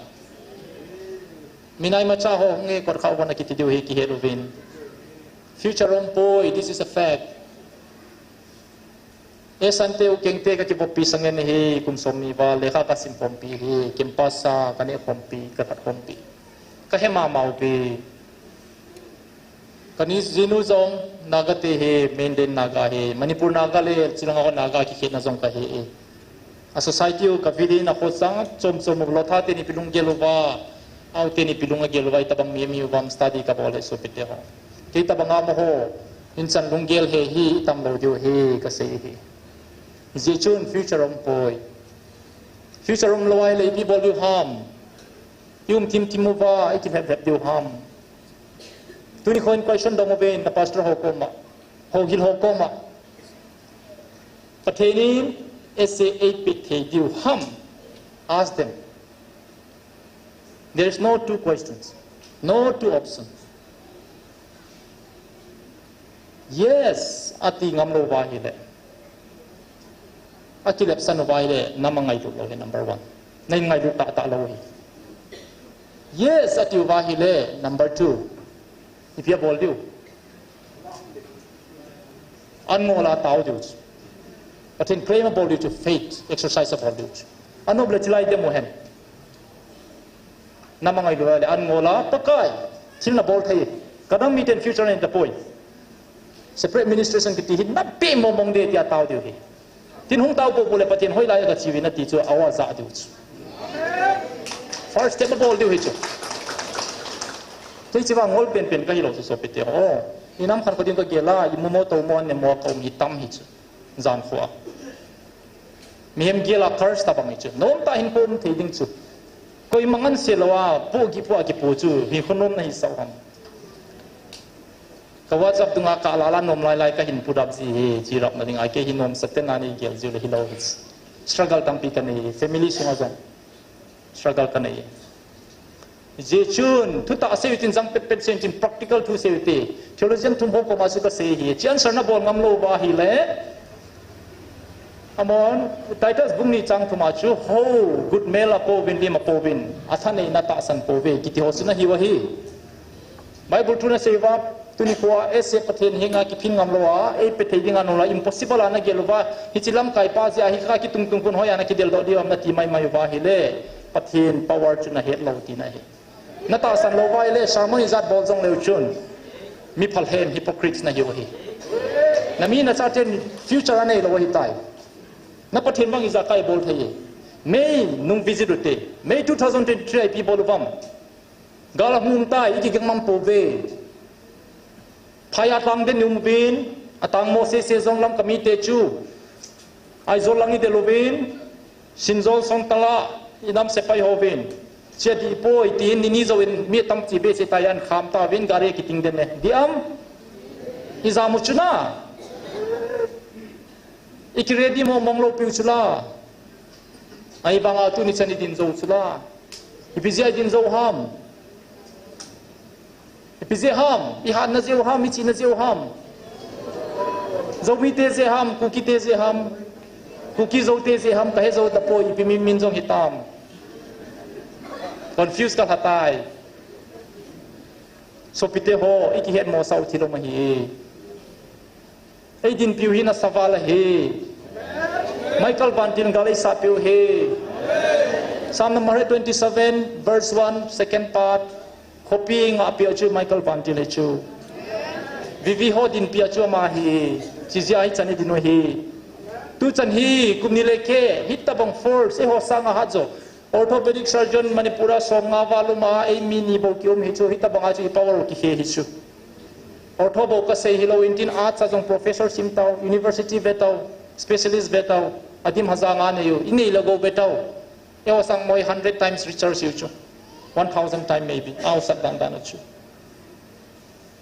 Minai macha ho nge kot kha uva nakiti diu hi kihe uvin. Future um poi, this is a fact. Esan te u keng te kakivoppi sangen hi kum som ni val lekha kasim khompi hi, campus a kaneh khompi, kakhat khompi. Kahe mama uve. Kani jinu jong Naga te hi, mainland Naga hi, Manipur Naga le Chilanga Naga kikhetna jong kahe e. A society u kavidin a khosang chom chom u Lotha teni ipi lunggel uva, au teni ipi lung agel uva, itabang mi mi uvam study kabol e sopite ho. Kei tabang amaho, inchan lunggel he hi, itam lou diu hi, kasei hi. Hijeh chun future um poi. Future um lou ahile ipi bol diu ham. I um thim thim uva, i kilhep lhep diu ham. Tuni khon question dong uve na pastor ho koma, ho hil ho koma. Pathen in essay eipe thei diu ham. Ask them. There is no two questions, no two options. Yes, ati ngam lou uva ahile. Akilepsan uva ahile, nam angailut lou hi number one. Nangailut tah tah lou hi. Yes, ati uva ahile, number two. Ipi abol diu. An ngol a tao diu chu. Pathen claim abol diu chu faith exercise abol diu chu. Anop le chilai demo hen. Nam angailut le an ngol a Pakai. Thil nabol thei. Kadam miten future nen tapoi. Separate ministration kiti hi nape mong mong de tia tao diu hi. Tin hung tao popo le Pathen hoilai a kache uvin ati chu awa ja diu chu. First step abol diu hi chu. Kei chiva ngol pen pen kahi lou chu sopite ho. I nam khat kho ding kagel a, i mu mo to mo ne mo ka um hi tam hi chu. Jan kho a. Mihem gel a curse tabang hi chu. Nom tah hin kom thei ding chu. Koima ngansei lou a, po gi po a kipo chu. Hi kho nom nahi sao ham. Ka WhatsApp dunga ka la la nom lai lai kahin put up ji hi, chirap na ding a kei hi nom sate na nei gel jiu le hilou hi. Struggle tampi kanei, family sunga jong. Struggle kanei. Hijeh chun, thutah sei u tin jang pet pet sei u tin practical thu sei u te. Theologian thum ho koma chu kasei hi. Chi answer nabol ngam lou uva ahile. Amahon, Titus bung ni chang thum a chu, ho, good male apouvin, lim apouvin, athaneina tahsan pouve, kiti ho chu nahiu ahi. Bible thu nasei uva, tuni khoa, essay Pathen henga kiphin ngam lou a, eipe thei dinga nula, impossible a nagel uva, hiche lamkai pa jeh a, hi kha kitung tung khun hoiya nakidel doh diu ham nati mai mai uva ahile, Pathen power chu nahet lou tina ahi. Natahsan lou uva ahile, sermon ijat bol jong leu chun, mi phalhem, hypocrites nahiu ahi. Nami nachaten future anei lou ahitai. Na Pathen bang ijat kai bol thei e. May nung visit u te. May two thousand twenty-three a ipi bol uvam. Gal ahung tai, i kigel ngam pouve. Phaiya lhang den i um uvin, atang mo sese jong Lamka mite chu. Aizawl lang i del uvin, Sinzawl Songtala, i nam sepai hovin. Chia dih poi, tin ni ni jouvin, mi tam chi behseh tah in kham tauvin, gari kiting den e. Dih am? I jam u chu na. I ki ready mong mong lou piu chu la. Ahivanga tuni chan i din jou chu la. Ipi jeh a i din jou ham. Ipi jeh ham. I hatna jeh u ham, i chihna jeh u ham. Zomi te jeh ham, Kuki te jeh ham. Kuki Zo te jeh ham, kahe jou tapoi, ipi min min jong hitam. Confuse kalha tai. Sopite ho, i kihet mosah u thil um ahi. Eidinpiu hi nasa val ahi. Michael Vantil gal eisahpiu hi. Psalm number twenty-seven, verse one, second part. Khopi ngahpia chu Michael Vantil hi chu. Vivi ho dinpia chu ama hi. Chijeh a hichan idin u hi. Tuchan hi, kum ni le keh, hitabang force, eiho sanga hat jo. Orthopedic surgeon Manipur a som nga val uma, eimi ni bou kium hi chu, hitabanga chu i power u kihe hi chu. Ortho bou kasei hilou in tin, arts a jong professor sim tau, university ve tau, specialist ve tau, adim hajar nga nei u, i nei le gou ve tau. Eiho sang moi hundred times richer siu chu. One thousand time maybe, a u sat dan dan u chu.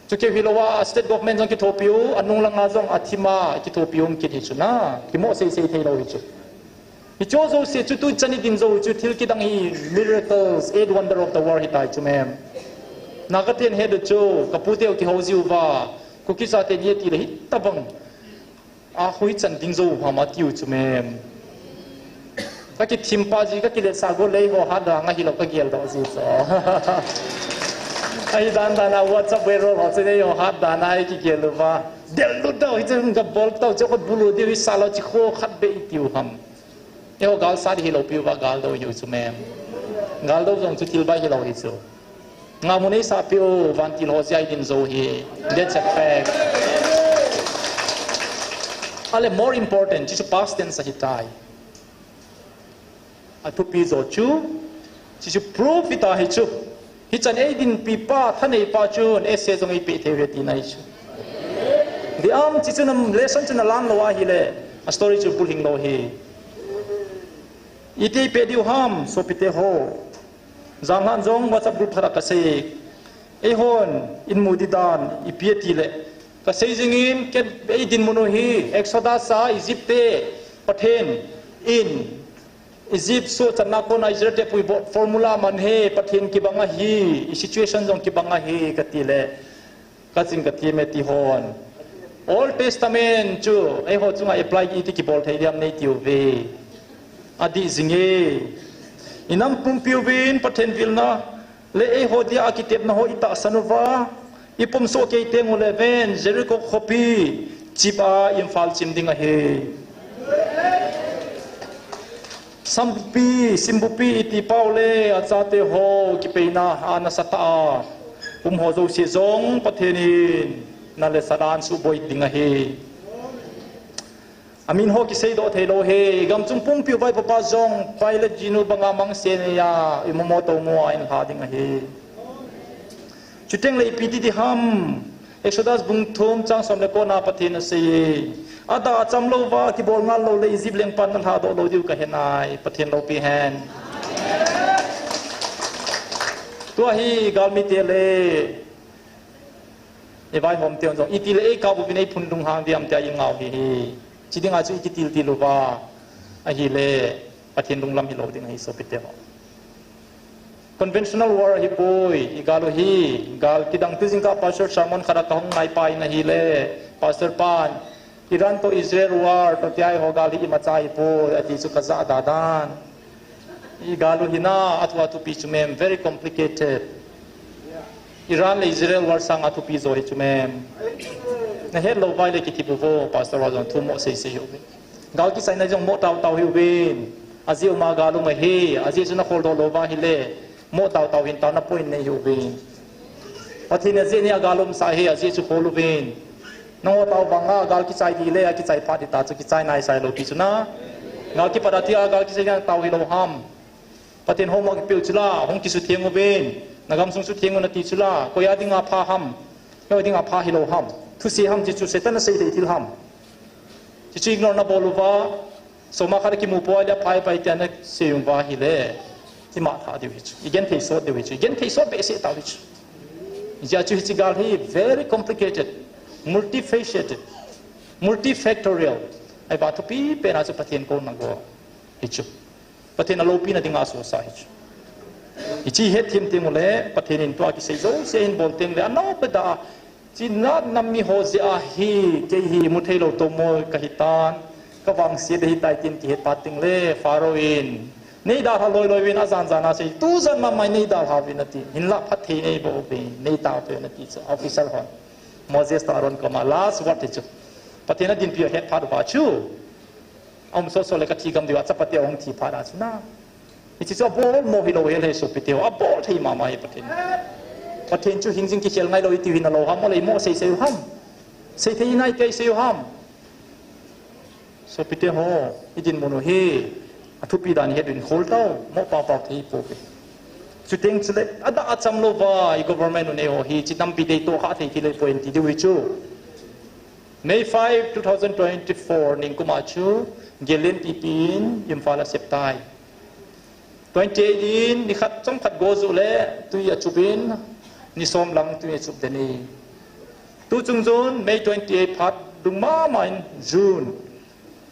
Chukeu hilou a, state government jong kithopiu, anung langa jong athima kithopiu um kit hi chu na, kimo sei sei theilou hi chu. Hicho jouse chu tuchan idin jou chu thil kidang hi miracles, eighth wonder of the world hitai chu mem. Naga ten hedu chu, kaputeu kihou jiu va, Kuki chate ni ati le hitabang. A hoichan ding jou ham atiu chu mem. Ka kithim pa ji, ka kilet sa go lei ho hat dan a hilou ka gel doh ji chu. Ahi dan dan a WhatsApp viral ho chu nei ho hat dan a ei kigel uva. Del lut doh hi chu ka bol tau chu ka bulu diu hi sa lou chi kho khat be i tiu ham. Eiho gal sa di hilou piu va gal do hiu chu mem. Gal do jong chu thil bai hilou hi chu. Nga mu nei sa piu van til ho jai din jo hi. That's a fact. Ale more important, chu chu past tense hi tai. A thupi jo chu, chu chu proof hi ta hi chu. Hichan ei dinpi pa, thanei pa chun essay jong ei pe thei ve ti nai chu. Di am chi chu nam lesson chu na lan lou ahi le, a story chu bulhing lou hi. Iti pe diu ham, sopite ho. Janghan jong WhatsApp group thara ka sei. Eihon, in mu di dan, ipi ati le. Ka sei jingin, ken ei dinmun u hi, Exodus a Egypt te, Pathen, in, Egypt soh channa kona Israel te puidoh formula man he, Pathen kibang ahi, i situation jong kibang ahi, kati le, ka ching ka ti me ti hon. Old Testament chu, eiho chunga apply iti kibol thei diam nei tiu ve. Adih jing e. I nam pumpi uvin Pathen vilna, le eiho dia a kitepna ho i tahsan uva, i pumsoh kei teng u le ven, Jericho khopi, chip a Imphal chim ding ahi. Sambupi, Simbupi iti pau le, a chate ho, kipeina, a nasa ta a. Pum ho jouse jong, Pathen in, na le sadan suboi ding ahi. Amin ho kisei doh thei lou he, gam chung pumpi u vai papa jong, Pilate jinu banga mang se ne ya, i momo to mo a in lha ding ahi. Chuteng le ipi ti di ham, Exodus bung thum chang som le kona Pathen a sei e. Ada a cham lou va, kibol ngal lou le Egypt lengpan na lha doh lou diu ka he nai, Pathen loupi hen. Tua hi galmi te le, i vaihom te jong, iti le ei kap uvin ei phundung hang diam tia i ngau hi hi. Chi dinga chu i kitil til uva, ahi le, Pathen lunglam hilou ding ahi sopite ho. Conventional war ahipoi, i gal u hi, gal kidang tu jingkah pastor sermon khat a ka hung ngai pa in ahile, pastor pan, Iran to Israel war to tia eiho gal hi imacha ahipoi, ati chu ka ja dadan. I gal u hi na, a thu a thupi chu mem, very complicated. Iran le Israel war sanga thupi jo hi chu mem. Na het lou vai le kiti bu vo, pastor ho jong thu mo sei sei u ve. Gal kichaina jong mo tau tau hi uvin. Ajeh uma gal um ahi, ajeh chu na khol doh lou va ahile. Mo tau tau hin tau na point nei hi uvin. Pathen in ajeh nei a gal um sa hi, ajeh chu khol uvin. Nangho tau vanga gal kichai di le, a kichai phat di ta chu kichai nai sai lou pi chu na. Gal kipat a tia gal kichai na tau hi lou ham. Pathen ho ma kipil chu la, hung kisutheng uvin. Na gamsung sutheng u nati chu la, koi a dinga pha ham. Koi a dinga pha hi lou ham. Thuse ham chi chu Satan a sei thei thil ham. Chi chu ignore na bol uva. Soma khat a kimu poi le phai pai tia na sei uva ahile, ima tha diu hi chu. I genthei sot diu hi chu. I genthei sot behseh tau hi chu. Hijeh a chu hiche gal hi very complicated, multifaceted, multifactorial. Ahivang thupi pen a chu Pathen kouna go hi chu. Pathen a loupina dinga sosa hi chu. Hiche hetthem teng ule, Pathen in tua kisei jouse hin bol teng le, anao pe da, Chi na nam mi ho jeh a hi, kei hi mu thei lou tomo ka hi tan, ka vangset ahi tai tin kihet pat teng le, Pharaoh in, nei dalha loi loi uvin ajan jan a sei, tu jan ma mai nei dalha uvin ati, hinlah phatthei nei boh uvin, nei tao uvin ati chu, official hon. Moses to Aaron koma, last word hi chu. Pathen a dinpi a het phat uva chu. Aum soso le ka thi gam diu a, chapate ahung thi phat a chu na. Hiche chu abol mo hilou hel he sopite ho, abol thei mama hi Pathen. Pathen chu hingjing kikhel ngai lou i tiu hin alou ham, ole mo sei sei u ham. Sei thei nai tei sei u ham. Sopite ho, i dinmun u hi, athupi dan i het uvin khol tau, mo pau pau thei pouve. Chuteng chule, ada acham louva, i government u nei ho hi, chi tampi tei toh kha thei thei lou poi ti diu hi chu. May five, two thousand twenty-four, nikum a chu, Galen T P in, Imphal a sep tai. Twenty-eight in, ni khat chomkhat go ju le, tui a chup in, ni som lang tui a chup den e. Tu chung jun, May twenty-eight phat, dung mama in, June.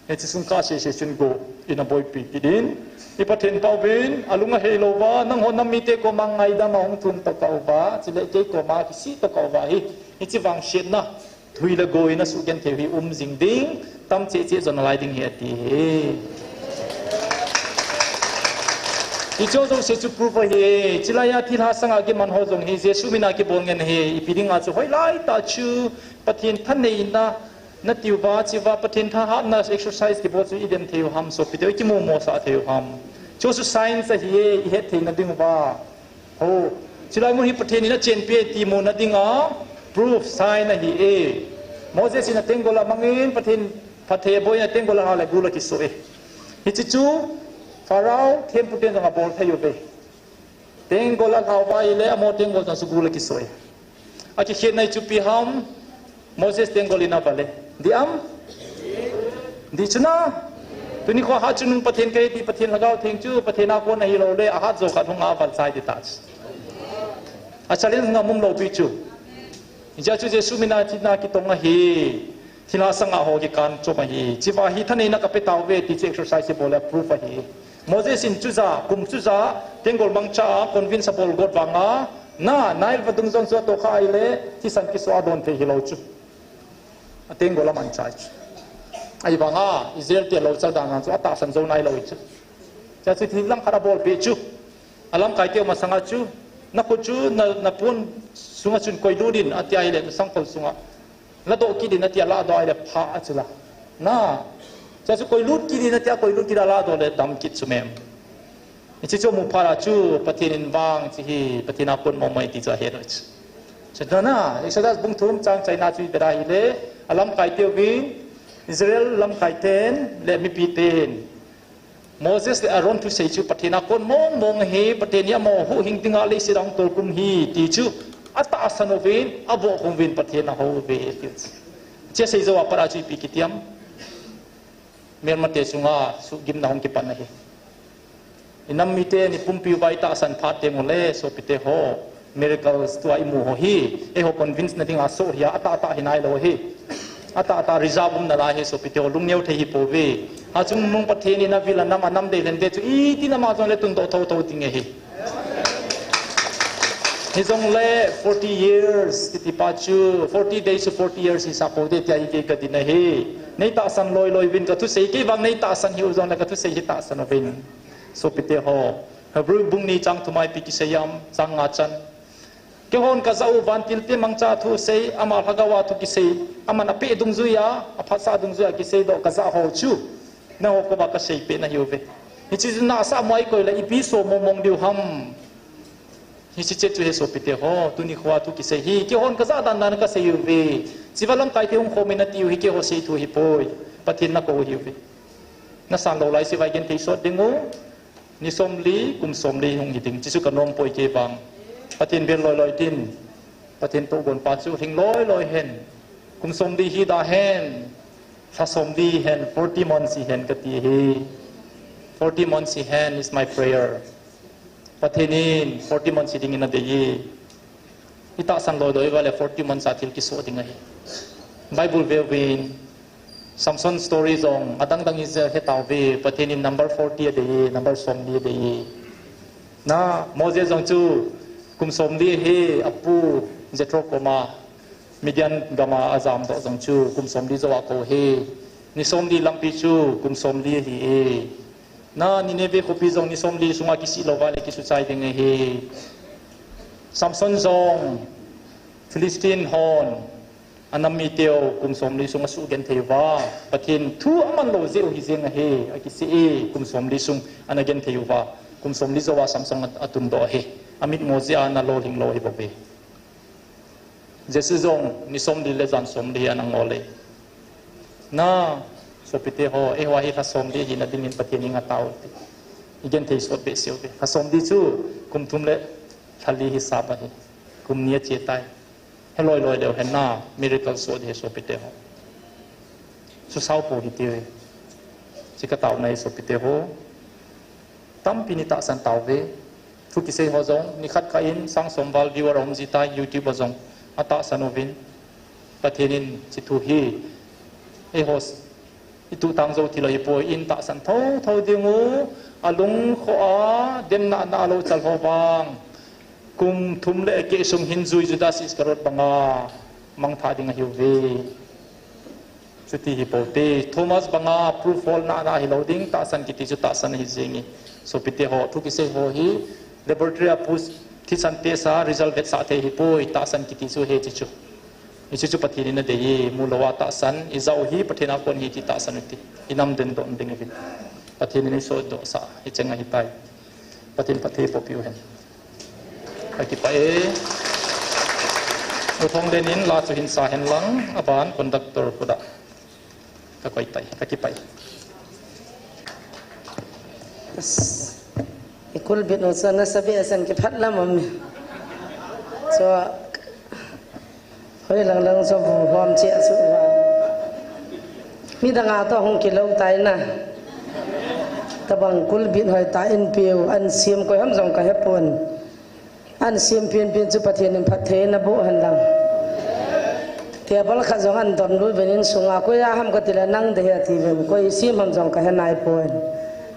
Hiche sung kah sese chun go, in a boipi kit in. I Pathen pau vin, alung ahei louva, nangho nam mite koma ngaidam a hung thum tokah uva, chule kei koma kisih tokah uva hi, hiche vangsetna. Thui le goi na sugenthei u hi um jing ding, tam cheh cheh jo nalai ding ahi ati hi. Hiche jouse chu proof ahi. Chulaiya thilha sanga kiman ho jong hi Jesu mina kibol ngen ahi. Ipi dinga chu hoilai tah chu Pathen thaneina natiuva, chua Pathen thahatna exercise kibol chu igenthei u ham, sopite, ikimu mosah thei u ham. Chu chu signs ahi, ihet theina diuva. Ho, chulai mun hi Pathen in achenpi ti muna dinga proof, sign ahi e. Moses in atenggol amangin Pathen phatthei aboiyin atenggol alhah le gul akisoh e. Hiche chu Pharaoh thempu ten jong abol thei uve. Tenggol alhah uva ahile amaho tenggol jong chu gul akisoh e. Akikhetna chu ipi ham, Moses tenggol in aval e. Dih am? Dih chu na. Tuni kho ahat chu nung Pathen kahi ti Pathen Lhagao Theng chu Pathen a kon ahilou le ahat jo khat hung aval chai ding tah chu. A challenge ngam um lou pi chu. Hiche chu Jesu mina thina kitong ahi. Thilha sanga ho kikan chom ahi. Chua hi thaneina kape tauve ti chu exercise ibol le proof ahi. Moses in chuja, kum chuja, tenggol mangcha a convince abol got vanga, na, Nile vadung jong chu atoh kha ahile, thisan kisoh a don thei hilou chu. Atenggol aman chai chu. Ahivanga, Israel te louchal dan chu atahsan jou nailou chu. Chua chu thil lang khat abolpeh chu. Alamkai teu masanga chu, nakhut chu, na, napon sunga chun koilut in, atia ahile, nasangkhol sunga. Ladoh kit in atia, ladoh ahile pha a chu la. Na. Chua chu koilut kit in atia, koilut kit a ladoh le dam kit chu mem. Hiche chu amu phat a chu Pathen in vang chu hi, Pathen a kon mong mong ahi ti chu ahet u chu. Chuna, Exodus bung thum chang chaina chu ivet a ahile, alamkai teuvin, Israel lamkai ten, le mipi ten. Moses le Aaron thusei chu Pathen a kon mong mong ahi, Pathen hi amaho huhhing dinga leiset a hung tolkhum ahi ti chu atahsan uvin, avohkhum uvin Pathen ahou uve ti chu. Hiche sei jou a pat a chu ipi kiti am? Melmate chunga suhgimna hung kipan ahi. Inam miten ipumpi uva itahsan phat teng ule, sopite ho. Miracles tua imu ho hi, eiho convince na dinga soh ahi, atahtah hi nailou ahi. Atahtah reserve um nalai ahi, sopite ho, lungneo thei hi pouve. Achungnung Pathen in avil anam, anam dei lhende chu, iti nama jongle tundoh thotho ding ahi. Hijongle forty years, kiti pa chu, forty days to forty years hisah pouve tia hi kei kadin ahi. Neitahsan loi loi uvin kathusei, kei vang neitahsan hih u jongle kathusei hi tahsan uvin. Sopite ho, Hebrew bung ni chang thum a ipi kisei am, chang nga chan. Keihon kajah u vantil te mangcha thu sei, ama lhagao a thu kisei, aman apeh dungjuia, aphatsah dungjuia kiseidoh kajah ho chu, nangho koma kaseipeh nahiuve. Hiche chu nahsah mo ahikoi le ipi soh mong mong diu ham. Hiche chu he sopite ho, tuni khoa thu kisei hi, keihon kajah dan dan kasei uve. Chiva lamkai te hung khom in atiu hi, keiho sei thu hipoi. Pathen nakou hiuve. Nasan lou lai seh uva igenthei sot ding u. Ni somli, kum somli hung hiding, chuchu kanom poi kei vang. Pathen bel loi loi tin, Pathen tohgon pa chu hing loi loi hen. Kum somli hi da hen, lha somli hen, forty months hi hen kati hi. Forty months hi hen is my prayer. Pathen in forty months hi dingin adei e. Itahsan loi loi uva le forty months a thil kisoh ding ahi. Bible veuvin, Samson story jong adang dang ijeh hetauve, Pathen in number forty adei e, number somli adei e. Na, Moses jong chu kum somli hi apu Jethro koma Midian gama ajamdoh jong chu kum somli jou a kou hi. Ni somli lampi chu kum somli ahi e. Na, Nineveh khopi jong ni somli sunga kisih louva le kisuchai ding ahi. Samson jong Philistine hon anam miteu kum somli sung asuh genthei uva, Pathen thu aman lou jeh u hijeng ahi, akisih e, kum somli sung ana genthei uva, kum somli jou a Samson atundoh ahi. Amitmo jeh a ana lolhing lou ahibouve. Jesu jong ni somli le jan somli ana ngol e. Na, sopite ho, eiho hi lha somli hina dingin Pathen in atao te. Igenthei sot behseh uve. Lha somli chu kum thum le lha li hisap ahi. Kum ni ache tai. Heloi loi leu hen na, miracle soh ding ahi sopite ho. Susao pou hite uve. Chu kataona ahi sopite ho. Tampin itahsan tauve. Thu kisei ho jong, nikhat kah in sang som val viewer aum jitai, YouTube a jong atahsan uvin. Pathen in hiche thu hi, eiho ituhtang jou thil ahipoi, itahsan thotho ding u, alungkhoh a, demna na alou chal ho vang. Kum thum le akeh sung hin jui Judas Iscariot banga mangthah ding ahiuve. Chuti hi pote, Thomas banga proof holna na hi lo ding, tahsan kiti chu tahsan hi jinge. Sopite ho, thu kisei ho hi, laboratory a pu thisan test a result vetsah thei hi poi, tahsan kiti chu hiche chu. Hiche chu Pathen in adei e, mu lou a tahsan, ijat u hi Pathen a kon hi ti tahsan u ti. Inam den don ding ahi. Pathen in eisodoh sah, hicheng ahitai. Pathen phatthei boh piu hen. Kakipah e. U Thonglen in la chu hin sa hen lang, aban conductor khuta. Kakoi tai, kakipah e. Yes. I kulbit u chu nasa behseh in kiphat lam um e. Chu hoilang lang chu bu hom cheh chu va. Midang a toh hung kilou tai na. Tabang kulbit hoi tah in piu, an siam koi ham jong kahe pon. An siam pian pian chu Pathen in phatthei naboh hen lang. Table khat jong an don lut uvin insunga, koi a ham kati le nang ding ahi ati uvin, koi siam ham jong kahe nai pon.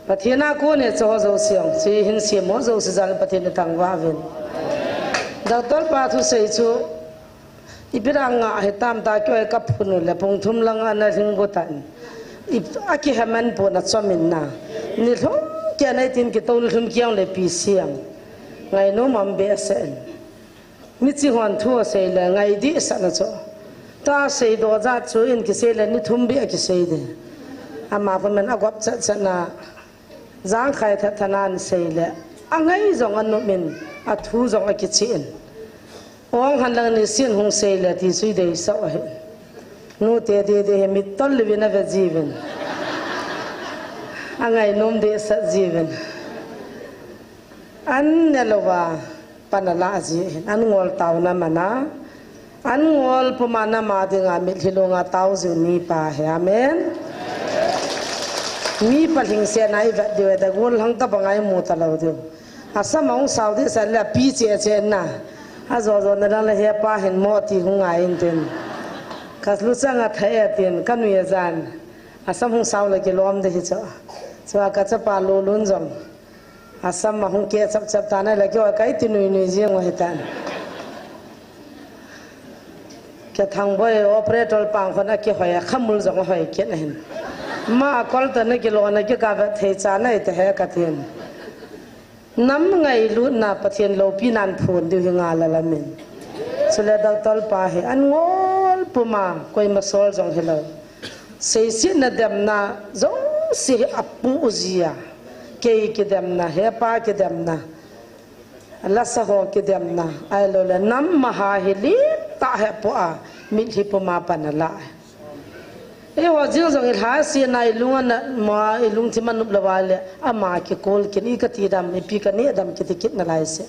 Pathen a kon e chu ho jouse jong, chu hin siam ho jouse jal Pathen in thangvah uvin. Doctor pa thusei chu, ipi dinga hitam tia kihoi kaphun u le pung thum lang ana lhing got tan. I, akiheman pon achom in na. Ni lhum kei a nei tin kitou ni lhum kei a le ipi siam. Ngainom um behseh in. Miching hon thu asei le ngai dehset na chu. Tua seidoh jat chu in kisei le ni thum beh akisei ding. Ama pun man agop chet chet na. Jangkhai that thanan sei le, angai jong anom in, athu jong akichih in. Ong han lang nisin hung sei le ti chu idei sah u ahi. Nu te dede hi mittol louvin ave jiuvin. Angainom dehset jiuvin. An ne louva. Pan ala ji hin, an ngol taona mana. An ngol puma nama dinga mitlhi lunga tao jiu mipa hi, amen. Mipa lhingsetna ivet diu, da gollhang tabang a imu talou diu. Asam ahung sao dehset le api cheh cheh na. Ajo jo na lang le hepa hin mo ti hung ngai in tin. Kalu chang athah e tin, kanui ajan. Asam hung sao le kilom ding hi chu. Chua kachapa Lolun jong. Asam ahung keh chap chap tan ahile keiho kaiti nui nui jing u ahitan. Kei Thangboi operator pang khun akihoi a, khamul jong ahoi kit ahin. Ma akol ta na kilona kikah vet thei cha nai te he katin. Nam ngailutna Pathen loupina phon diu hi ngal a lamin. Chule doctor pa hi an ngol puma koima sol jong hilou. Seisetna demna jouse hi apoh jia. Kei kidemna, hepa kidemna, lasa ho kidemna, ahilou le nam maha hi lim tah he poh a, mitlhi puma pan ala. Eiho jing jong ilhasetna ilung ana ma ilungthim anop lou a le, ama kikol kin ikati dam, ipi kaneh dam kiti kit nalai se.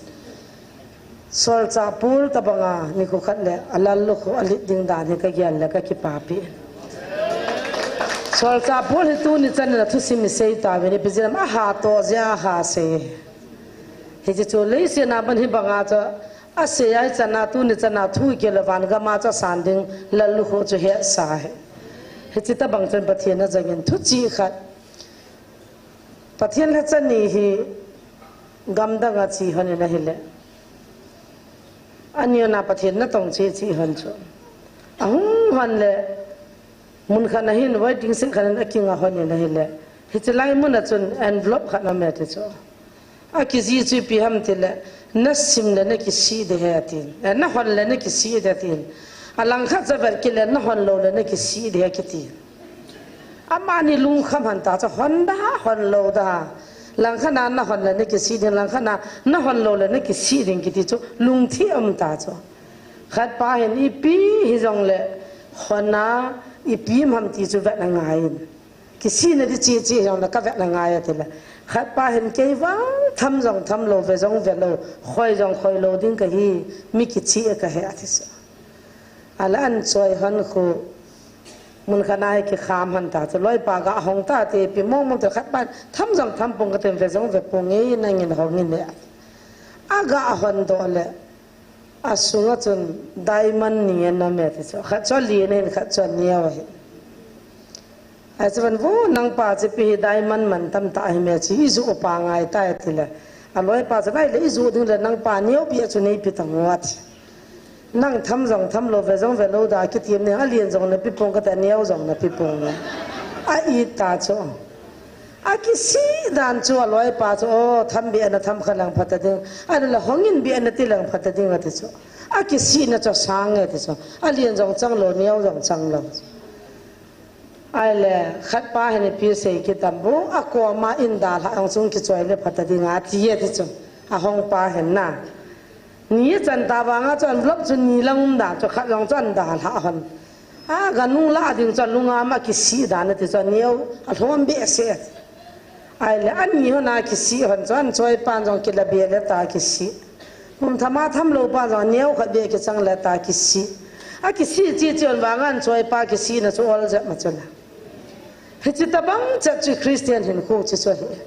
Solchah Paul tabanga nikho khat le alal lukhuh alet ding dan hi kagel le kakipapi. Solchah Paul hi tuni chan in athusim isei tauvin, ipi jeh ham ahatoh jeh a ahasei. Hiche chu leiset a ban hibanga chu asei a ichan a tuni chan a thu ikile van gam a chu asan ding lal lukhuh chu hesa hi. Hiche tabang chun Pathen ajangin thuchih khat. Pathen lhacha ni hi gamdang a che hon in ahile. Ani na Pathen natong che che hon chu. Ahung hon le mun khat a hin waiting shed khat in akinga hon in ahile. Hiche lai mun a chun envelope khat aume ti chu. Akijih chu ipi ham tile, nasim le nakisih ding ahi atin. Eh, nahon le nakisih ding atin. Alangkhat chu avet kit le nahon lou le nakisih ding ahi kiti. Amani lungkham hon ta chu, hon da, hon lou da. Langkhat na nahon le nakisih ding, langkhat na nahon lou le nakisih ding kiti chu lungthim um ta chu. Khat pa hin ipi hijongle hon a ipi ham ti chu vet angai in. Kisihna di cheche hijongle kavet angai atile. Khat pa hin kei vang tham jong tham lou, ve jong ve lou, khoi jong khoi lou ding kahi, mi kicheh kahi ati sa. Ahile an choi hon khu, mun khat na hi kikham hon ta chu, loipa ga hong ta te, ipi mong mong te khat pa, tham jong tham pong kate, ve jong ve pong e, nangin hong in e. Aga hon doh le, asunga chun diamond ni ana um e ti chu, khat chu alen ahin, khat chu aneo ahi. Ahi chu van vo nangpa chu ipi hi diamond man tam tah hi me chu, ijoh pa ngai tai atile. Aloipa chun ahile ijoh ding le nangpa neo pi a chu neipe tan o ati. Nang tham jong tham lou, ve jong ve lou da kitim ni, alen jong napi pong kati, aneo jong napi pong ni. A-it ta chu. Akisih dan chu aloipa chu, o, tham beh na tham kha leng pha ta ding. Ahilou le hung in beh nati leng pha ta ding ati chu. Akisihna chu asang e ti chu. Alen jong chang lou, neo jong chang lou. Ahile, khat pa hin ipi sei kit am, bu, akoma in dalhah jong chu kichoi le pha ta ding ati e ti chu. Ahung pa hin na. Ni chan ta vanga chu envelope chu ni lang um dan chu khat jong chu an dalhah hon. A, ganung lah ding chu alung a ma kisih dan ati chu, aneo alhom behseh. Ahile, ani hon akisih hon chu, anchoipan jong kila be le ta kisih. Kum tham a tham lou pa jong aneo khat beh kichang le ta kisih. Akisih chi chi hon vanga anchoipa kisihna chu ol jep ma chu la. Hiche tabang chet chu Christian hinkho chu chu ahi.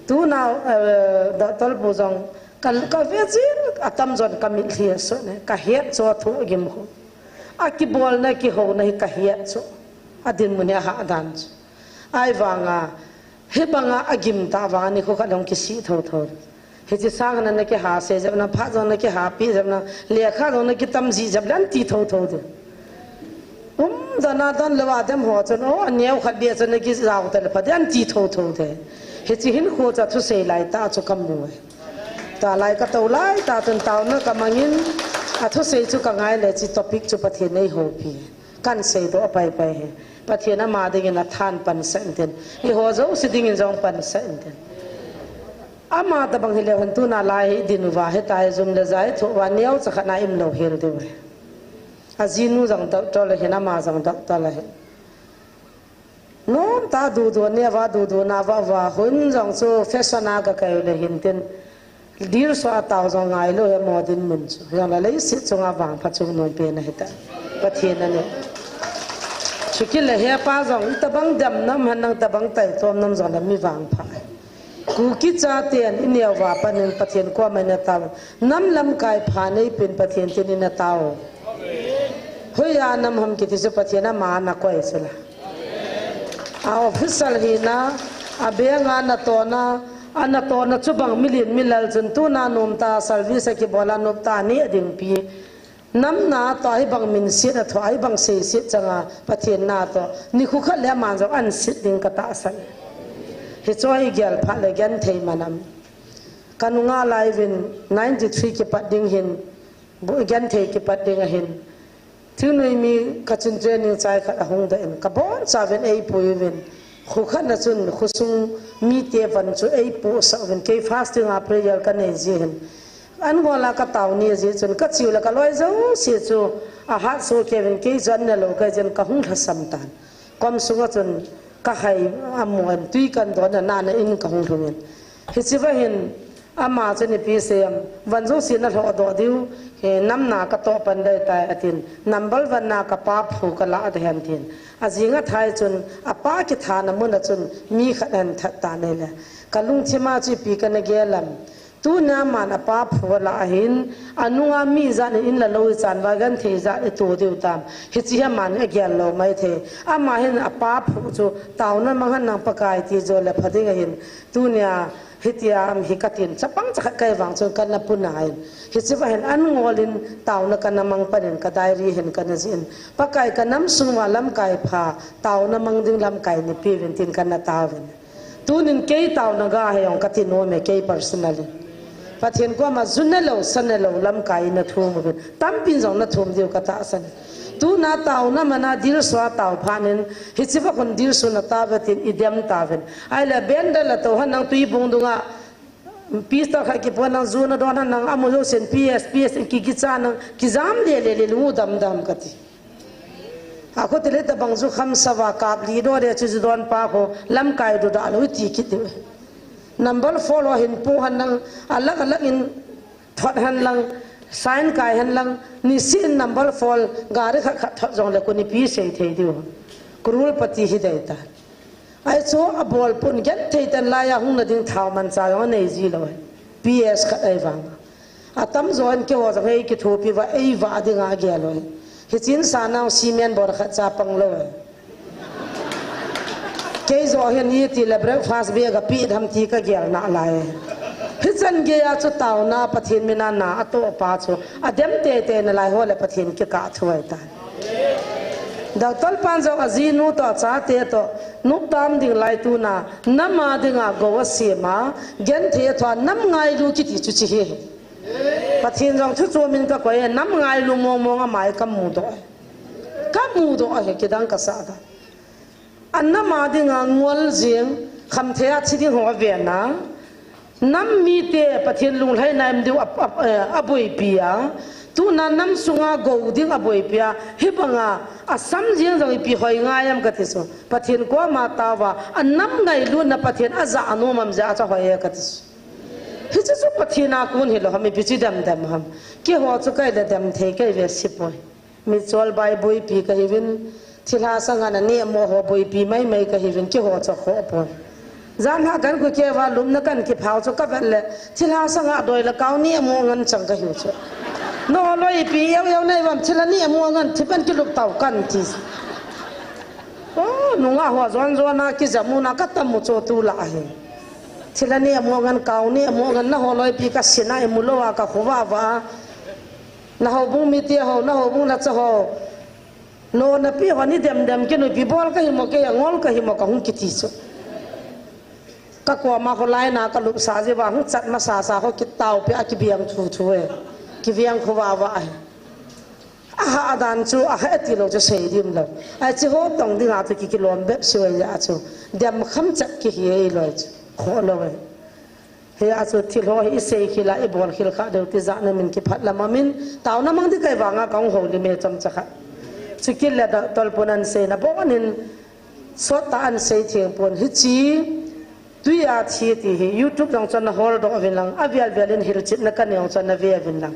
Tuna, eh, doctor pu jong ka, ka ve jin atam jon ka mitlhi a sot ne, ka het chu athu agim khu. Akibolna kihouna hi ka het chu. Adinmun hi ahah dan chu. Ahivanga, hibanga agim tah vanga nikho khat hung kisih thotho. Hiche sang na na kiha sei jep na, phat jong na kiha pi jep na, lekha jong na kitam ji jep le an ti thotho de. Um, dana don le va dem ho chun, o, aneo khat beh chun na kijao ta le pha de an ti thotho de. Hiche hinkho chu athusei lai tah chu ka mu e. Tua lai ka tou lai tah chun taona ka mangin, athusei chu ka ngai le hiche topic chu Pathen in eihoupi. Kan seidoh pai pai hi. Pathen ama dingin athan pansah intin. Eiho jouse dingin jong pansah intin. Ama tabang hileu hen tuna lai hi idin uva, hitia hi jum le ja ithoh uva, neocha khat na im lou hel diu ahi. Ajinu jong doctor ahin, ama jong doctor ahin. Nomtah a dudu, neo a dudu, na va va, hun jong chu fashion a ka kai le hin tin. Dilsu a tao jong ngai lou hi mo dinmun chu. Jong la leiset chunga vangpha chu nom pen ahi ta. Pathen ani. Chukit le hepa jong itabang damna um hen lang, tabang taitom na um jong la mi vangpha. Kuki chaten ineo va panin Pathen koma ina tao. Nam lamkai pha nei pen Pathen tin ina tao. Hoiya nam ham kiti chu Pathen ama ana koi chu la. A official hina, a bank a natona, a natona chubang milen milal chun tuna nomtah a service a kibol a noptah a neh dingpi. Nam na toh hibang minset a thoh, hibang seiset changa Pathen na toh nikho khat le aman jong ahin set ding ka tahsan. Hichu hi gel phat le genthei man am. Ka nunga lai uvin ninety-three kipat ding hin, bu-, genthei kipat ding ahin. Thingnoi mi kachun training chai khat ahung doh in, ka boncha uvin eipui uvin. Kho khat na chun, khosung mite van chu eipohsah uvin, kei fasting a prayer ka nei ji hin. An ngol a ka tao ni ji chun, ka chiu le ka loi jouse chu, ahat soh kei uvin, kei chu an ne lou kei jin ka hung lhasam tan. Kom sunga chun ka hai a mu in tui kan don a nana in ka hung lhung in. Hiche va hin ama chun ipi sei am, van jouse na lhoh doh diu, he, nam na ka toh pan dai tai atin, number one na ka pa phu ka lah ding ahi atin. Ajing a thai chun, apa kithana mun a chun, mi khat ahin that tan ahile. Ka lungthim a chu ipi kana gel am. Tuna aman apa phu alah ahin, anunga mi ijat in la lou ichan uva genthei ijat ito diu tam. Hiche hi aman agel lou maithei. Ama hin apa phu chu taona mang hen lang Pakai ti jo le pha ding ahin. Tunia hitia am hi katin. Chapang chakhat kai vang chun kana puna in. Hiche va hin an ngol in taona kana mang panin ka diary hin kana jih in. Pakai ka nam sung uva lamkai pha, taona mang ding lamkai nei peh uvin tin kana tao uvin. Tunin kei taona ga hi jong kati nom e, kei personal in. Pathen koma ju ne lou, sa ne lou, lamkai ina thum uvin. Tampin jong na thum diu ka tahsan. Tuna taona mana dilsu a tao phat in, hiche va khun dilsu na tao ve tin, i dem tauvin. Ahile benda la to hen lang tui bung dunga, pistol khat kipo hen lang ju na don hen lang, amu jousen P S, P S in ki, kicha nang, kijam le le le lu dam dam kati. Akhu tile tabang ju kham sava kap li do de chu ju don pa kho lamkai du da lou ti kit diu. Number four lo hin pu hen lang, alang alang in thot hen lang, sign kai hen lang, nisih in number four gari khat khat thot jong le kuni pi sei thei diu. Crorepati hi dei ta. Ahi chu abol pun genthei ten laiya hung na ding thao mancha jong anei ji lou. P S khat ahi vang. Atam jo in keiho jong hi kithopi uva, eivah dinga agel u ahi. Hichun sa nau cement bora khat cha pang lou ahi. Kei jo hin iti le breakfast bag a pi tham ti ka gel nalai ahi. Hichan geiya chu taona Pathen mina na atoh pa chu adem teitei nalai ho le Pathen kikah thu ahitai. Doctor pan jong ajinu toh achate toh noptam ding lai tuna nam a dinga gou asem a, genthei a thoa nam ngailu kiti chu chi hi. Pathen jong thu chu min kakoi e, nam ngailu mong mong amai kamudoh e. Kamudoh e, kidang kasah dan. Anam a dinga ngol jing, khamthei a thi ding ho aven a. Nam mite Pathen lunglhaina im diu a, a, eh, aboipi a. Tuna nam sunga gou ding aboipi a. Hibanga asam jing jong ipi hoi ngai am kati chu. Pathen koma taova, anam ngailutna Pathen aja anom am jeh a chu hoi e kati chu. Hiche chu Pathen a kon hilou ham, ipi chu dem dem ham. Keiho chu kaile dem thei kahi ve sipoi. Michol bai boipi kahiuvin, thilha sanga naneh mo ho boipi maimai kahiuvin, keiho chu khoh poi. Janhi kan kikeh uva lupna kan kiphau chu kavet le, thilha sanga doi le kau neh mo ngen chang kahiu chu. Naho loi ipi eu eu nei uvam, thilha neh mo ngen, thi pen kilup tau kan ti. Oh, nungah ho jon jon a kijam u na katam u chu tulai hi. Thilha neh mo ngen, kau neh mo ngen, naho loi ipi kasin a imu lou a kakhovah vah a. Na houbung mite ho, na houbung nacha ho. Lo napi ho ni dem dem kinu ipi bol kahi mo, kei angol kahi mo kahung kiti chu. Kakoma kholai na kalupsah jeh uva hung chat masa sa ho kitaopi a kibiang thu thu e. Kibiang khovah vah e. Ahah dan chu, ahah tilou chu sei dim lou. Ahi chu ho tong dinga chu kikilom bep sui a chu. Dem kham chat kihi e loi chu. Khoh lou e. Hia chu thil ho hi isei khel a, ibol khel kha deu tijat na min kiphat lam a min, taona mang ding kahi vanga kahung houlim e chomcha khat. Chukit le doctor pun ahin seina bon in, sot tah ahin sei theng pon. Hiche, tui a thi ti hi, YouTube jong chun naholdoh uvin lang, avel vel in hilchetna kanei jong chun nave uvin lang.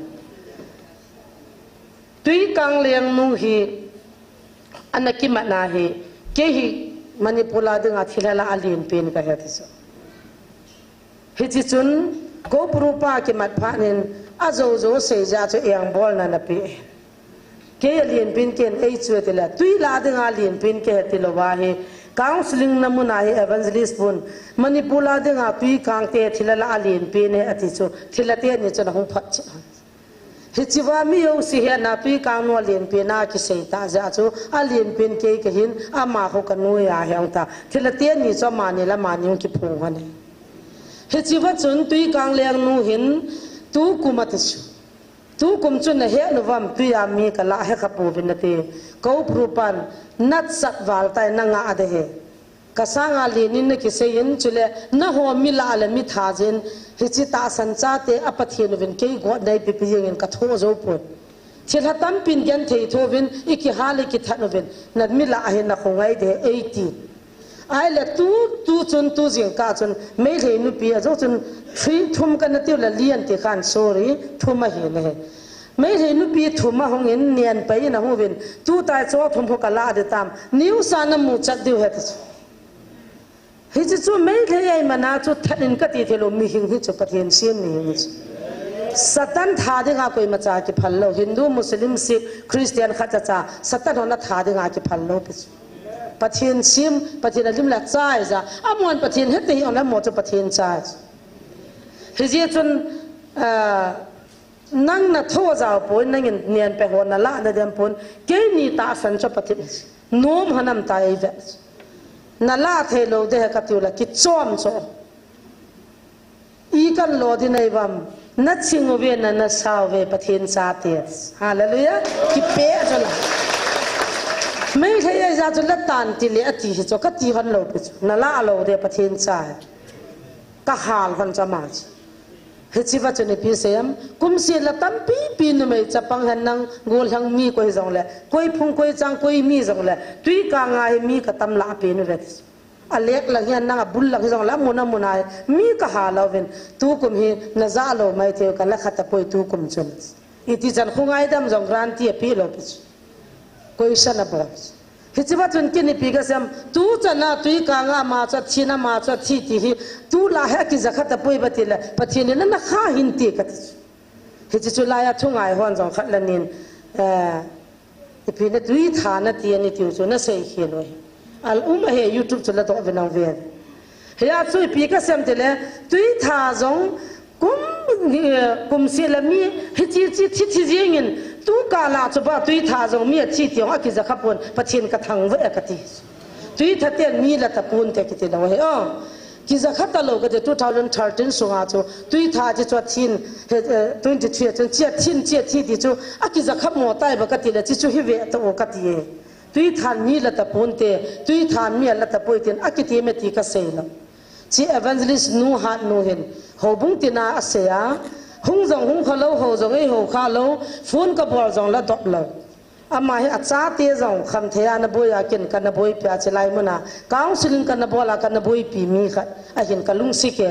Tuikang lengnu hi ana kimatna hi, kei hi Manipur a dinga thilha lah a alen pen kahi ati chu. Hiche chun, Koupuru pa kimat phat in, ajou jou sei jeh a chu engbolna nape. Kei alen pen kei in eichu tile, tui lah a dinga alen pen kei ahi tilou va hi, counseling na mun a hi evangelist pun, Manipur a dinga tuikang te thilha lah a alen pen e ati chu, thilha teni chun ahung phot chu. Hiche va mi jouse hi ana tuikang nu alen pen a kisei tah jeh a chu, alen pen kei kahin, ama khu kanu ahi ong ta. Thilha teni chu amani le amani hung kiphong hon e. Hiche va chun tuikang lengnu hin tukum ati chu. Tukum chu nahet uvam, tui a mi kalah he kha pouvin nati. Koupuru pan, nachat val tai nanga ade he. Kasanga alen in nakisei in, chule naho mi lah le mi tha jeh in, hiche tahsan chate a Pathen uvin kei got neipe pe jeng in kathoh jou pon. Thilha tampin genthei thouvin, ikihal ikithat uvin, na mi lah a hin nakhongai de, eighteen. Ahile tu, tu chun, tu jingkah chun, Meitei nupi ajou chun, three thum kana tiu le li an ti khan, sorry, thum ahi nahi. Meitei nupi thum ahung in, nian pai in ahung uvin, tu tai cho thum ho kalah di tam, news a namu chat diu ahi ti chu. Hiche chu Meitei ahi mana chu that in kati thei lou, mihing hi chu Pathen sem mihing hi chu. Satan tha dinga koima cha kiphal lou, Hindu, Muslim, Sikh, Christian khat cha cha, Satan hon atha dinga kiphal lou pi chu. Pathen sem, Pathen alim le chai ja, amon Pathen hete hi ong le mo chu Pathen chai. Hijeh chun, ah, Nang natho jao poi, nangin nian pe ho nalah nadem pon, keini tahsan chu Pathen nom hanam ta eive. Nalah thei lou de he katiu le kichom chu. I kan lo di nei vam, naching uve na, nasa uve Pathen chate. Hallelujah. Kipe chu la. Meitei ahi jeh chu la tan ti le ati hi chu kati hon lou pi chu. Nalah lou de Pathen cha he. Kahal hon chu ama chu. Hiche va chun ipi seiyem, kumseh la tampi pi numei chapang hen lang, gollhang mi koi hijongle, koi phung koi chang koi mi jongle, tuikang a hi mi katam lah pen uve. Alek lang hihen lang, abul lang hijongle, amun amun a hi mi kahal uvin, tukum hi najah lou maithei u kala khat apoi tukum chun. Iti chan khongaidam jong guarantee apeh lou pi chu. Question abol. Hiche va chun keini ipi kasem, tuchan a tuikang a ama chu athi na, ama chu athi ti hi, tulai hi akija kha tapoi va ti le, Pathen in ana kha hinte kati. Hiche chu laiya thungai hon jong khat le ni in, eh, ipi na tuitha nati ani tiu chu nasei khel u hi. Al um ahi YouTube chu ladoh uvin nang ve. Hia chu ipi kasem ti le, tuitha jong, Kumsi la mi hichi chi thi thi jingin, tu kala chu ba tuitha jong mi athi ti jong akija kha pon, Pathen ka thangvah e kati. Tuitha ten mi la tapon te kiti lou he o. Kija kha talou kati two thousand thirteen sunga chu tuitha chi chu athin, he, eh, twenty-three chun chi athin chi athi ti chu akija kha mo tai ba kati le chi chu hi ve ta o kati e. Tuithan mi la tapon te, tuithan mi la tapoi tin akiti me ti ka sei lou. Chi evangelist nu Hatnu hin, houbung tina asei a, hung jong hung kha lou, hou jong ei hou kha lou, phone ka bol jong la dop lou. Ama hi achate jong khamthei a na boi a ken ka na boi pia chi lai muna, counseling ka na bol a ka na boi pi mi khat, ahin ka lungsi ke.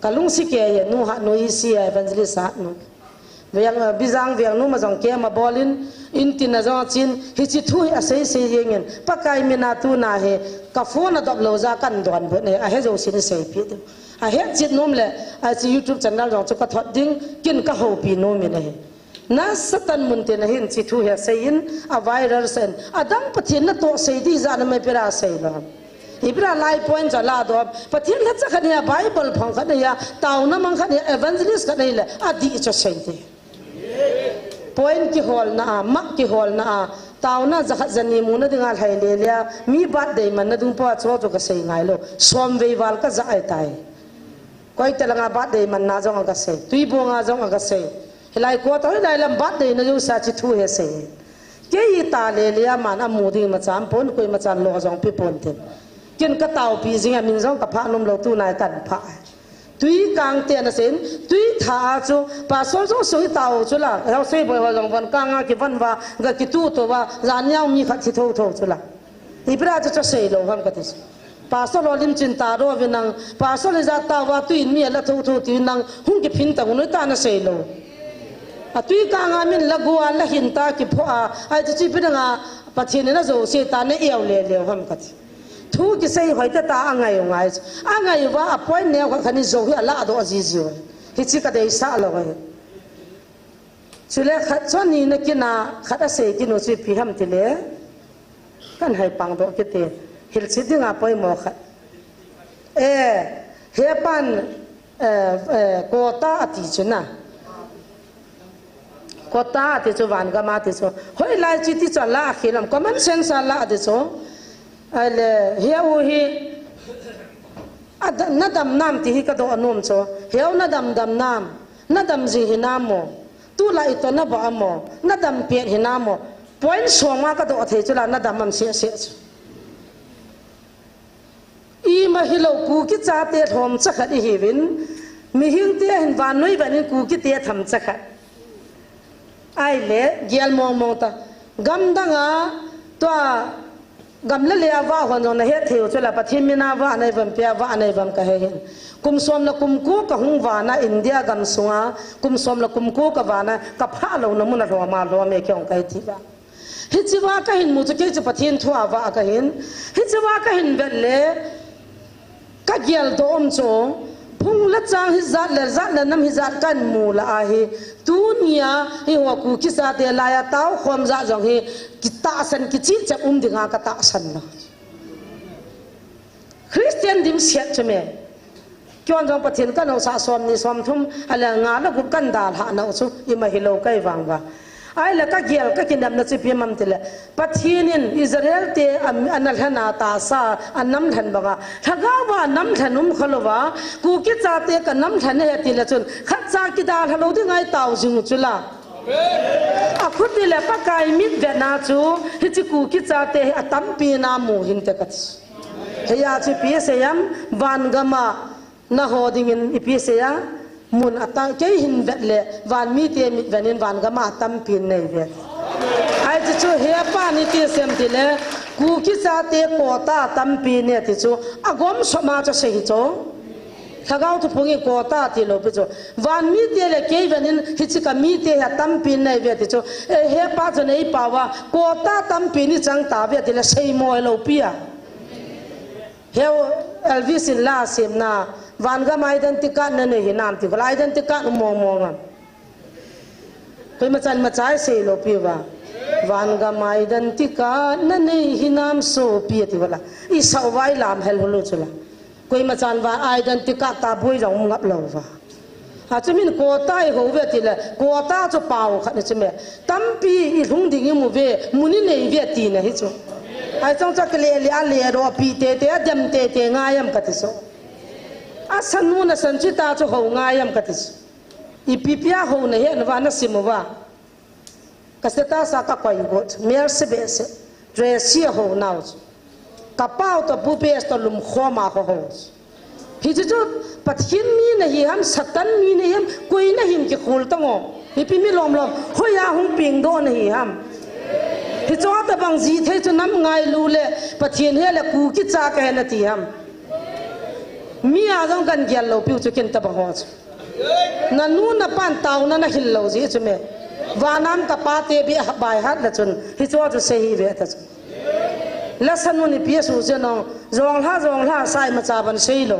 Ka lungsi ke ye, nu Hatnu isi a evangelist Hatnu. Veng, eh, Bijang veng nu ma jong ke ma bolin, in tin a jong chin, hichi thu hi asei sei jengin, Pakai mina tuna he, ka phone a dop lou ja kan don bu ne, ahe jo sin sei pi tu. Ahe chit nom le, a chi YouTube channel jong chu ka thot ding, kin ka houpi nom in ahi. Na Satan mun te na hin chi thu hi asei in, a viral sen, adang Pathen na to sei di ja na mai pera sei lo. Ibra lai point cha la do, Pathen la cha khat nia, Bible phang khat nia, tauna mang khat nia, evangelist khat nia le, adi cha sei te. Point kiholna a, mak kiholna a, tauna ja khat ja ni muna dinga lhai le le a, mi birthday manna dung pa cho cho ka sei ngai lou, som vei val ka ja ai tai. Koi te langa birthday manna jong a ka sei, Tuibong a jong a ka sei. Hilai ko to hilai lam birthday na jo sa chi thu hi asei. Kei ta le le a man amu ding ma cham pon, koima chan lo jong pi pon tin. Kin ka tao pi jing a min jong ka pha nom lou tu nai kan pha. Tui kang te na sen, tuitha a chu, pastor jong sui tao chu la, heo sei boi ho jong von kang a ki von va, ga ki tu to va, jan yao mi khat thi tho tho chu la. Ibra chu cha sei lou ham kati. Pastor lo lim chin ta ro ve nang, pastor le ja ta va tu in mi la tho tho ti nang, hung ki phin ta hun ta na sei lou. A tui kang a min la gu a la hin ta ki pho a, ai chu chi pi nang a, Pathen na jo se ta na eo le le ham kati. Thu kisei hoite ta angai u ngai. Angai uva a point neo khat khat ni jo hi ala do ji ji u. Hichi ka deisah lou u. Chule khat chon ni na kina khat asei kinu chu ipi ham tile. Kan hai pang do kiti. Hilchi dinga poimo khat. E, he pan, eh, eh, quota ati chu na. Quota ati chu van gam ati chu. Hoilai chi ti chu ala a khilam. Common sense ala ati chu. Ahile, hia u hi, a da-, na dam nam ti hi ka do anom chu. Hia u na dam dam nam. Na dam ji hi nam mo. Tulai to na ba mo. Na dam pet hi nam mo. Point soma ka do thei chu la na dam am se se chu. Ima hilou Kuki chate lhom chakhat ihiuvin, mihingte hin vannoi venin Kukite tham chakhat. Ahile, gel mong mong ta. Gamdanga, tua, gamla le a vah hon jong na het thei u chu la, Pathen mina vah nai vam pia, vah nai vam ka he hin. Kum som le kum ko ka hung vana India gam sunga, kum som le kum ko ka vana, ka phah louna muna lhoma lhome kei ong ka he ti va. Hichiva kahin mu chu kei chu Pathen thua vah kahin. Hichiva kahin vet le, ka geldoh um chu, phung le chang hijat le, jat le nam hijat kan mu lah ahi. Tunia, hi ho Kuki chate laiya tao khom jat jong hi, kitahsan kichih chep um dinga ka tahsan lou. Christian dimset chu me. Keiman jong Pathen ka nosa som ni som thum, ahile nga le gup kan dalhah nau chu, ima hilou kei vang va. Ahile ka gel ka kinepna chu ipi ham tile, Pathen in Israel te a, ana lhena tahsa, a nam lhen banga, lhagao va nam lhen um kha louva, Kuki chate ka nam lhen ahi tile chun, khat cha kidalha lou ding ahi tao jing u chu la. A khu tile Pakai mit vetna chu, hichi Kuki chate hi atampi na mu hinte kati. Hiya chu ipi asei ham, van gama na ho dingin ipi asei a, mun ata, kei hin vet le, van mite mit venin van gama atampi nei ve. Ai chu chu he pa ni ti sem tile, Kuki chate quota atampi ne ti chu, agom soma chu sei hi chu. Lhagao thuphung in quota ti lou pi chu. Van mite le kei venin hichi ka mite hi atampi nei ve ti chu. E he pa chu nei pa va, quota tampi ni chang ta ve tile sei mo lou pi a. Heu Elvis in la semna, van gam identity card na nei hinam ti, kola identity card um mong mong am. Koima chan machai sei lou pi va. Van gam identity card na nei hinam sopi ti kola. I sau vai lam hel hulu chula. Koima chan va identity card ta bui jong um ngap lou va. Achu min quota i hou ve tile, quota chu pao khat ni chu me. Tampi i lhung ding i mu ve, mun i nei ve tina hi chu. Ai chang cha kile le a le ro pi te te a dem te te ngai am ka ti so. A san nu na san chi ta chu ho ngai am ka ti so. I pi pi a ho na he na va na sim va. Ka status a ka koi got, mel se be se, dress se ho nau. Ka pau to pu pe to lum khoma ho ho. Hi chu chu, Pathian mi na hi ham, Satan mi na hi ham, koi na hin ki khul ta ngo. Hi pi mi lom lom, hoi a hung ping do na hi ham. Hi chu ta bang ji thei chu nam ngai lu le, Pathian he le ku ki cha ka he na ti ham. Mi a jong kan gial lo piu chu kin ta bang ho chu. Na nu na pan tau na na hil lo ji chu me. Vanam ka pa te bi bai hat la chun. Hi chu chu sei hi ve ta chu. La sanu ni pi su je no. Jong hla, jong hla, sai ma cha ban sei lo.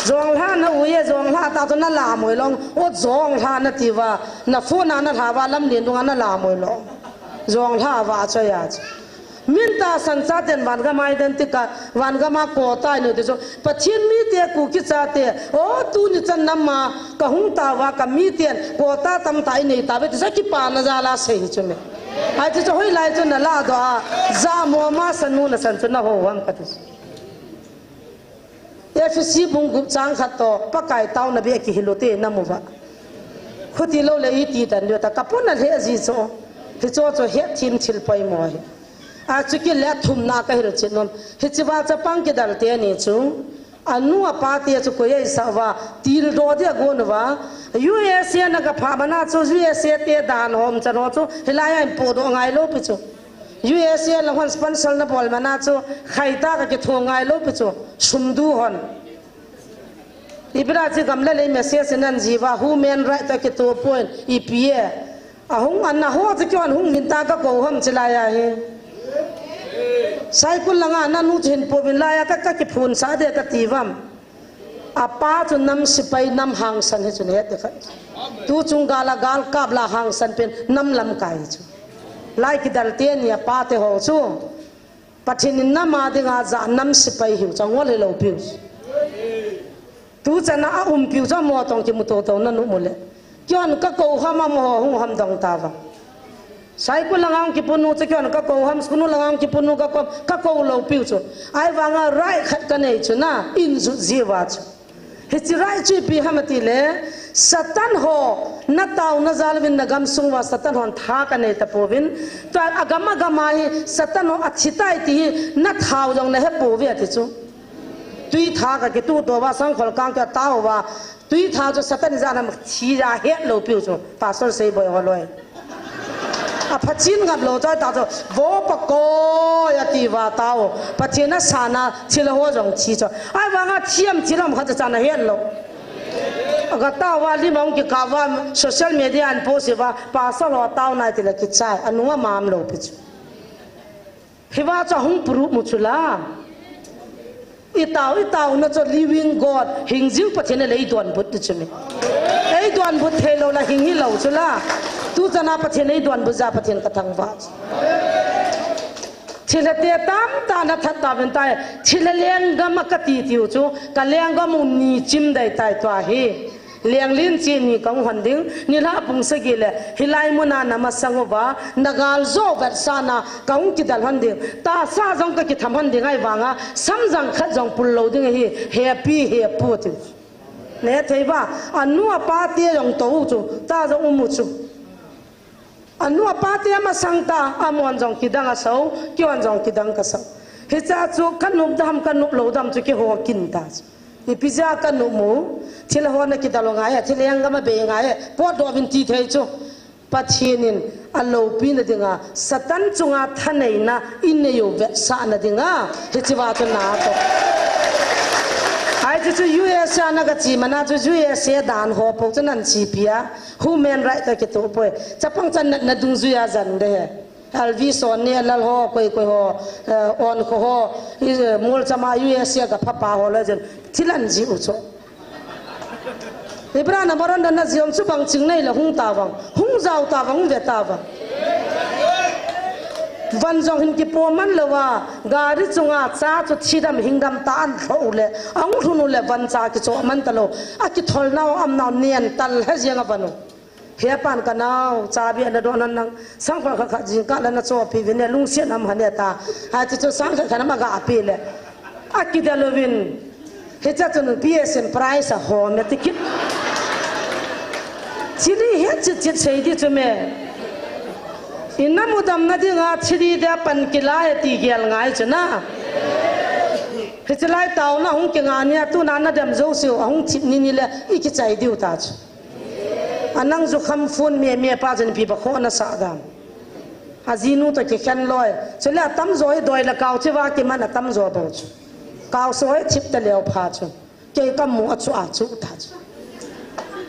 Jong hla na u ye, jong hla ta chu na la moi long. O jong hla na ti va. Na fu na na hla va lam lin dung na la moi long. Jong hla va cho ya chu. Min ta san cha ten van gam identity ka, van gam a quota i nei ti chu. Pathian mi te ku ki cha te. O tu ni chan nam ma ka hung ta va ka mi ten quota tam ta i nei ta ve ti sa ki pa na ja la sei chu me. Ai ti chu hoi lai chu na la do a. Ja mo ma san nu na san chu na ho wang ka ti chu. Ephesi bung gup chang khat to, Pakai tauna bia kihil u te na mu va. Khuti lo le i ti tan dio ta, ka pun a le ji cho. Hi cho cho he thim thil poimo hi. A chu ki le thum na ka hil chin nom. Hi chi va cha pang ki dal te ni chu. A nu a pa te chu ko ye sa va, til do dia go nu va. U S A na ka pha mana chu U S A te dan hom chan ho chu. Hi lai a in po do ngai lo pi chu. U S A la hon sponsor na bol mana chu, khai ta ka ki thu ngai lo pi chu, sum du hon. I bira chi gam la lei message nan ji va, human right ta ki tu point, i pi e. A hung an na ho chu ki hon hung min ta ka ko hom chi lai a hi. Sai kul la nga na nu chin po bin lai a ka, ka ki phun sa de ka ti vam. A pa chu nam sipai nam hangsan hi chu ne te khat. Tu chung gal a gal kap la hangsan pen nam lam kai chu. Lai ki dal te ni a pa te ho chu. Pathian in nam a ding a ja nam sipai hiu chang ngol hi lo piu. Tu chan a um piu cha mo tong ki mu to to na nu mu le. Kion ka ko ham a mo hung ham dong ta va. Sai ku la ngang ki punu cha kion ka ko ham, skunu la ngang ki punu ka ko, ka ko lo piu chu. Ai vanga rai khat ka nei chu na, in ju ji va chu. Hi chi rai chu pi ham ti le, Satan ho, na tau na jal vin na gam sung va Satan hon tha ka nei ta po vin. Tua a gam a gam a hi, Satan ho a thi tai ti hi, na thau jong na he po ve ti chu. Tui tha ka ki tu to va sang khol kang ka tau va, Tui tha chu Satan ja nam thi ja het lo piu chu. Pastor sei boi ho loi. A pha chin ngap lo choi ta chu. Vo pa ko ya ti va tao. Pathian a sana thil ho jong thi chu. Ai vanga thiam thil ham khat cha na het lo. Aga tao va lim ong ki ka va social media an post va pastor ho tao nai ti la ki chai. Anunga mam lo pi chu. Hi va chu hung puru mu chu la. I tau, i tau na chu living God, hing jing Pathian a lei don but tu chu mi. Ei don but thei lo la hing hi lo chu la. Tu chana Pathian ei don but ja Pathian ka thang va. Thil a te tam ta na that ta ven tai. Thil a lenggam a ka ti tiu chu. Ka lenggam u ni chim dai tai tua hi. Lenglin chi ni kong hon ding, ni la pung sagi le, hilai muna na masang uva, na gal jo vetsahna kong kidal hon ding, tahsa jong ka kitham hon ding ai vanga, samjang khat jong pul lo ding ahi, hepi hepu ti. Ne thei ba, anu apa te jong to u chu, ta jong um u chu. Anu apa te ama sang ta, amon jong kidang a sau, kion jong kidang ka sau. Hicha chu ka nup dam, ka nup lo dam chu kiho kin ta chu. Ipi ja ka nup mu, thil ho na kidal ngai, thil heng gam a bei ngai, pot do vin ti thei chu. Pathian in a lopi na dinga, Satan chunga thaneina in nei u vetsahna dinga, hichi va chu na to. Ai chu chu U S A na ka chi mana chu U S A dan ho po chu nan chi pia. Human right ka kitu poi. Chapang chan na, na dungjuia jan de he. L V Son ni lal ho, koi koi ho, eh, on ko ho, i, eh, mol chama U S A ka phapa ho le jen. Thilan ji u cho. Ibra na maron dan na jiom chu bang ching nei la hung ta bang. Hung jao ta bang, hung ve ta bang. Van jong hin kipo man lou a, gari chunga cha chu thidam hingdam ta an lhou le, ahung lhun u le van cha kicho man talou. Akitholnau amnau nen tal he jeng a van u. He pan ka nau, chabi ana don nan nang, sang khat khat jingkah la na chopi vin e, lungsiat nam hane ta. Hiti chu sang khat khat nam aga pi le. Akidel uvin. Hicha chun P S M prize a home ticket. Thili he chit chit sei di chu me. Ina mudam na dinga thili de pan kila e ti gel ngai chu na. Hichi lai tau na hung kinga nia tu na na dem jo siu a hung chit ni ni le i kichai diu ta chu. Anang jukham phun me me pa chen pi ba kho na sa dam. Ajinu to kikhen loi. Chule atam jo hi doi la kau chiva kiman atam jo bo chu. Kau so hi thip ta leo pha chu. Kei ka mu a chu a chu ta chu.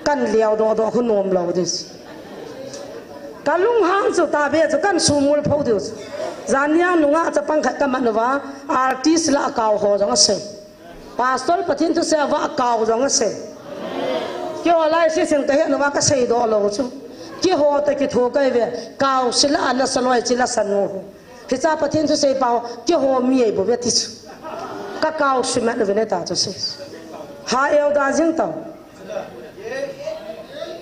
Kan leo do do khu nom lo dis. Ka lunghang chu ta be chu kan sumul pho diu chu. Zania nunga chapang khat ka man uva artist la kau ho jong a sei. Pastor Pathen thusei a va kau jong a sei. Keiho lai si sing ta he no va ka sei do lo chu. Keiho ta kithu kai ve kau sila ana saloi chila sanu. Hicha Pathen thusei pau keiho mi ei bo ve ti chu. Ka kau si mat ve ne ta chu sei. Ha eu da jing tau.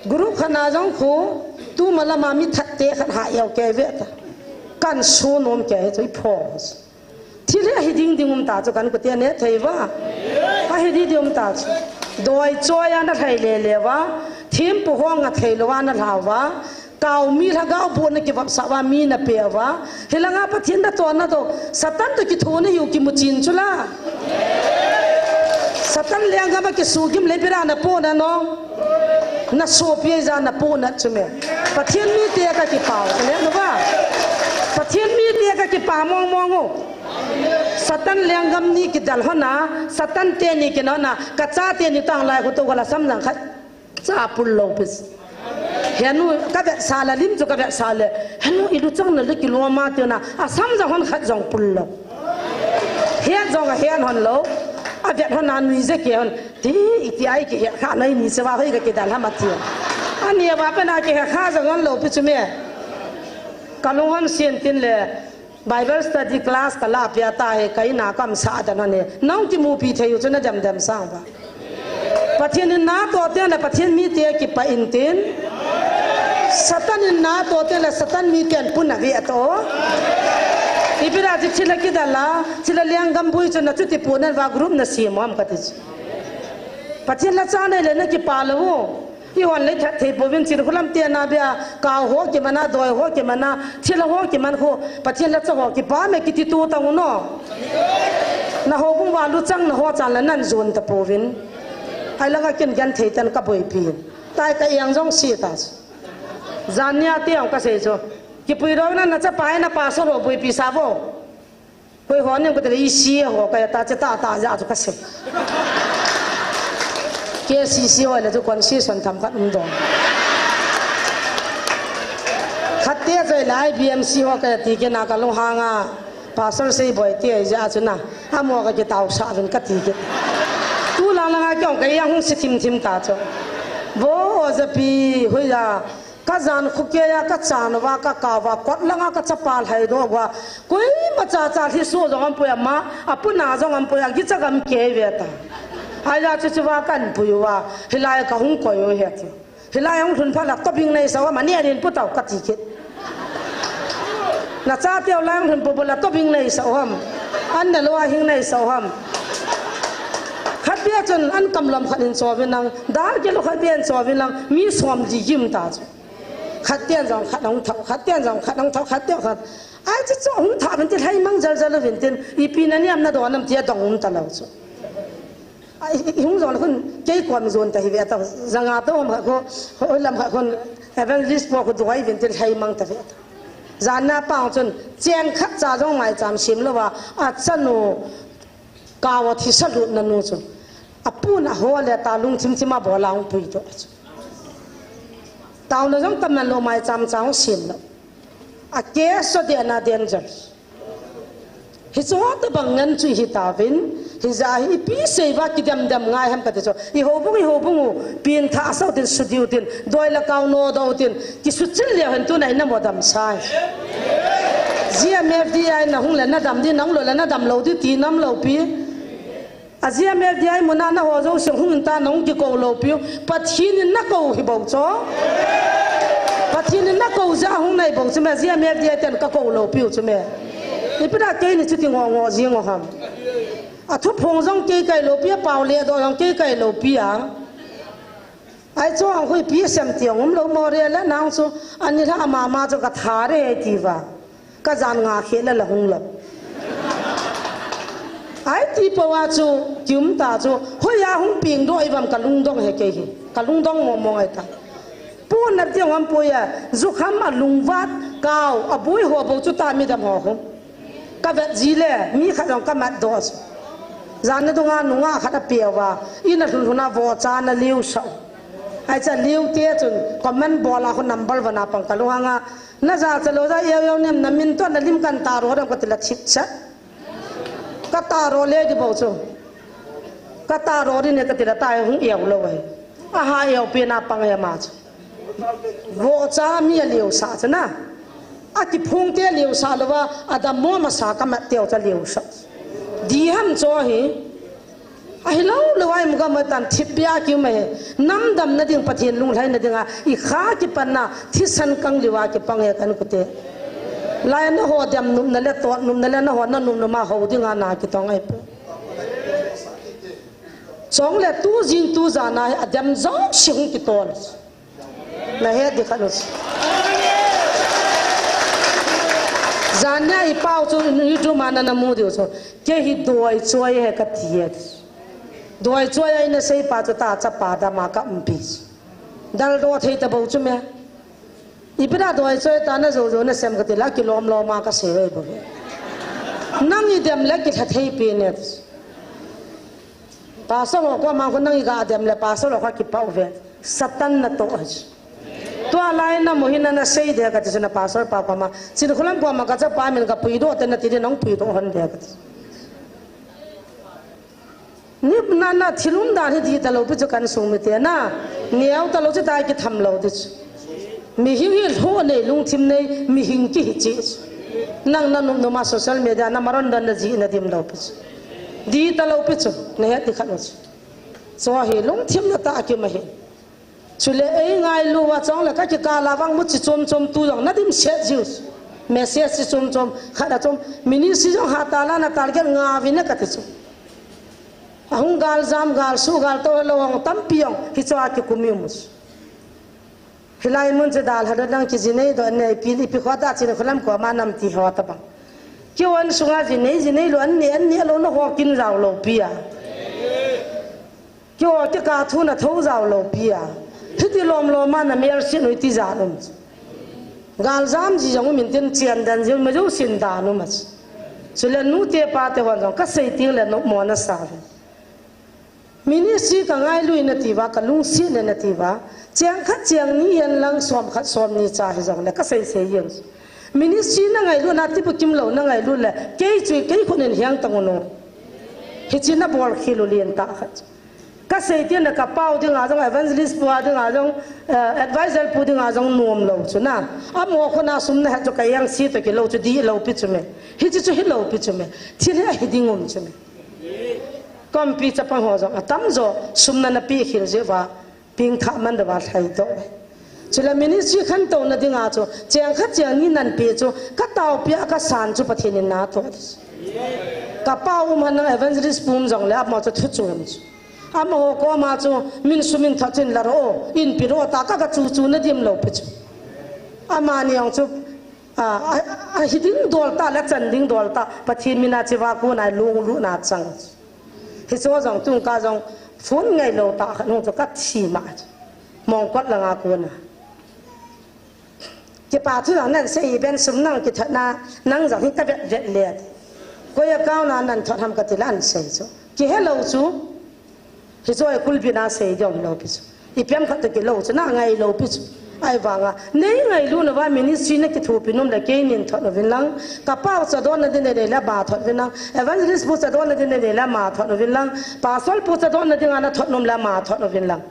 Group khana jong khu tu malama mi that te khat ha eu ke ve ta. Kan su nom ke he chu i pho. Thil hi ahi ding ding um ta chu kan kute ne thei va. Ahi ding ding um ta chu. Doi choi a na thei le le va. Thempu hong a thei lo va na hlau va. Kau mi lhagao bu na kivapsa va mi na pe va. Hilanga Pathen na to na to. Satan to kithu na hiu kimu chin chu la. Satan lenggam a kisu gim le bira na po na no. Na sopi ja na po na chu me. Pathen mi te ka kipau. Le no va. Pathen mi te ka kipa mong mong u. Satan lenggam ni kidal hona, Satan teni kinona, ka chate ni tang lai khu to gala samjang khat. Cha pul lo pis. Henu ka vetsah la lim chu ka vetsah le. Henu i luchang na le kiloma tiuna, a samjang hon khat jong pul lo. Hian jong a hian hon lo. A vet hona nui je ke hon. Ti iti ai kihe kha nai ni sewa hoi ka kidal hama ti. Ani va pe na kihe kha jong hon lo pi chu me. Ka lung hon sien tin le. Bible study class ka la pia ta he, ka ina kam sa dan hon he. Nang kimupi thei u chu na dem dem sang va. Pathen in na to te na Pathen mi te kipa in tin. Satan in na to te na Satan mi ten pun na ve to. Ibira chi chila kidala, chila lenggam bui chu na chuti pu nan va group na si mom ka ti. Pathen la cha nei le na kipa lo. I hon le that thei bovin chin khulam te na bia, kau ho kimana, doi ho kimana, thil ho kiman khu, Pathen la cha ho kipa me kiti tu ta u no. Na ho bung va luchang na ho chan la nan zun ta povin. Ai langa kin gan thei tan ka boi pin. Tai ka yang jong si ta. Zania te ang ka sei chu. Kipui ro na na cha pai na pa so ro boi pi sa vo. Koi ho ning ko te isi ho ka ta che ta ta ja chu ka se. K C C ho le chu concession tham khat um don. Khat te choi lai B M C ho ka ti ke na ka lung hanga. Pastor sei boi ti ai ja chu na. Amo ka ke tau sa vin ka ti ke. Tu la la nga kyong ka yang hung si thim thim ta chu. Bo o ja pi hui ja. Ka jan khu ke ya ka chan va ka ka va kot langa ka chapa lhai do va. Koima cha cha hi su jong am pui ama, a puna jong am pui a gicha gam ke ve ta. Ai la chu chu va kan pui va. Hilai ka hung koi u he ti. Hilai hung thun pha la to bing nei sa va ma ne din pu tau ka ti kit. Na cha teu lai hung thun pu pu la to bing nei sa ham. An na lo a hing nei sa ham. Khat bia chun an kam lam khat in cho vin lang. Dar ke lo khat bia in cho vin lang. Mi som di gim ta chu. Khat tian jong khat hung thau, khat tian jong khat hung thau, khat tian khat. Ai chu chu hung thau vin tin lhai mang jal jal vin tin, ipi na niam na don nam tia dong um ta lo chu. Ai, i hung jong khun, kei kom jon ta hi ve ta, janga to hom kha khu, ho lam kha khun, evangelist po khu duai vin tin lhai mang ta ve ta. Jan na pang chun, cheng khat cha jong mai cham sim lo va, a chanu, Kawa thisa lutna nu chu. A pun a ho le ta lungthim thim a bola hung pui to chu. Tauna jong tam nan lo mai cham chang sin lo. A ke so de na danger. Hi chu ta bang ngan chu hi ta vin. Hi ja hi pi sei va ki dam dam ngai ham ka ti chu. I ho bung i ho bung u. Pin tha so tin su diu tin. Doi la kau no do tin. Ki su chil le han tu nai na mo dam sai. G M F D I na hung le na dam di, na hung lou le na dam lou di ti nam lou pi. A G M F D I muna na ho jouse hung in ta, na hung kikou lou piu. Pathen in na kou hi bou chu. Pathen in na kou jeh a hung nahi bou chu me, G M F D I ten ka kou lou piu chu me. Ipi da kei ni chuti ngo ngo jing u ham. A thuphong jong kei kai lou pi a, pao le doh jong kei kai lou pi a. Ai chu ang hui pi sem ti ang um lou mo re le nang chu ani la ama ma chu ka tha re ti va. Ka jan nga khe le la hung lou. Ai ti po a chu kium ta chu hoi a hung ping doh i vam ka lungdong he kei hi. Ka lungdong mo mo ai ta. Pu na ti ang am po ya, zu kham a lungvat kau a bui ho bo chu ta mi dam ho hung. Ka vet ji le, mi khat jong ka mat doh chu. Jan na dunga nunga khat a pia va, i na lhun lhun a vo cha na liu sau. Ai cha liu te chun, comment bol a khu number one a pang ka lunghang a. Na ja cha lou ja yau yau nem na min to na lim kan ta ro dam ka ti la chit cha. Ka ta ro le di bo chu. Ka ta ro di ne ka ti la ta hung yau lou ai. A ha yau pe na pang ya ma chu. Vo cha mi a liu sa cha na. A kiphung te liu sa lou va, a dam mo ma sa ka mat teu cha liu sa. Di ham cho hi. A hi lou lou ai mu ga ma tan thip bia ki ma he. Nam dam na ding Pathen lunglhai na ding a. I kha ki pan na, thisan kang liu a ki pang he kan ku te. Lai na ho dam num na le tot num na le na ho na num num a ho ding a na ki tong ai pu. Chong le tu jing tu ja na a dam jong si hung ki tol. Na he di khat u. Jan nia i pau chu YouTube ma na na mu diu chu. Kei hi doi choi he ka ti he. Doi choi ai na sei pa chu ta cha pa da ma ka um pi. Dal do thei ta bo chu me. I pi da doi choi ta na jo jo na sem ka ti la ki lom lom a ka sei ve bo. Nang i dem le ki tha thei pi ne. Pastor ho ko ma ko nang i ga dem le pastor ho ka ki pau ve. Satan na to. Tua lai na mo hin na sei de ka ti na pastor pa pa ma. Chin khulam pa ma ka cha pa min ka pui do te na ti de nong pui do hon de ka ti. Ni na na thilum dan hi di ta lou pi chu kan sung mi te na. Niau ta lou chu tai ki tham lou di chu. Mi hing hi lho nei lungthim nei mi hing ki hi chi. Nang na num num a social media na maron dan na ji na dim lou pi chu. Di ta lou pi chu. Na he ti khat u chu. Cho hi lungthim na ta ki ma hi. Chule ei ngailu a chong le ka kikal a vang mu chi chom chom tu jong na dim set jiu. Message chi chom chom khat a chom ministry jong ha ta la na target nga vi na ka ti chu. A hung gal jam gal su gal to lo hung tampi jong hi cho a kikum i um chu. Hilai mun chu dal ha do dang ki ji nei do nei pi i pi khwa ta chin khulam ko ma nam ti ho ta bang. Ki wan sunga ji nei ji nei lo an ni an ni lo na ho kin rau lo pi a. Kio, kika thu na tho jao lou pi a. Hiti lom lom a na mel sin u ti ja um. Gal jam ji jong um in tin chian dan ji um, ma jo sin dan um a. Chule nu te pa te hon jong ka sei ting le no mo na sa ve. Ministry ka ngailu na ti va, ka lungsi ne na ti va. Chiang khat chiang ni yan lang som khat som ni cha hi jong le ka sei sei yang. Ministry na ngailu na ti bu kim lo na ngailu le. Kei chui kei khun in hiang tang u no. Hichi na bol khi lu lien ta khat. Ka sei tin na ka pau ding a jong, evangelist pu a ding a jong, eh, advisor pu ding a jong nuam lo chu na. A mo kho na sum na ha chu ka yang si to ki lo chu di lo pi chu me. Hi chu chu hi lo pi chu me. Thil hi a hi ding um chu me. Kompi chapang ho jong a tam jo sum na na pi khil je va ping tha man da va thai to. Chule ministry khan to na ding a chu, chiang khat chiang ni nan pi chu, ka tau pi a ka san chu Pathen in na to. Ka pau um han na evangelist pum jong le a mo chu thu chu um chu. Amaho koma chu, min su min thot chin la ro, in pi ro ta ka ka chu chu na dim lo pi chu. Amani ang chu, a, a, a hi ding dol ta, la chan ding dol ta, Pathen mina chi va ku na lung lu na chang. Hi chu jong tung ka jong, phun ngai lo ta, ka nung chu ka thi ma chu. Mong kot la nga ku na. Kipa thu nang nan sei ben sum nang kithot na, nang jong hi ka vet vet le. Koi a kau na nan thot ham ka ti la an sei chu. Ki he lo chu. Hi chu ai kul bi na sei jong lo pi chu. I piam khat to ki lo chu na ngai lo pi chu. Ai vanga. Nei ngailu na va ministry na kithopi nom le kei nin thot no vin lang. Ka pau cha don na din nei la ba thot vin lang. Evangelist bu cha don na din nei la ma thot no vin lang. Pastor bu cha don na din ana thot nom la ma thot no vin lang.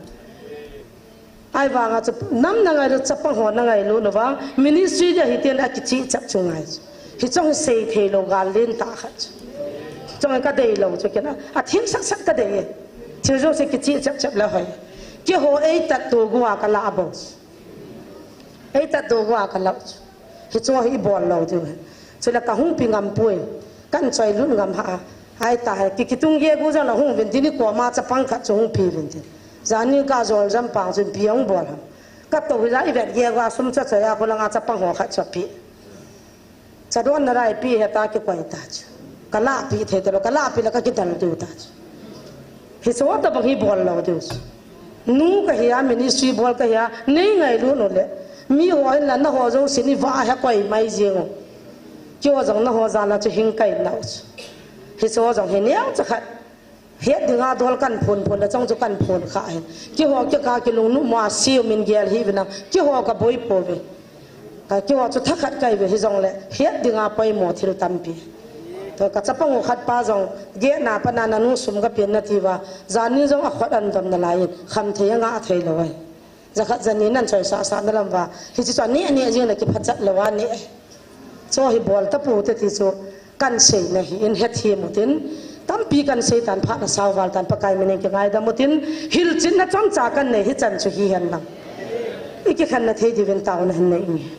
Ai vanga chu nam na ngailu chapang ho na ngailu na vang ministry dia hi tian a kichi chap chu ngai. Hiche hi sei theilou gal lentah khat chu. Chong kadeilou chu kei in. Athim sat sat kadei e. Thil jouse kicheh chep chep le hoi. Keiho eitat to gua kalah bou chu. Eitat to gua kalah chu. Hiche hi ibol lou diu ahi. Chule kahung pi ngam poi. Kahin choi lut ngam hah a. Ahi ta hi, ki, kitung gei gu jong le hung uvin tin, ikoma chapang khat chu hung pe uvin tin. Janhi kajol jam pang chun ipi hung bol ham. Katou hija ivet gei gua sum cha choi a, kholanga chapang ho khat chu ape. Cha don na rai pi heta kikoi ta chu. Kalahpeh thei talou, kalahpeh le kakidal diu ta chu. Hiche tobang hi bol lou diu chu. Nu kahi a, ministry bol kahi a, nei ngailut u le. Miho hin la naho jousen ivah a he koi mai jeng u. Keiho jong naho jal a chu hing kahi nau chu. Hiche jong hi neocha khat. Het dinga dol kahin phon phon le chong chu kahin phon kha hi. Keiho kikah kilungnop mo a siu min gel hih uvin lang. Keiho kaboi pouve. Ka keiho chu thakhat kahiuve hijongle. Het dinga poimo thil tampi. Tua kachapang u khat pa jong. Gehna pana nanu sum kapen nati uva. Janhi jong akhut ahin dom nalai in. Khamthei angah theilou ahi. Jakhat jani nan choisah sah na lam uva. Hiche chu aneh aneh jeng le kiphachat lou aneh. Chu hi bol tapou te ti chu kahin seina hi in hethem u tin. Tampi kahin sei tan phat na sao val tan Pakai min in kingaidam u tin. Hilchetna chomcha kahin nei hichan chu hihen lang. Ikikhenna thei diuvin taona hin nei inge.